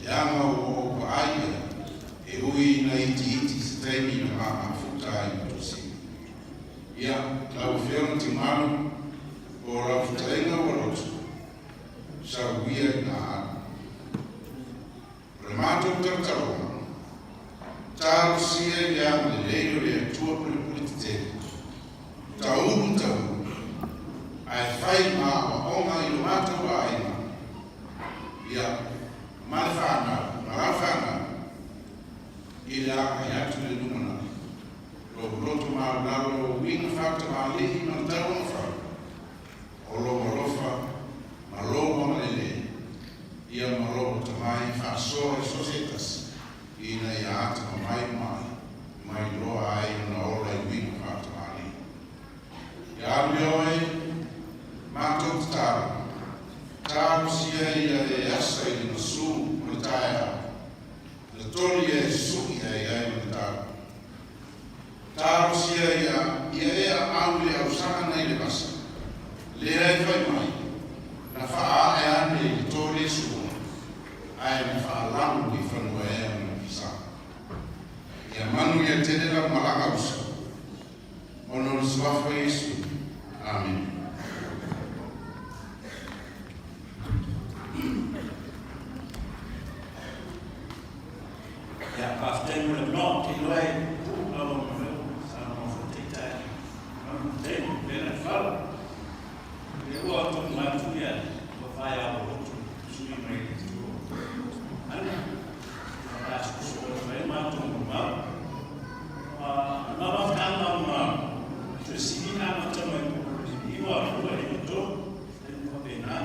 leaga ua ou vaai i ai, e ui ina itiiti se taimi na ma mafuta ai ma Tuasivi. Ia, lau Afioga Tiumalu, o lau fetalaiga ua loto, sau ia ina alu. O le matou talotaloga, talosia i le agalelei o le Atua pulepule tetele, taulu taulu, ae fai ma aoaoga i lo matou aiga, ia, ma le fanau, ma lau fanau, i le agai atu i le lumanai. Lou loto maualalo, lou uiga faatamalii ma le tauagafau, O lou alofa ma lou agalelei, ia ma lou atamai faasoa i so se tasi, ina ia atamamai uma ai, ma iloa ai ona ola i uiga faatamalii. Ia alu ia oe, matou tatalo, talosia ia e asa i le gasu o le taeao, na toli ia e suʻi ai ai ma le tau. Talosia ia, ia e aau i le ausaga nei le vasa, lea e fai mai, na faaae ane i le toli sua, ae na faalagu i fanua ea ma le fisa. Ia manu ia tele lau malaga uso, ona o le suafa o Iesu. Amene.
Ia, faafetai mo le avanoa. Ou te iloa e puu lava ma leo saunoa foi Taitai Manu Temo, lea na fala. Lea ua tofu atu ia ua fai a o lotu sui mai le itu o Ana. Ia ta susu o le mai matou mo mau. Ma mafutaga ma Tuasivi na amata mai po o le iwa lua i le tolu, le faapena.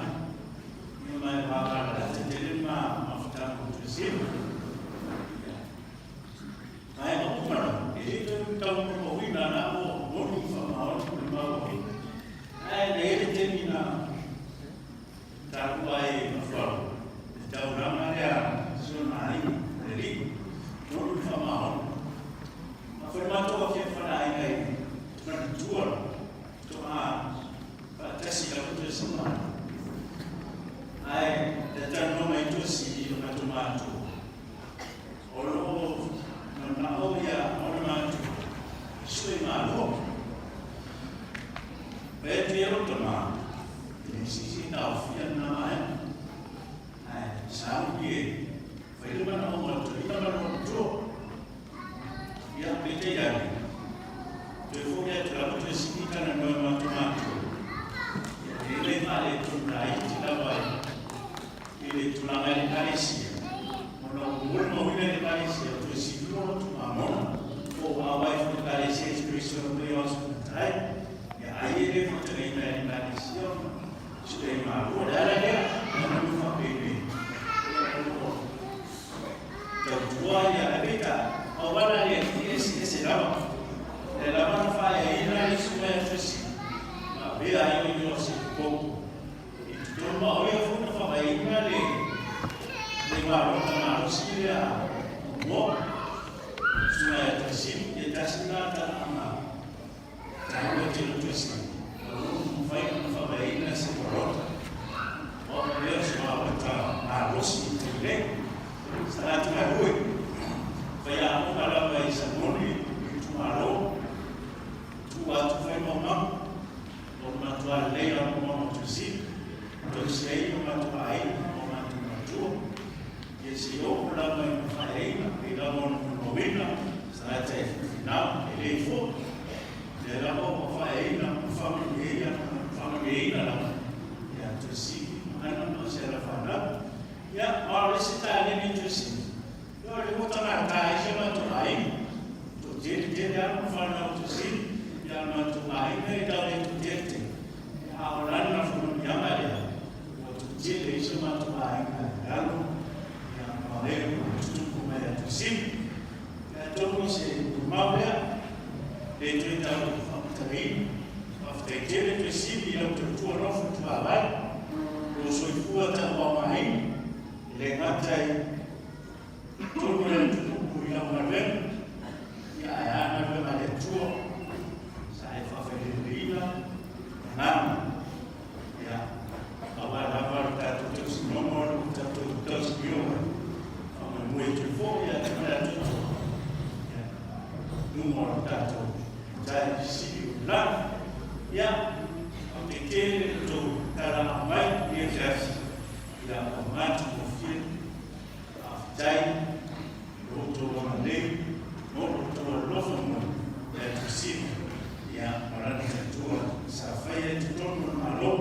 Ia ma e vakalata tele ma mafutaga o Tuasivi. Ia. Ae ma umana, e le tau tau mauina na o moni whamaoni o le mau ai. Ae na ele temi na tāua ai mafualu, le tauranga lea sona ai le li, moni whamaoni. Ma whai mātou a fia whana ai ai, mana tua, to a whaatasi la kutu e sama. Ae, te tau no mai tuasi i o matou mātua. O lo o manao ia ona mātua, e sue malo. Whai atu ia o tama, e le sisi taofia nā maea. Ae, sau i e, whai le mana o matou, i mana o matua. Ia, peitai ane, toe foi atu lava toe sili tana noa matou mātua. Ia, e le whale tonu nā iti lava e. tulaga i le Ekalesia, ona ua molimauina i le Ekalesia o Tuasivi ma lona tuugamona, po ua auai foi i le Ekalesia Yesu Keriso e pei o aso gatae. Ia ai e le faatagaina e le Ekalesia ona sue malo. O le ala lea, ona ua faapenei, ia o lo o tautua ia ae peitai, auala le Alii e eseese lava. O lea lava na faaeaina le susuga ia Tuasivi, na avea ai o ia o se popo. I totonu ma o ia foi na faavaeina le le palota malosi lea muamua, susuga ia Tuasivi, ia tasi lena talaaga taua tele o Tuasivi, o lo o mafai ona faavaeina se palota. O au lea o se palota malosi i le taimi nei. Sa latou galue, faiaoga lava i Sanoni i itumalo, tuu atu fai maumaga, O le matua lelei lava o mama Tuasivi, tausi ai o matou aiga ma o matou matua. Ia se i oo lava ina faaeaina, pei lava ona molimauina, tagata e finau, e lei foi. Lea lava ua faaeaina ma faamanuiaina lava ia Tuasivi ma ana ma si ana fanau. Ia, ma o le isi taleni i Tuasivi, ia o le ua tagata ai si o matou aiga. Toatele tele lava ma fanau o Tuasivi, ia o le matou aiga e tau le toatele tele. Ia, a o lana faamanuiaga lea, ua toatele ai si o matou aiga i lalo, ia, ma e ua tutupu mai ia Tuasivi. Ia, atonu o se molimau lea, le toe tau faamatalaina. Faafetai tele Tuasivi i lau tautua nofo tuvaavae, lou soifua tauaogaina, e le gata i totonu o le atunuu i lau galuega, ia ae a galuega a le Atua sa e faafaileleina agaga, ia aua lava le tatou tausinoma o le tatou tausinio ai faamoemoe atu ai foi ia te ma le atoatoa ia luga o le tatou Matai sili o le lagi. Ia, faafetai tele le tou talaaga mai i lenei afiafi. Ia, ua matagofie. Faafetai i lo outou agalelei ma lo outou alofa mai ia Tuasivi, ia, ma lana tautua sa faia i totonu o le Malo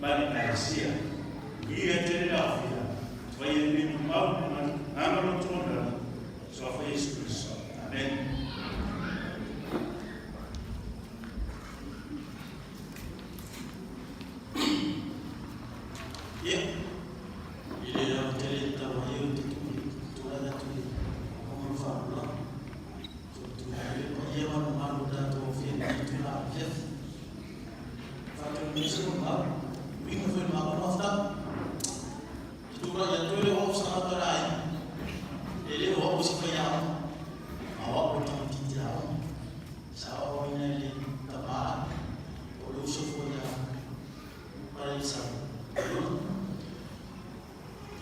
ma le Ekalesia. Ia tele le aofia, faia lenei molimau i le agaga lotomalala, Suafa Iesu Keriso. Amene.
Ia, i le aotele le tau ai o te tulaga atu i le faaula. Tulaga i le paia ma le mamalu o tatou afia i lenei itula afiafi. Faatonu se mamalu, uiga foi le malo mafutaga. Te tulai atu e le o au se tagata o le aiga, e le o au o se faiaoga, a o au o le tamaitiiti aoga. Sa aoaoina e le tama o le uso foi ia Paraiso Iona.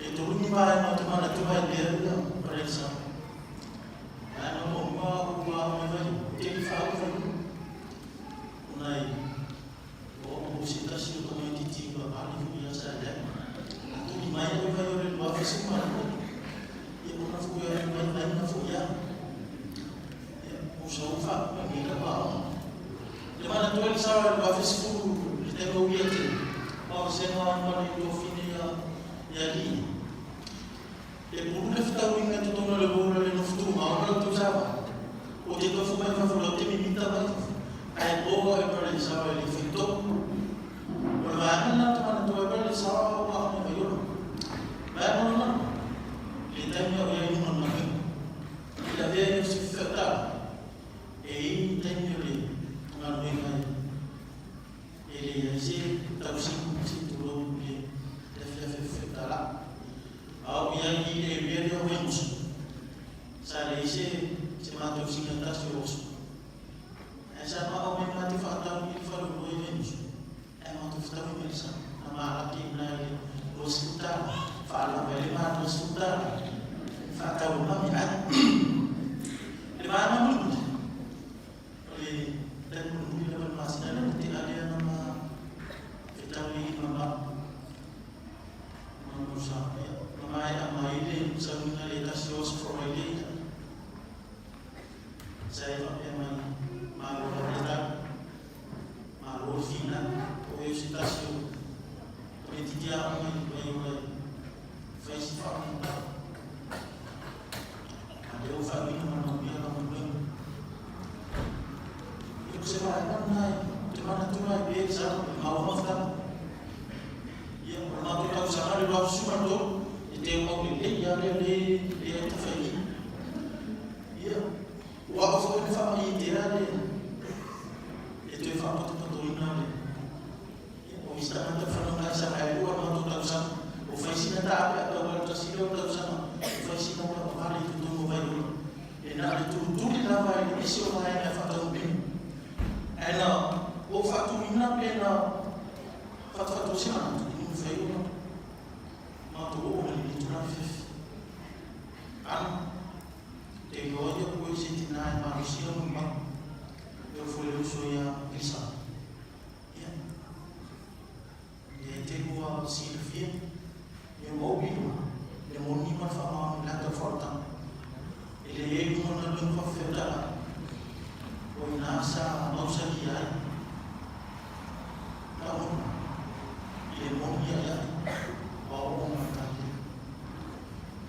E tolu ni vaega o te manatua ai lea ia Paraiso. Vaega muamua ua aoga mai vai, te i whāu vai. Ona i O au o se tasi o tamaitiiti ua pale foi ia Sailema. A tuli mai au vai o le 2012, ia ona foi au vai mai na foi au. Ia, o sa u faapuani lau aoga. Le manatua le sao i le 2010 le taimi o uia tele, ma o sega ma le tofine ia ia alii. E pulu le fetauiga i totonu o le uo o le nofotuga o lau tausava. O te tofu mai fafo lau te mimita mai fafo, ae po e pale i sawa e le faitoo. O le vaega lena ou te manatua ai pale i sawa o au aoga mai ola. Vaega lona lua, i le taimi a o i ai i luga o le galuega. I le avea ai o se feutala, e i ai ni taimi o le galuega e leai ai se tausiga se tulou i le afiafi feutala. A oo i ai i le area lea o Vaimoso, sa leai se se matou singa tasi o oso. Ae sa maau mai ma te faatau i le faleoloa i Vaimoso, ae matou fetaui mai le sa, na malaki i ina i le $20, faalava ai le ma $20, faatau e mami ai. Le vaega mulimuli, o le taimi mulimuli lava i le masina lea na tea lea na ma fetaui ai ma mau. Na maea mai le sauiga le tasi o aso Faraile ia. Sa e faapea mai, Malo lava le tau, malo le finau, o oe o se tasi o tamaitiiti aoga i Vaiola Fai si faamatalaga. A lea ua faaiuina ma le manuia lau galuega. Ia o se vaega lena ou te manatua ai pea i le maua mafutaga. Ia, o le matou tausaga le 23, e teumau lelei lava lea lea lea e tafai i. Ia, ua ao foi le faamaitea le e toe faapatopato-ina le O isi tagata whanonga i sa e lua matou tausaga. O fai sina taape a tau alu tasi lea o tausaga, o fai sina ula vavale i totonu o Vaiola. E na o le tulituli lava i le isi o vaega e faataunuuina. Ae na ou faatuina pe na fatufatu se manatu i nuu fai o matou oo mai lenei tulaga fiafi. Ana, te iloa ia koe se tina e malosia lou mau. E oo foi i le uso ia Elisa. Ia, lea e te lua silafia, le mau iloa, le moni ma le faamaoni i la outou faaolataga. E le i ai i luga o le galuega faafeutala, o i ina sa mausali ai lagona i le moni ia ia ua oo mai i tali.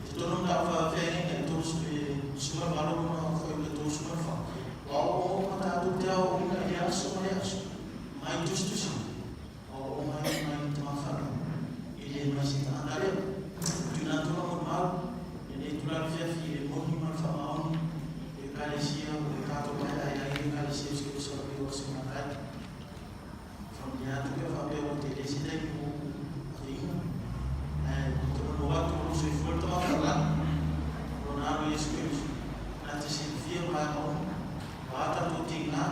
I totonu o mataupu faafeagaiga e 38 lona fuaiupu e 34, ua oo ma tatou te aoaoina i le aso ma le aso, mai tusitusiga, ua oo mai mai tamafanau, e le mai se tagata lea. Tuuina atu la molimau, lenei itula afiafi i le moni ma le faamaoni, o Ekalesia, o tatou paepae ai i Ekalesia o Siuosa o Aso Matai. Faamanuia atu pea faapea ua tele se taimi ua ou aveina, ae ou te manu atu o lou soifua le Tama Faalala, o Lona Alo Iesu Keriso, na te silafia vaega uma, o a tatou tiga,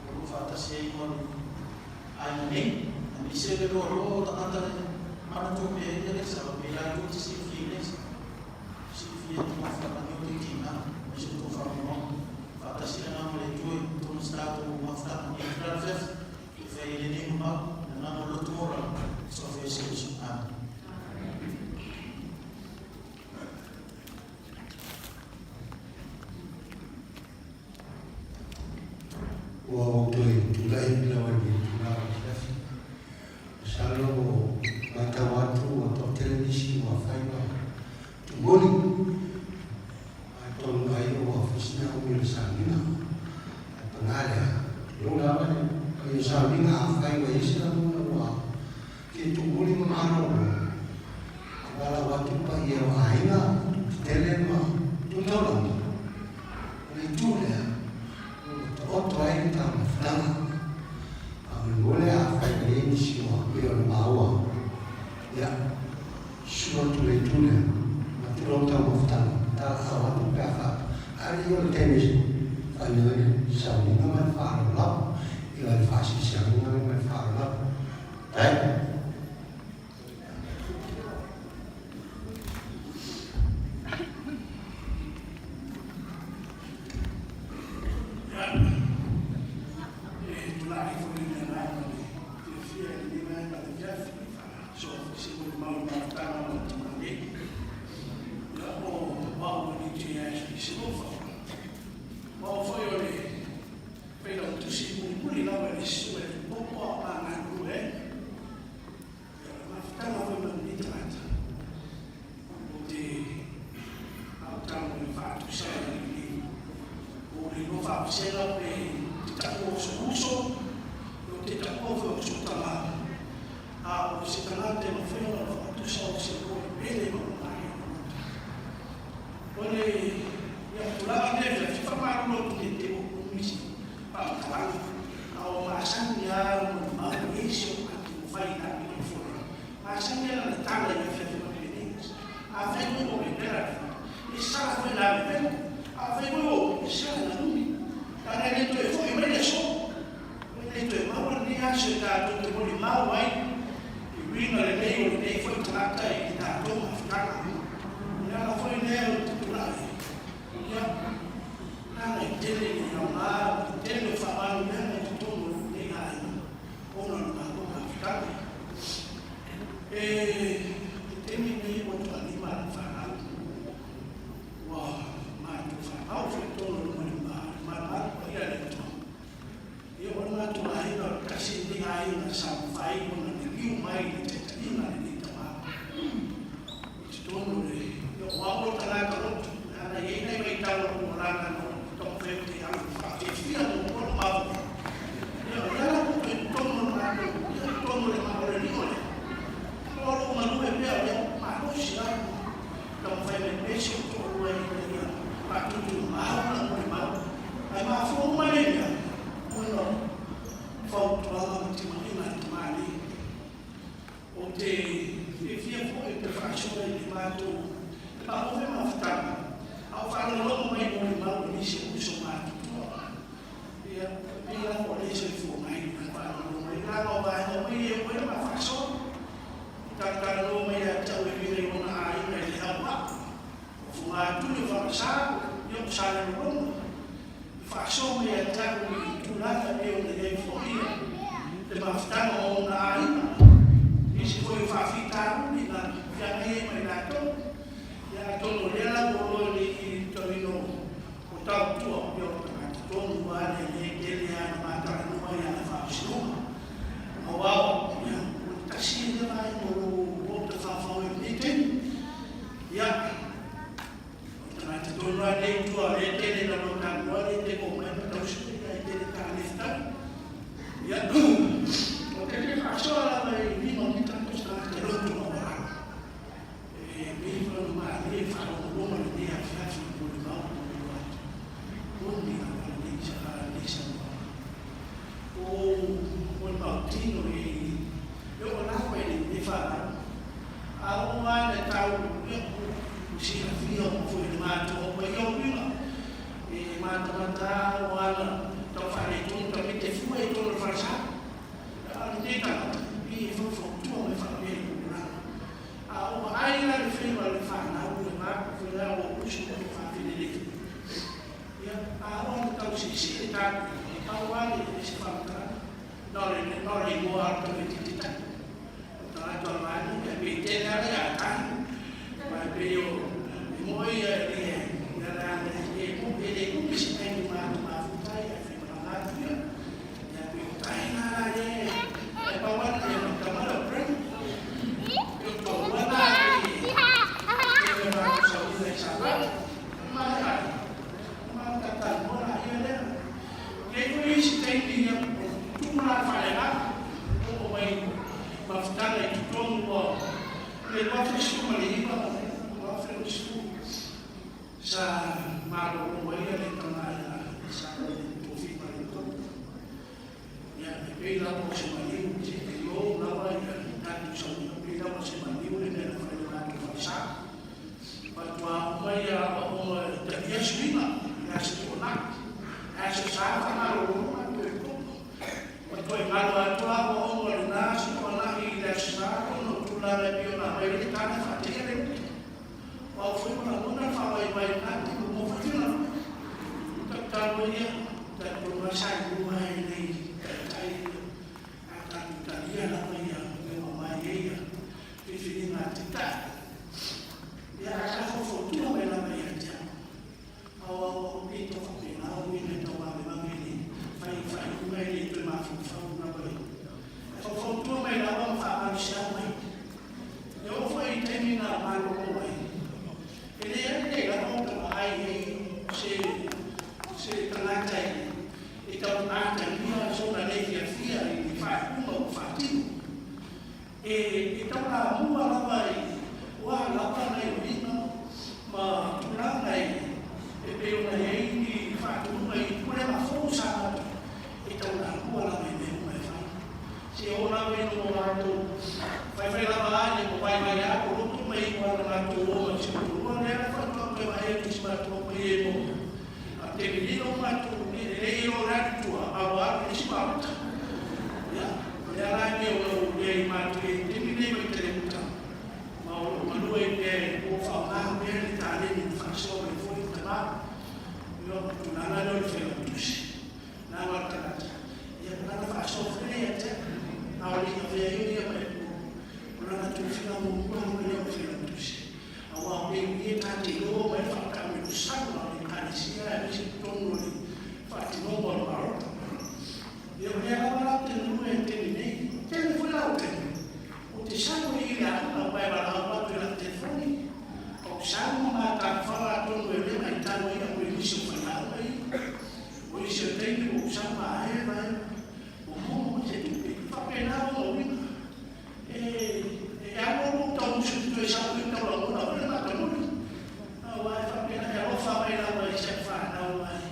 o lo o faatasi ai ma le aiga nei, aemaise le loaloa o tagata e manatua pea ai le sao, e latou te silafia i le silafia e Tama Faalala o outou tiga, aemaise o outou faanoanoa. Faatasi le Agaga o le Atua i totonu o se tatou mafutaga i le afiafi, e fai ai lenei mamao, le Agaga o le loto maualalo, Soifua Iesu Keriso. Amene.
Ua ou toe tulai atu lava i le itula o le afiafi. Masalo ua matau atu ua toatele nisi ua fai ma tumuli. Atonu ai ua fai sina umi o le sauniga. Ae paga lea, tulou lava le paia o sauniga, afai ua i ai se lagona ua fia tumuli ma malolo, e valaau atu le paia o aiga, tupu tetele ma tu taulaga. O le itu lea, ua taoto ai le taumafataga. Faamolemole afai ua i ai nisi ua pei ona maua, ia, Susu atu le itu lea, ma tulou taumafataga, talafao atu pe a faapea, a le i o le taimi e faaino ai le sauniga ma le faaaloalo, ia le faasiasiaga ma le faaaloalo. Faafetai.
E tulai foi i le agaga o le fiafia i lenei vaega o le afiafi. So, se mo le mau mafutaga o le tama nei. Ia, o au o le JS Silva. O au foi o le Failautusi mulimuli lava i le susu e le popo a o galulue ai. Ia, o le mafutaga foi ma lenei tagata, ou te autago i le faatusa i le o le iloa faavasega pe te taua o sou uso, ou te taua foi o sou tama. A o se tagata e mafai ona faatusa o se loa e pele ma mamae i le maota. O le ia tulaga lea e fia faamalulu atu i te o nisi faamatalaga, a o masani lava ma mau i si o matou fai i lagi le fono. Masani lava na tala i afiafi faapenei. Afai foi ua pepela le fale, e sala foi la le velo. Afai foi ua umi, e sala la umi. Leaga e le toe foi mai le aso. E le toe maua lenei aso e tatou te molimau ai i uiga lelei o lenei foi tagata i le tatou mafutaga. O le ala foi lea ou te tulai ai, ia, leaga e tele le aoga ma le tele o faamanuiaga i totonu o lenei aiga ona o le matou mafutaga. E, le taimi lenei ua toalima lau fanau, ua matou fanau foi i totonu o le malumalu paia a le Atua. Ia o le matou aiga o le tasi lenei aiga sa mafai ona liliu mai i le taitaiga a lenei tama. I totonu matou e maua foi mafutaga a o faalogologo mai molimau i nisi o uso matutua. Ia, e pei lava o lea e soifua mai na faalogologo mai leaga o vaega uma ia e oo ai le ma faasoa. E talatalanoa mai ia te au e uiga i ona aiga i le auvaa, o Fogatuli, o Fagasa, ia o Salelologa. E faasoa mai ia te au i tulaga e pei ona i ai foi le mafutaga o ona aiga, nisi foi o faafitauli na feagai ai ma i latou. Ia atonu o lea la ua loa i le tauina o tautua ia o tagata tonu lava lea e tele lava ina matalanoa i ana faamasinoga. Aoao, ia, o le tasi ia lea vaega o lo o ou tafaofao ai i lenei taimi. Ia, o le tagata tonu lava lenei i tua o lea e tele ina lua talanoa lea e te oo mai ma tausi ia e tele ta lefutau. Ia, o te fia faasoa lava i lima o ni tagata o se tagata loto maualalo. E pei foi ona malie faalogologo lenei afiafi i molimau ma molimau atu. Moni lava lenei saunoaga. O molimau tino e e oo lava i lenei fanau. A oo lava ina tau ia ua silafia uma foi e le matua uma ia uiga e matamata lava ana tau faaletonu tamiti e fua i totonu o le falesa. A o lenei tagata e pei e faufautua mai faapea i tupulaga. A o vaai la le faiva o le fanau e mapu foi la ua usu mai le faafelele. Ia, a oo ina tau siisii le tatou, e pau lava le se faamatalaga, na o le na o le igoa lava o le tamaitiiti tai. O le tagata o le vaega, ia pei tele lava le atai, aua e pei o e moe ia e le ia le ana e e le umi se taimi matou mafuta ai ae faimalaga atu ia. Ia pei o tai na la lea e pau lava le tama lea o Brandon. Sa malolo ai le tama ia sa tofi mai Ia, e pei lava o se maliu, se tulou lava ia tatou saunoa, e pei lava o se maliu le mea na fai i le matou falesa. Faatoa uma ia aoaoga e talia suiga i le Aso Toonai. Le Aso Sa faamalolo matou e topu. Ma toe galo atu lava aoaoga i lena Aso Toonai i le Aso Sa ona o tulaga e pei ona aumai ai le tala e faateia le uta. O au foi ua lagona le faavaivai i lena taimi, ua maua foi finagalo. Tatalo ia, talitonu lava sa i luma e le i taitai a tatou talia lava ia mea ua aumai ai ia filifiliga a Taitai. Ia ae sa faufautua mai lava ia te au. Aoao pei tau faapena o uiga e tau vavevave i le fai faaiuga e le toe mafaufau lava i e faufautua mai lava ma faamalosiau mai. E oo foi i taimi na malolo ai, e leai le lava o ta vaai ai se se tagata e tau atagia sona le fiafia i le faaiuga ua faatino. E e taulamua lava i ua lava nai uiga ma tulaga e e pei ona i ai ni faatonuga i pulega fou sa matou e taulamua lava i mea uma e fai. Se oo lava ina ua matou faifai lava a ia ua vaivai a ko loto mai ua na matou o mai si o lea na faatoa toe vaai atu i si matou mai e mo a te lilo matou e lelei o le atu tua a ua alu i le isi palota. Ia, o lea la e pei ona ou i ai matou i le taimi lenei mai Telemuta ma o lo o galue ai pea e o faaaoga pea le taleni na faasoa mai foi le tama. Ia, o le tulaga lea o le failautusi. Na o le tagata, ia o lana faasoa foi lea ia te au. A o le i avea ai o ia ma e o lana tofiga muamua lava lea o le failautusi. Aua o mea ia ta te iloa mai le faataamelosana o le Ekalesia aemaise totonu o le faatinoga o le palota. Ia o lea lava la ou te galue ai i le taimi nei. Tele foi la ou taimi, ou te sau ai i le aoga aua e valaau atu i lau telefoni. Ou te sau ma matafala atonu e le matau ai au i nisi o faiaoga ia. O isi o taimi ua ou sau ma ae vaega, ua maua mai se tupe. E faapena ona uiga. E e alu alu ou tau musu toe sau i tau lagona foi le matamuli. Aua e faapena e alofa mai lava i si au fanau ai.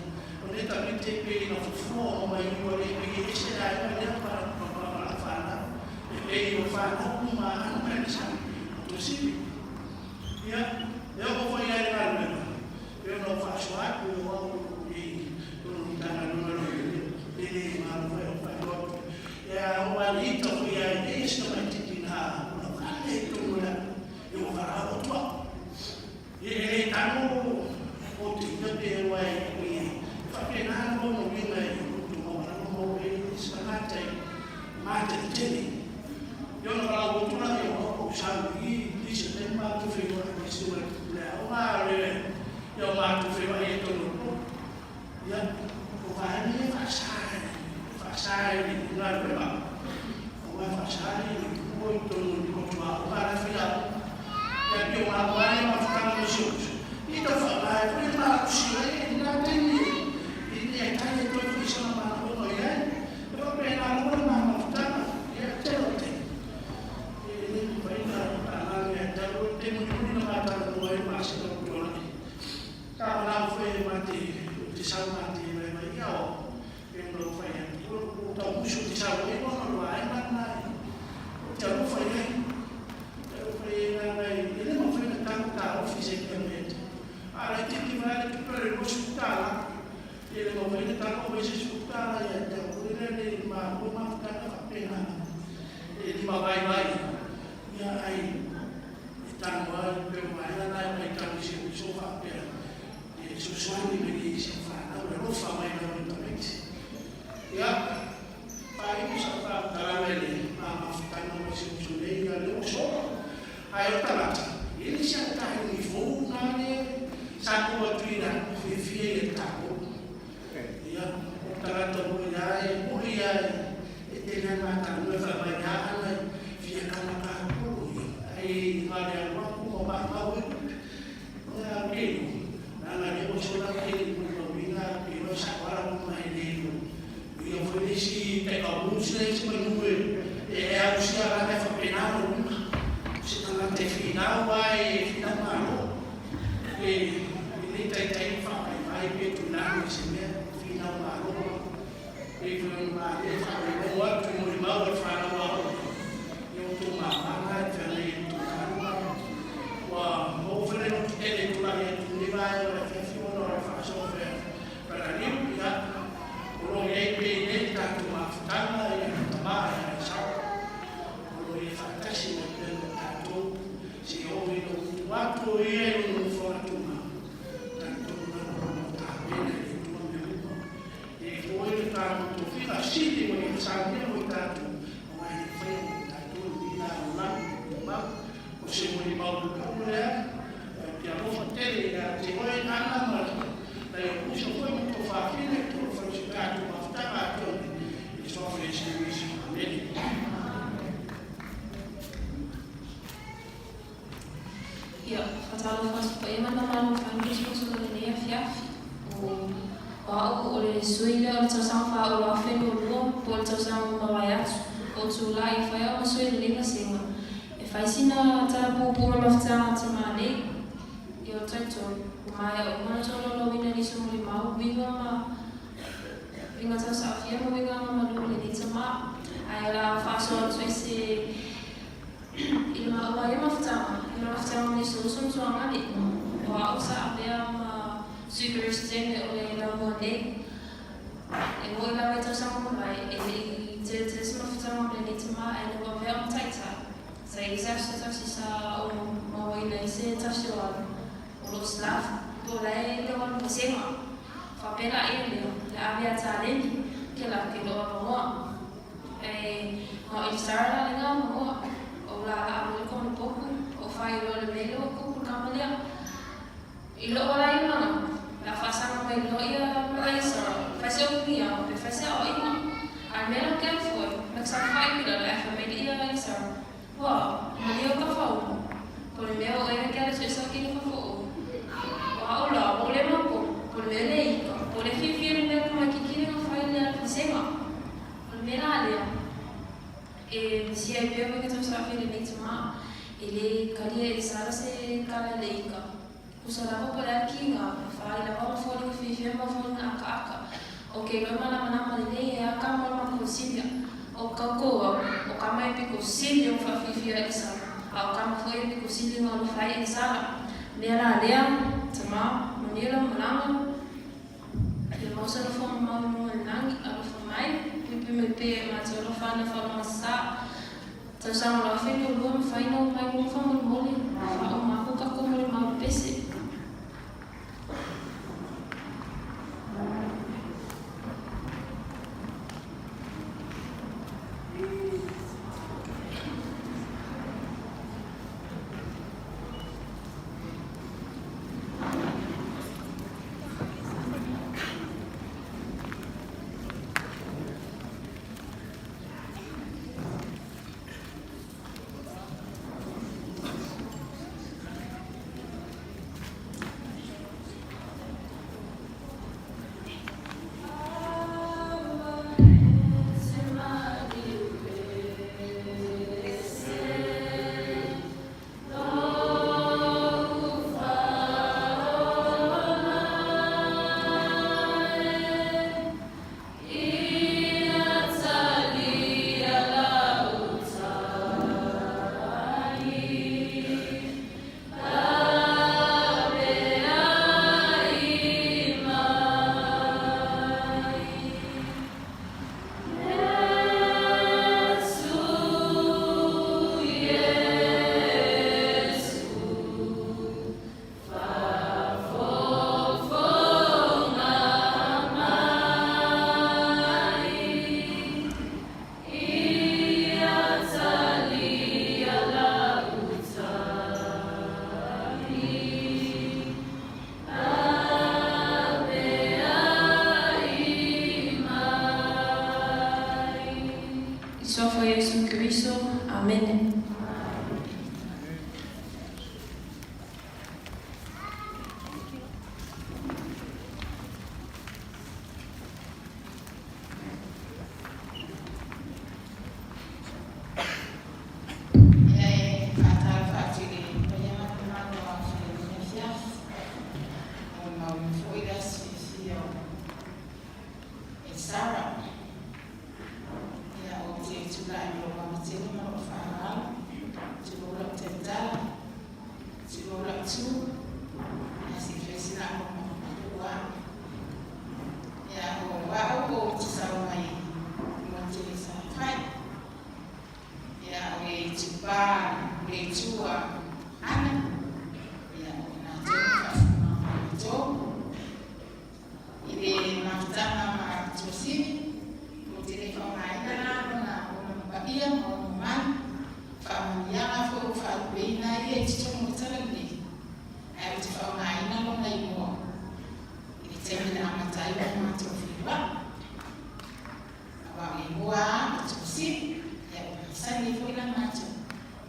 O nei tamiti e pei ina fufua ona mai ua le pei e ese le aiga lea ma lau fanau. E pei o fanau uma a Anu mai le sami, o Tuasivi. Ia, e oo foi i ai le galuega, e pei ona ou faasoa atu, o au o lo o i ai i totonu o le Matagaluega o Leoleo, e le malo foi au faailoa atu. Ia, a oo lava i le ita foi ia e leai se tamaitiiti na ulavale i totonu o le aoga, ia ua valaau atu au. Ia, e le tago o te ita pe aua e e faapena lava ona uiga i loto maualalo ma oo i ai se tagata e matalitele. Ia ona valaau atu lea o au ou sau i i se taimi matou feiloai ma isi tamaitiiti o le aoga a o le ia o matou feiloai ai totonu o le po. Ia, o vaega ia e faasa e faasa i le galuega. Aua e faasa i le tuua i totonu o ni potu aoga a la e faiaoga. Ia pei o maua lava ia mafutaga ma si ou uso, ia tau faaaoga ai foi le malosi ai i lena taimi i le tali atu ai foi i sana manaoga i ai. E faapena lava le ma mafutaga, ia tele o taimi. E le mafai ona faaaoga mea talu ai le taimi mulimuli na ma talanoa ai le masina ua tuanai. Sa manao foi e mate ou te sau mate vaivai ia o pe ona ou fai atu ua ou tau musu ou te sau ai ona o le vaega lena ou te alofa i ai te alofa i ai leaga e le mafai ona tago taofi se mea mea te a laitiiti mai le tupe o le $20 e le mafai ona tago mai se $10 ia te au foi lea nei malo mafutaga faapena e lima vaivai ia ai E tago ai le peo vaega la e matau i si ou uso faapea, e fesoasoani mai nei i si au fanau, e alofa mai lava i tamaiti. Ia, faaiu sau faamatalaga i le ma mafutaga ma si ou uso nei, ia lea ua sola. Ae o le tagata, e le se autahi fou na le sa tuu atu i lalo, fiafia ia te tatou. Ia, o le tagata moi lava e moi lava e tele ana talanoa e faavae ia ana e fia kamaka pulu ia. Ai na le alu aku ma maumau ai tupe. Ia au ke iloa, leaga lea ua sola ke le molimauina ke iloa sa o ala uma e le iloa. Ia foi le isi taikaumusi le isi manu e e ausia lana e faapena ona uiga. O se tagata e finau lava e finau malo. E le taitai ona faavaivai pe tulaga i se mea finau malo lava. Pei foi ona malie e faalogologo atu i molimau a le fanau aoga i o outou mama na e feagai ai i le tou galuega. Ua maua foi le loto tele e tulai atu i lenei vaega o le afiafi ona o le faasoa Fagalii, ia, o lo o i ai pea i nei le tatou mafutaga ia le tama ia Esau, o lo o i ai faatasi mai pea ma tatou, seia oo ina ua tuu atu o ia i lona nofoaga tumau, tatou na o lo o tapena e le Atua mea uma. E foi le tatou tofiga sili mo ia saunia mo i tatou, aua e le faia mo i tatou le uiga lalolagi ma le tumau. O se molimau pupuu lea, ou te alofa tele ia te oe Ana ma nai ou uso foi ma tou fafine, tou fai si tatou mafutaga atoa i le Suafa o Iesu Keriso. Amene.
Ia, faatalofa atu paia ma mamalu o fai musumusuga i lenei afiafi. O au o le sui lea o le tausaga 2022 po o le tausaga ua mavae atu, o Tulai, e fai au ma sui o lenei vasega. E fai sina tala puupuu ma mafutaga a tamā nei. Ia o talitonu, ua maea uma ona tolaulauina e nisi o molimau, uiga ma uiga tausaafia ma uiga agamalu o lenei tamā. Ae o le a faasoa atu i se i le maua ai o mafutaga, i le mafutaga ma nisi o uso ma tuagali. O au sa avea ma Sui Peresetene o le Laumua nei. E moni lava i tausaga mavae, e le i teletele se mafutaga ma lenei tamā, ae na ua avea o ma taitai. Sa i ai se aso tasi sa ou mauaina ai se tasi o alu, o lou Slav, po o la e tau alu vasega. Faapea laia lea, le ave a taleni, ke la ke loa mamoa. Ae ma o Ilisara la lenga mamoa, o la la alu le kona poku, o fai loa le mele ua kupu le kama lea. I lou ala ia manaʻo, o le a faasaga mai loa ia Malaisa, fai se upu ia pe fai se aoaiga. A le mea la ke au foi, me ka saofai uila le ae fai mai le ia Laisa, Ua, malie o ka faulu, po le mea o oe ke ala suesa ke le fafoo. O a'u la, ua ole maopopo, po le mea le ika, po le fiafia le mea ka makiki le ka fai le ala vasega. O le mea la lea, e misia ai pea uiga tausaafia lenei tamā, e le kalia e sala se kala le ika. Usa lava po le a kiga, e fāi lava ma foliga fiafia ma foliga akaaka. O ke loe malamalama lenei e a ka mo le makau silia. O kau kou au, o ka mai piko sili o whaafiafia i sala. A o tama foi e pito sili ona alofa ai e Sara. Mea la lea, tama, manuia lau malaga, ia maua se alofaga mau i luga i le lagi, alofa mai, puipui mai pea ia matou alofa ana faaologatā. Tausaga o le 2022 mafai ona omai luga faamolemole, faauma aku tatou molimau i le pese. I Suafa o Iesu Keriso. Amene.
Ia e faatalofa atu i le paia ma le mamalu o Afia i lenei afiafi. Molimauina foi le aso fiafia o Sarah. Ia ou te tulai ma lou ava tele ma lou faaaloalo, tulou lau tautala, tulou lau tu, ia se i fai sina au molimau au. Ia o au ou te sau mai i motu i Salafai. Ia o le itupa, o le itu a Ana, ia o i matou e faafofoga mai matou. I le mafutaga ma Tuasivi, ou te le faaaogaina la lona ona paia ma ona mamalu, faamanuiaga foi ua faalupeina ai ia i totonu o le tala lenei, ae ou te faaaogaina lona igoa i le taimi na amata ai ona matou feiloai. Aua o le igoa lava o Tuasivi, ia ua masani ai foi la matou.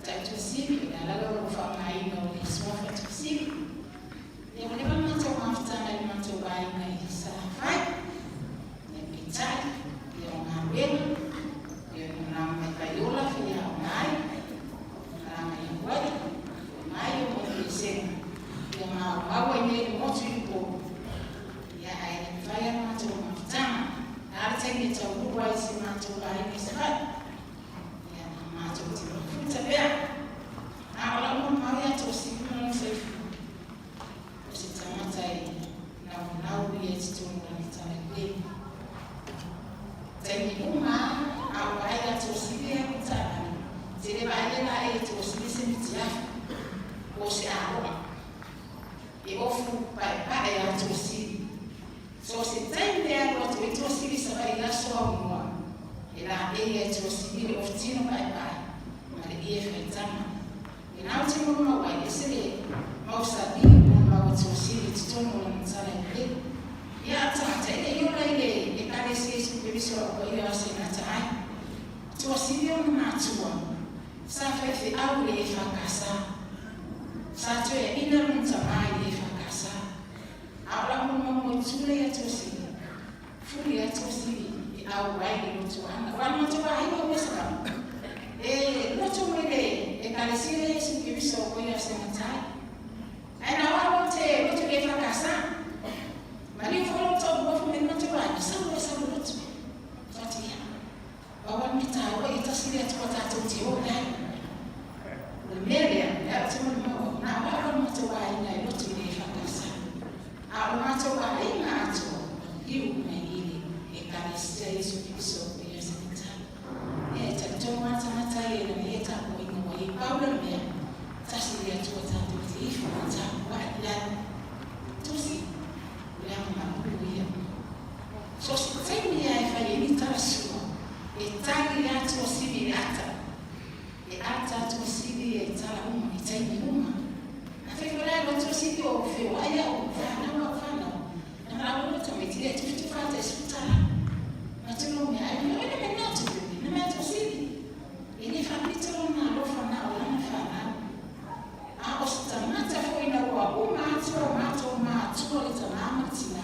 Tau Tuasivi, o le ala lea o lou faaaogaina o le suafa Tuasivi. Ia ua leva le matou mafutaga i le matou aiga i Salafai, ia peitai, ia o galuega, ia na malaga mai Vaiola faiaoga ai, malaga i Hawaii, foi mai o mai Pesega, ia maumau ai nei le motu i Upolu, ia ae le mafai lava le matou mafutaga. A le taimi e taunuu ai si matou aiga i Savaii, ia matou te mafuta pea. A o lau molimau ia Tuasivi ma lona soifua, o se tagata e naunau ia i totonu o lana tala lelei. Taimi uma a ou vaai ia Tuasivi e alu i taavale, ou te le vaaia la e Tuasivi se mitiafu po o se aloa e ofu paepae ia Tuasivi. So o se taimi e alu atu ai Tuasivi i Savaii i aso aunoa, e laei ai Tuasivi le ofu tino paepae ma le ie faitama. E nao te molimau ai, ese le mausali o molimau a Tuasivi i totonu o lana tala lelei. Ia a tagata e le i ola i le Ekalesia Iesu Keriso a ua ia ase gata ai. Tuasivi ona matua, sa faifeau i le EFKS. Sa toeaina lona tamā i le EFKS. A o lau molimau moe tula ia Tuasivi, fuli ia Tuasivi e auai le lotu ana. Aua le matou aiga ua sa e lotu mai le Ekalesia lea Iesu Keriso o ia se matai. Ae na o au te lotu le EFKS. Maliu foi lou tau ofu mai le matou aiga, sau loa sau le lotu. Fatu ia. Pau lava le mea taua ia tasi le Atua tatou te o i ai. O le mea Pau le mea, tasi le Atua tatou te ifo ma tapuai i ai. Tusi, o le agamalulu ia. So o se taimi lava e fai ai ni tala sua, e tali le Atuasivi i le ata. E ata Atuasivi ia i tala uma, i taimi uma. Afai foi la e alu Atuasivi o feoai au fanau au fanau, na manao loa le tamaiti lea e tufatufa ata i sefulu tala. Avatu lou mea, ae mea oe na mea na tupe, na mea Atuasivi. E le faapito lona alofa na o lana fanau. A o se tagata foi ina ua uma atu o matou matua le tamā ma le tinā.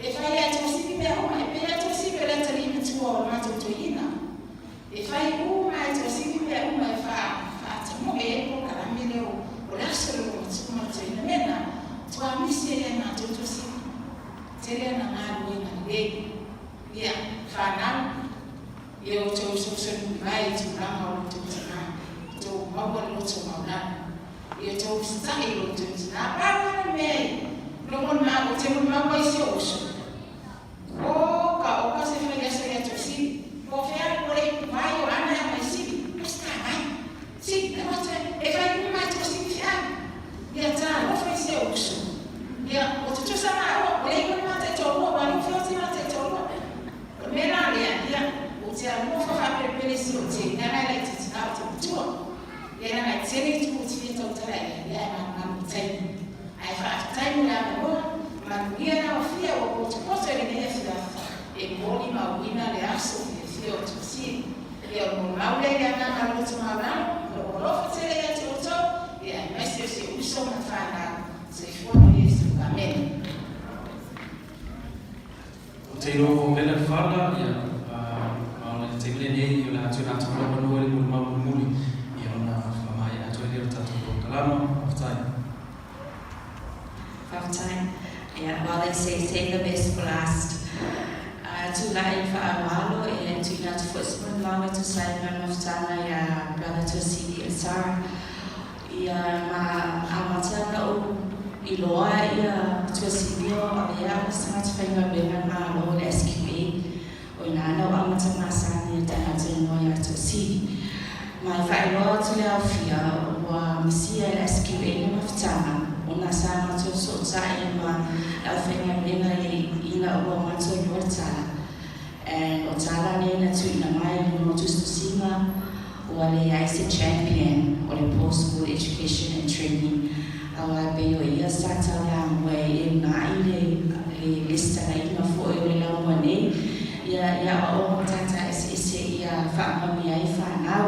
E fai e Tuasivi mea uma, e pei lava Tuasivi o le atalii matua o le matou toeaina. E fai uma e Tuasivi mea uma e faa, faatamoe ai le polokalame lea o, o le aso o le olomatua ma le toeaina. Mea na, matua misi ai ia matou Tuasivi. Tele ana galuega lelei. Ia, fanau. Ia outou fesoasoani mai i tulaga o lo outou tina, outou maua le loto maualalo. Ia outou usitai i lo outou tina. Pau lava le mea e lomolomau, ou te molimau ai i si ou uso. O ka oka se fai aso ia Tuasivi. Po o fea ua le i vai o ana e aumai sili, o se tāvai. Sili, na wata, e fai uma mai Tuasivi feau. Ia talofa i si ou uso. Ia, ua tutusa māua, ua leai ma ni mata i toalua, ua alu fea o te mata i toalua. O le mea la lea, ia, ou te alofa faapelepele i si ou teina la e laitiiti na ou te matua. Ia leaga e tele itu ou te fia tautala i ai, ia ae malumalu i taimi. Ae faafetai mo le avanoa, manuia le aofia ua potopoto i lenei afiafi e molimauina le aso fiafia o Tuasivi. Ia o le molimau lea i le agaga loto maualalo, o lou alofa tele ia te outou, ia aemaise o si ou uso ma le fanau. Soifua ma ia Iesu. Amene.
Ou te iloa ua vela le fala, ia, ma o le taimi lenei, o le a tuuina atu le avanoa i le molimau mulimuli, ia, ona faamaea atu ai lea o le tatou polokalama. Faafetai.
Faafetai. Yeah, well they say save the best for last. Tulai i le faaaloalo e tuuina atu foi se molimau e tusa ai ma le mafutaga iā Brother Tuasivi Elsara. Ia ma amata ona ou iloa ia Tuasivi o avea au ma se tagata faigaluega a le Malo o le SQA. O ina na ou amata masani i le tagata inoa ia Tuasivi. Ma e faailoa atu le aofia ua misia e le SQA le mafutaga ona sa matou fesootai ma le aufaigaluega ina ua matou iloa le tala. And o tala nei na tuuina mai i luga o tusitusiga ua leai se champion o le Post School Education and Training aua e pei o ia sa taulamua e uunai le le lesitalaina foi o le laumua nei ia i aoaoga matata eseese ia faamanuia ai fanau.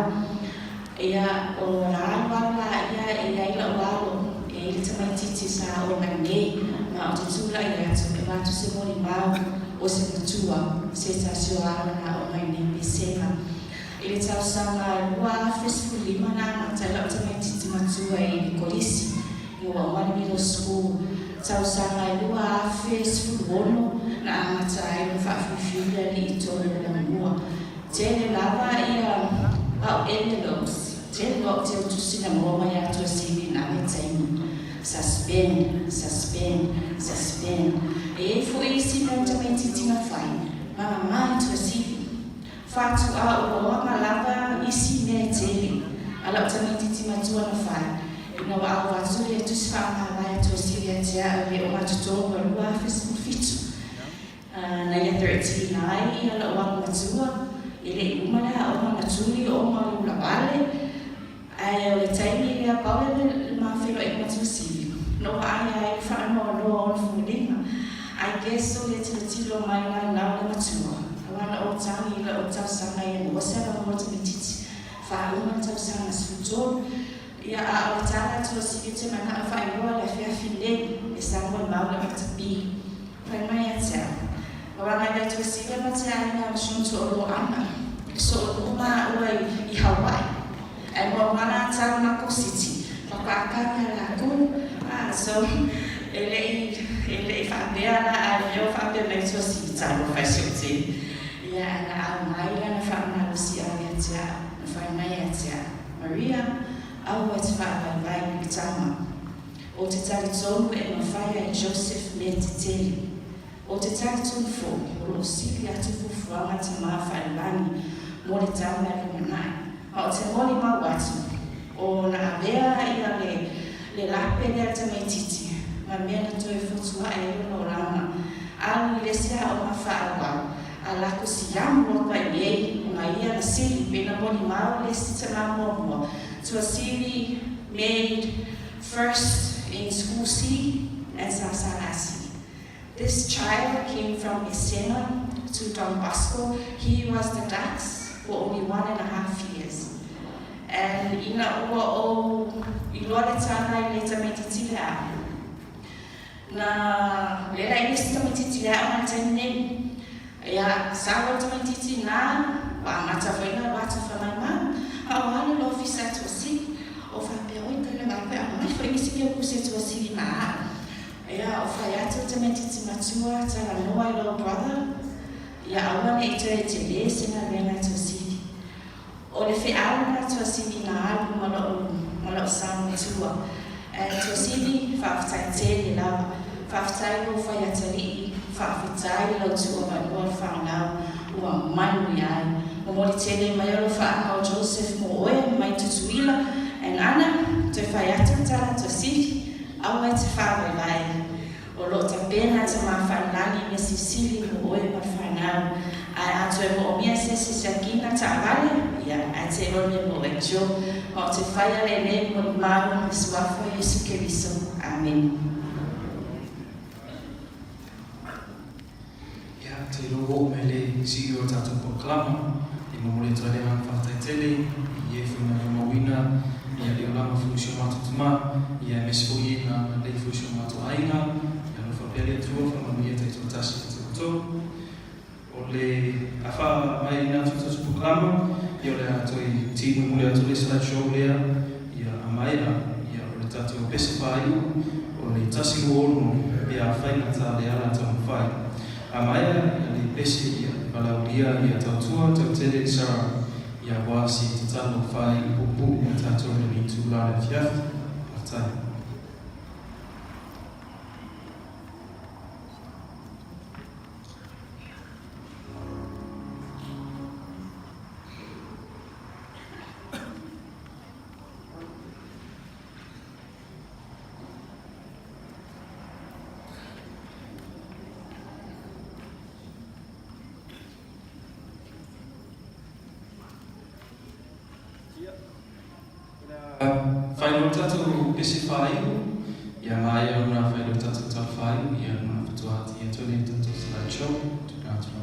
Ia o la alualu la ia e i ai lau alo e i ai le tamaitiiti sa aoga nei ma ou te tulai atu e avatu se molimau o se matua se tasi o alo na aoga i nei pesega. I le tausaga 2015 na amata ai lau tamaitiiti matua i le kolisi ina ua uma le middle school. Tausaga e 2016 na amata ai ona faafiufiu le alii tonu o le lamua. Tele lava ia au envelopes, tele loa ou te utusi na maua mai ia Tuasivi na le taimi. Suspend, suspend, suspend. E i ai foi isi mea o tamaitiiti na fai, mama i Tuasivi. Faatoa ua oaga lava isi mea e tele a lau tamaitiiti matua na fai, ina ua avatu le tusi faamavae a Tuasivi ia te au i le ogatotonu o 2017. Na ia 13 ai ia lou alo matua, e le i uma le aoga na tuli ona o le ulavale, ae o le taimi lea pau lea le ma feiloaiga ma Tuasivi, na ou vaai ai i le faanoanoa o ona foliga. I guess o le tilotilo mai la lau le matua, aua na ou tagi i lau tausaga ia maua se avanoa tamaitiiti, faauma le tausaga 13. Ia, a o le tala a Tuasivi ou te manao e faailoa le afiafi nei, e sa molimau le matapi. Fai mai ia te au. O aga i Tuasivi ma te aiga o si o toaloa ana. So o maua i Hawaii. Ae muamua la tau Mako City. Whakaakanga lākou. Ah, so, e lei, e lei whaapea la a mea o whaapea mai Tuasivi talofa e si o te. Ia, na au mai la na whaamalosi au ia te au. Na whai mai ia te au. Maria, aua e te whaavaivai i le tama. O te talitonu e mafai ai Joseph me te tele. O te talitonu foi, o loo sili atu fuafuaga tamā faalelagi mo le tama e lumanai. Ma o te molimau atu. Le lape lea le tamaitiiti ma mea na toe fotuaʻi ai lona olaga. Alu i le isi aoga faaauau, a lako siamu atu ai nei ona ia na sili pei na molimau le isi tamā muamua, Tuasivi made first in school C and SSRC. This child came from Esena to Don Bosco. He was the dux for only 1.5 years. And ina ua ou iloa le tala i le tamaitiiti le aʻu, na lela i le isi tamaitiiti le aʻu ma le taimi nei. Ia, sa ua le tamaitiiti na, ua amata foi na alu atu fai mai, Mum, a o alu le ofisa e Tuasivi. O faapea, Oi, tala mai koe, aumai foi nisi keukusi e Tuasivi ma aʻu. Ia, o fai atu le tamaitiiti matua, talanoa i lou brother, ia aua ne i toe tele se galuega e Tuasivi. O le feau lena Tuasivi na alu ma lou ma lou sa matua. And Tuasivi, faafetai tele lava. Faafetai lou fai atalii, faafetai lau tuuavanoa le fanau ua manuia ai. Momoli tele mai o lou faaaga o Joseph mo oe mai Tutuila and Ana, toe fai atu le tala Tuasivi, aua e te faavaevae. O lo o tapena tamā faalagi mea silisili mo oe ma le fanau. Ae a toe moomia se isi siakina taavale, ia, ae te iloa le mea mo oe Joe. Ma ou te faia lenei molimau i le Suafa o Iesu Keriso. Amene.
Ia, te iloa ua oo mai le CEO o tatou polokalama, e momoli atu ai le agaga faafetai tele i e foi na molimauina ia le olaga foi o si o matou tama, ia aemaise foi e na lei foi si o matou aiga, ia alofa pea le Atua faamanuia taitoatasi ia te outou. O le a faamaeaina atu le tatou polokalama, ia o le a toe ti mulimuli atu le slide show lea, ia a maea, ia o le tatou pese faaiu, o le 126 pe afai gata le ala taumafai. A maea ia le pese ia e valaaulia ia tautua tautele i Sarah ia aua se tatalo fai i puupuu mo tatou i lenei itula le afiafi. Faafetai. Faailoa le tatou pese faaiu, ia maea ona faailoa le tatou tala faaiu, ia ona faatoa ati atu ai lea i le tatou slide show. Tuuina atu lava.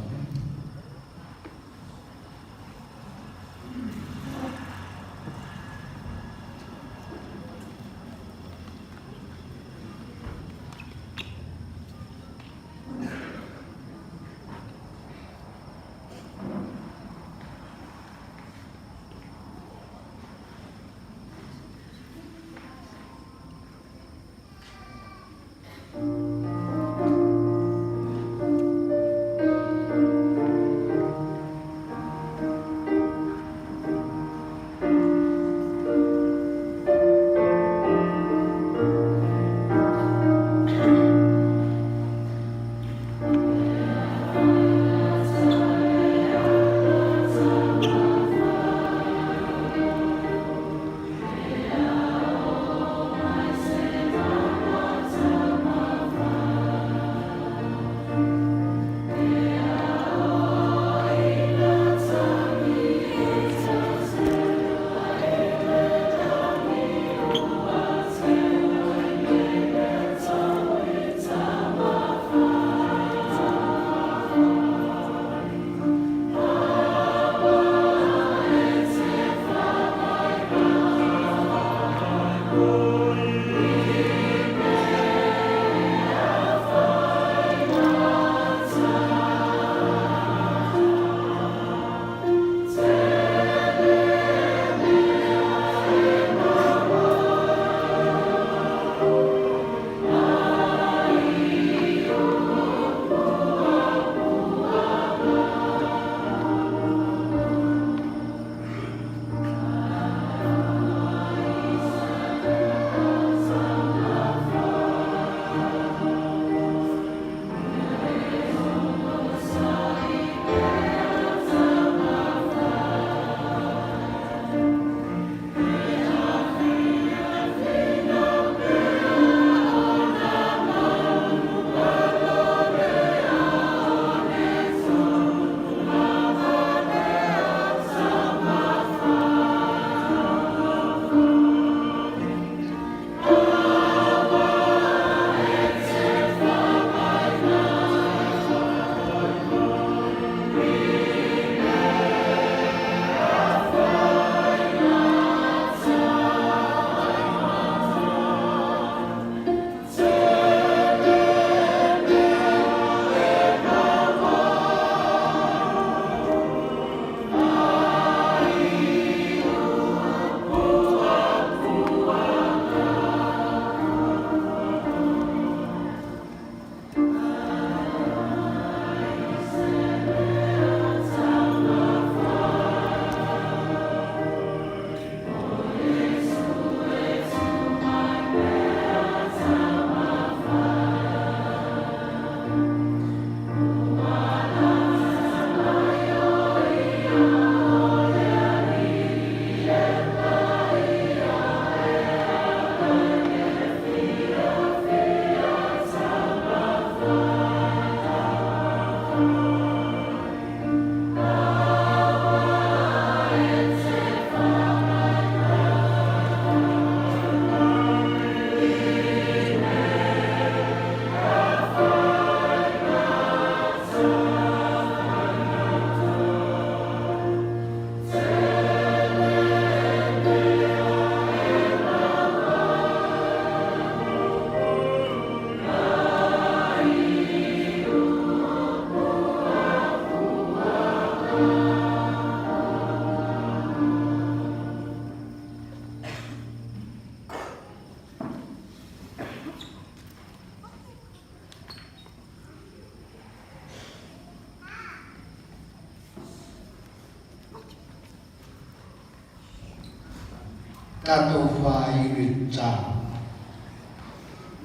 Tatou faaili tatalo.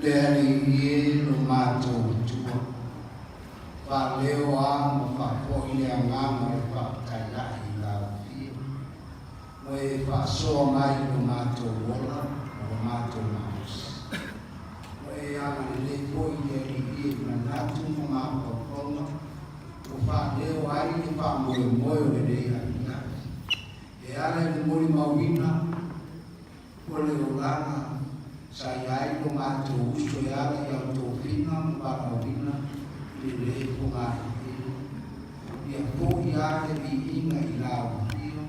Le Alii e lo matou Atua, faaleo a ma faafoi le agaga o le faafetai la'i i lau Afio, ua e faasoa mai i lo matou ola ma lo matou malosi. Ua e agalelei foi le Alii e i manatu ma mafaufauga ua faaleo ai le faamoemoe o lenei afiafi. E ala i le molimauina o le olaga sa i ai lo matou uso e ala i au tofiga ma valaauina i lenei fogailili. Ia foi a le viiga i lau afio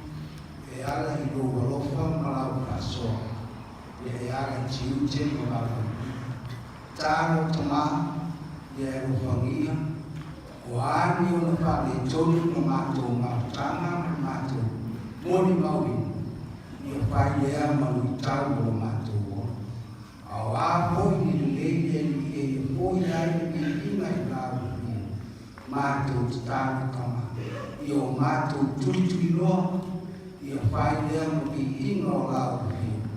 e ala i lou alofa ma lau faasoa, ia e ala i tiute ma valaauina. Talo tama, ia e alofagia, o a ni ona faaletonu ma matou mafutaga ma le matou molimauina, ia fai lea ma luitau o lo matou ola. A o a foi ni lelei le Alii e ia foi ai le viiga i lau Afioga, matou tatalo tama, ia o matou tulituliloa, ia fai lea ma viiga o lau Afioga,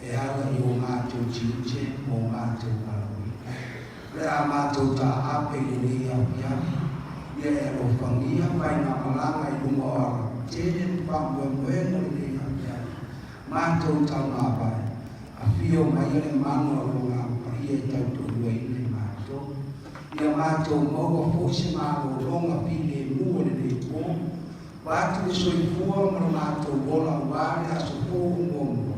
e ala i o matou tiute ma o matou valaauina. O le a matou taape i lenei afiafi, ia e alofagia faigamalaga i luga o alatetele ma faamoemoega o lenei afiafi, matou taumavae, afio maia le manu a lo Agaga Paia e tautoaluaina i matou. Ia matou maua foi se malologa filemu o lenei po, Vaeatu le soifua ma lo matou ola aua le aso po o muamua,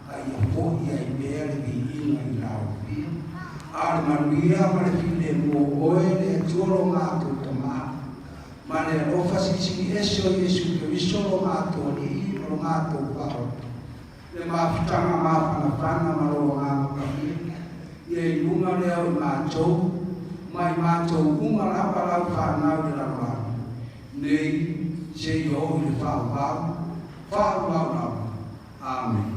a ia foi ai pea le viiga i la Ofia. A o le manuia ma le filemu o oe le Atua lo matou Tama, ma le alofa silisili ese o Iesu Keriso lo matou Alii ma lo matou Faaola, le mafutaga mafanafana ma lou Agaga Paia, ia i luga lea o i matou, ma i matou uma lava lau fanau i le lalolagi, nei seia oo i le faavavau, faavavau lava. Amene.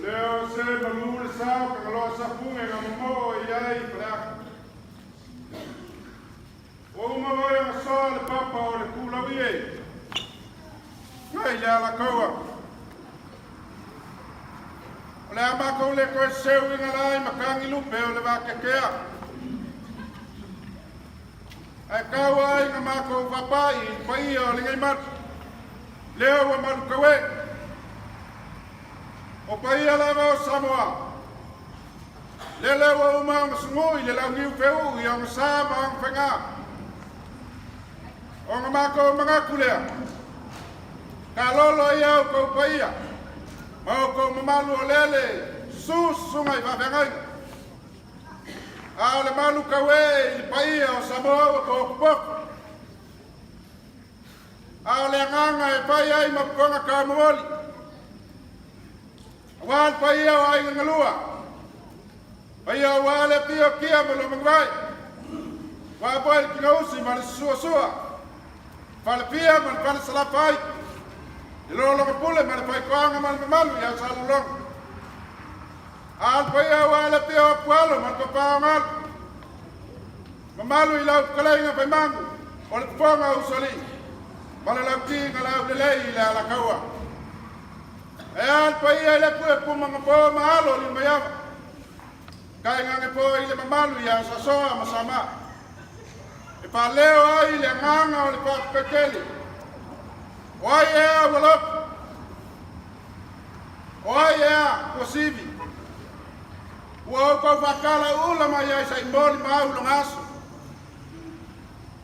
Leo se malu le sao kagaloa sapuge nga momoo i ai i Faleata. Ua uma foi ona soa le papa o le kulaui e ngai le alakaua. O le a matou le toe seu i ngala i matagi lupe o le vakekea. Ae tau ai na matou vapai i paia o lenei malu. Lea ua malu kaue. O paia lava o Samoa. Lele ua uma ona sugui le launiu feuu i ona sa ma ona faiga. Ona matou manatu lea, taalolo ia outou paia ma outou mamalu o lele susu susuga i faafeagaiga. A o le malu tauee i le paia o Samoa ua potopoto. A o le agaga e fai ai ma popoga taumomoli. Aua le paia o aiga galua, paia aua le apia o Kia ma Lomaguai, aua foi le Kinausi ma le Susuasua, Falepia ma le Fale Salafai, le Lologa Pule ma le Faitoaga ma le mamalu ia Salulologa. A o le paia aua le apia o Apualo ma le Papaogalu, mamalu i lau fetalaiga Faimagu o le Fofoga o Usoalii ma le Lautiga Laulelei i le Alataua. E a le paia i le puepu magapo ma alo o Limaiava, tainane foi i le mamalu ia Sasoa ma Sama, e faaleo ai le agaga o le faafetai tele. O ai ea ua loto? O ai ea ua sivi? Ua outou faatala ula mai ai sa i moli ma au loga aso.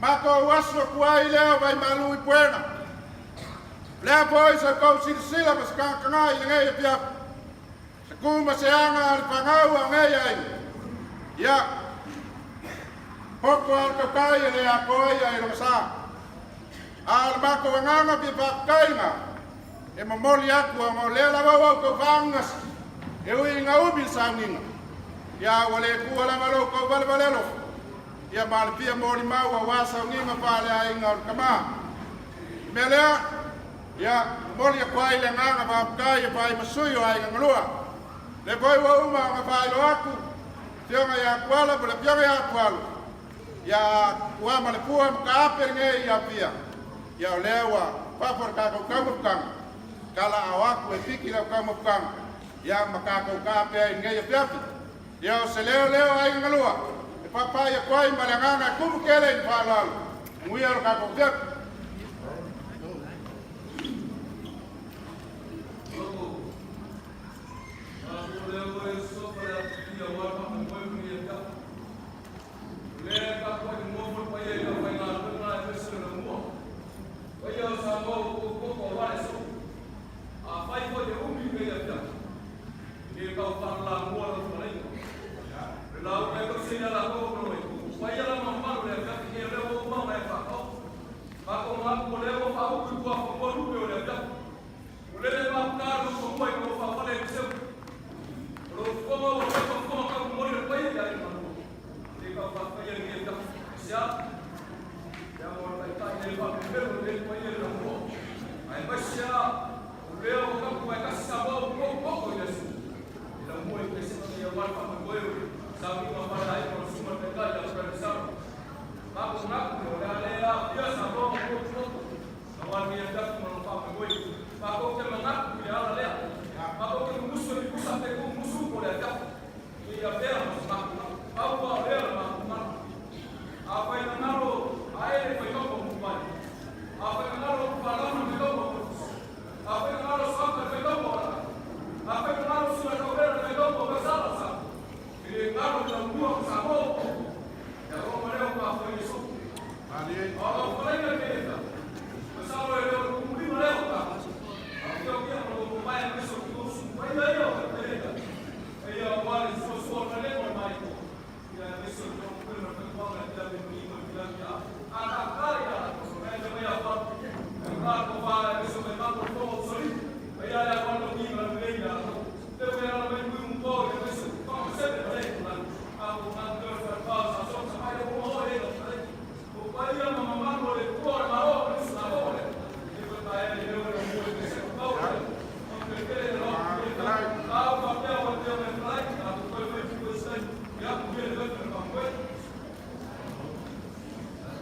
Matou asu atu ai lea o Vaimalu i Puega. O le a foi sa outou silasila ma se tagataga i lenei afiafi, se ku ma se aga a le fanau a nei aiga. Ia, poto a o le tautai e le atoa ia i lona sa. A o le matou agaga fia faafetaiga e momoli atu ona o lea lava ua outou faagasasi e ui ina umi le sauniga, ia ua le tuua lava lo outou valevale alofa, ia ma le fia molimau aua sauniga faaleaiga o le tama. I le mea lea, ia, momoli atu ai le agaga faafetai e fai ma sui o Aiga Galua. Lea foi ua uma ona faailoa atu, Afioga ia Tuala ma le Afioga ia Tualo.
Ia ua ma le pua ma ka ape lenei i Apia. Ia o lea ua fafo le tatou taumafataga, tala ao atu e piki lau taumafataga, ia ma tatou ka ape ai i lenei afiafi. Ia o se leo leo o aiga galua, e faapai atu ai ma le agaga e tumu tele i le faaaloalo. Manuia lo tatou afiafi.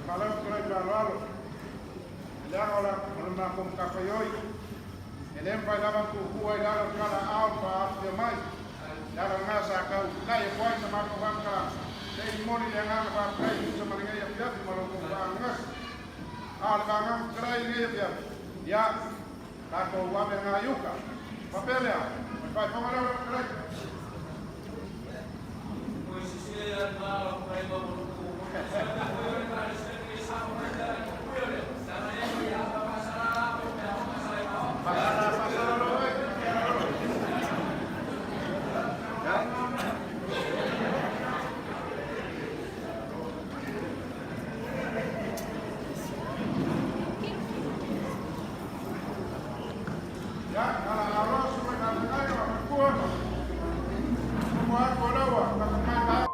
Malo ko le faaaloalo. Leaga o le matou matafaioi, e le mafai lava ona tuutua i lalo o le talaaao na faaafia mai. Le ala lena sa tau finai atu ai sa matou faamatalaga, se i momoli le agaga faafetai e tusa ma lenei afiafi ma lo outou faagasegase. A o le vagaga fetalai i lenei afiafi, ia, tatou ave agai i uta. Faapea lea, o le faaifoga lea o lau fetalaiga. Ia, ala aloa sui na ngai o matua. Mo atu o laua, ka mai.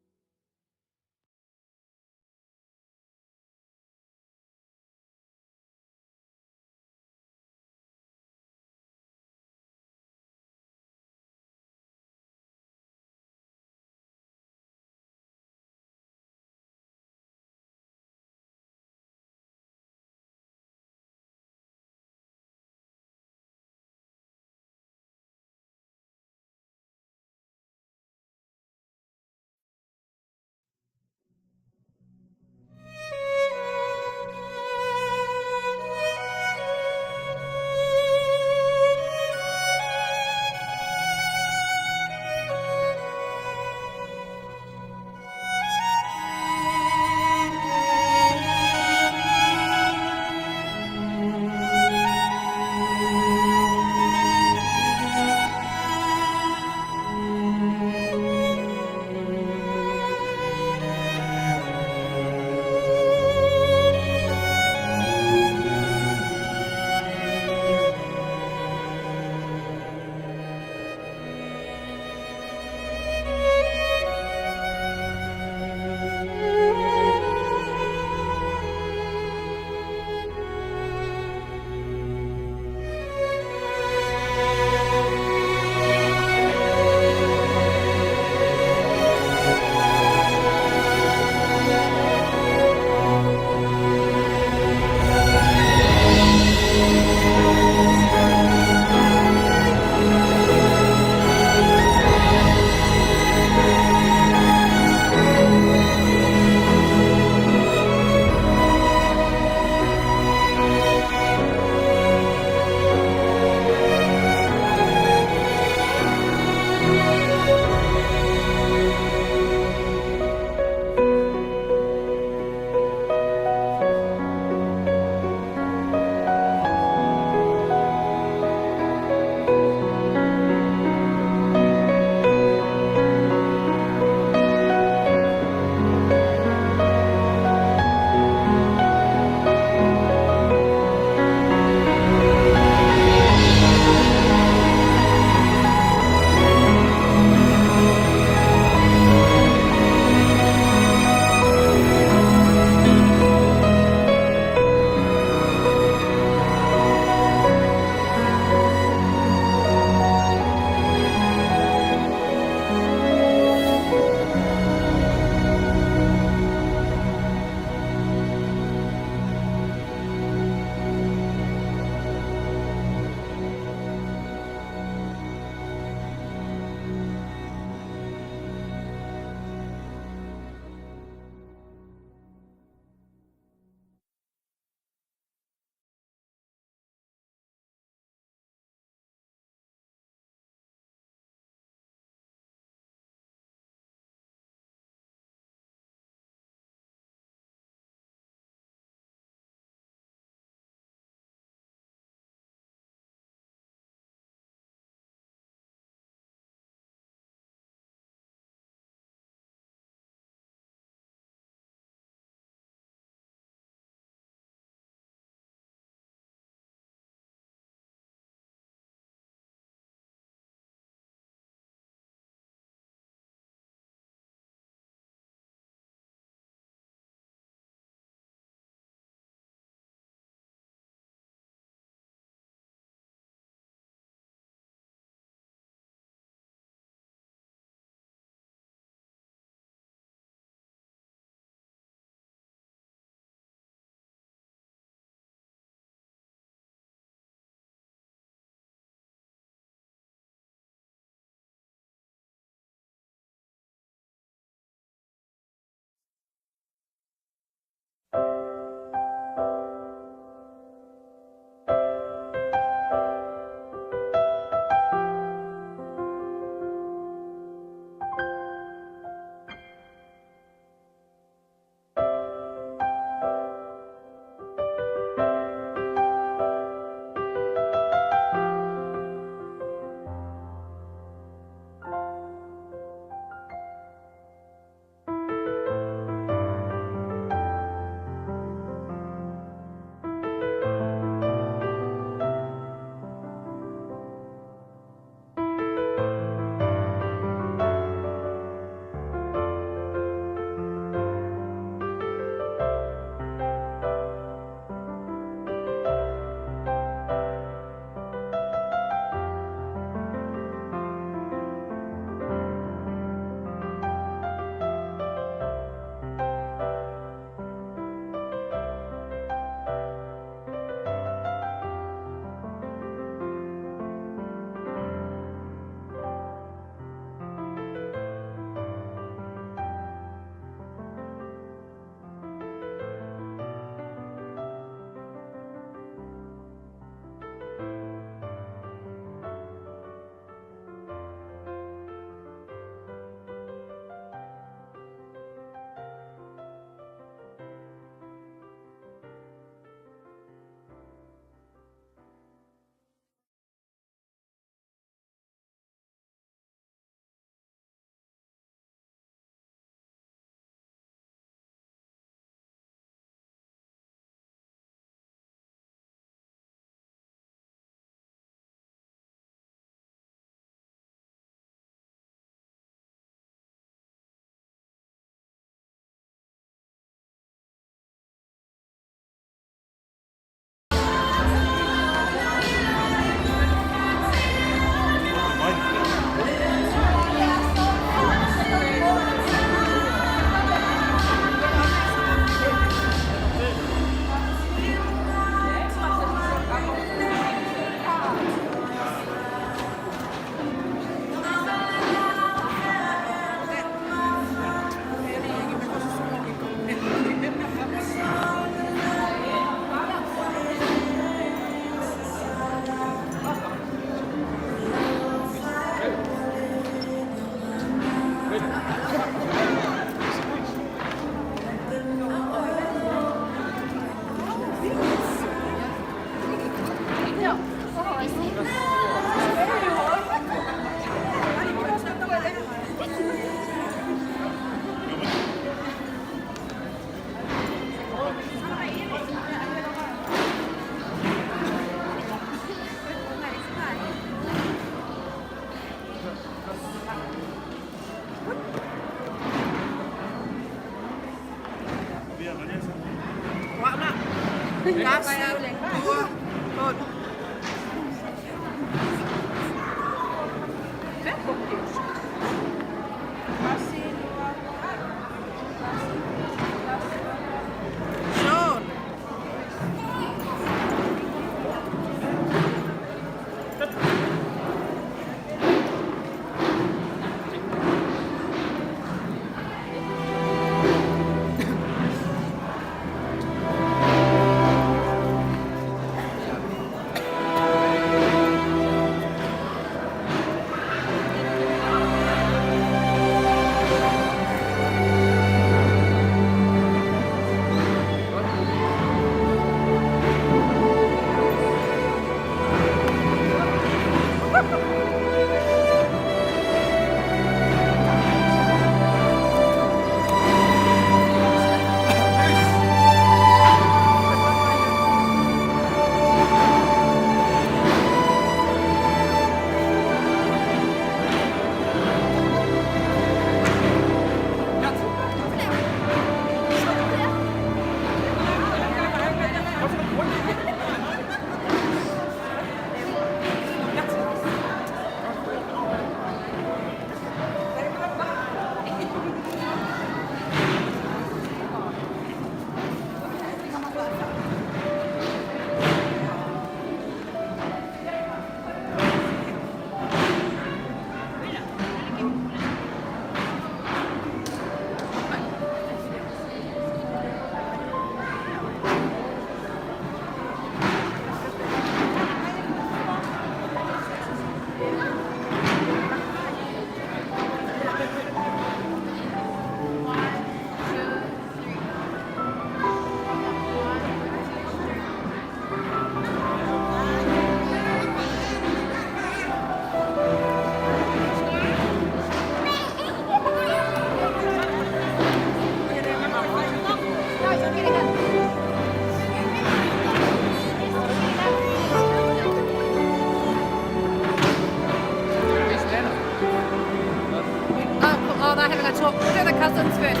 Talk. We'll do the cousins first.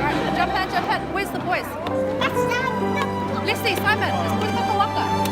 Right, jump in, jump in. Where's the boys? Let's see, Simon. Let's put the waka.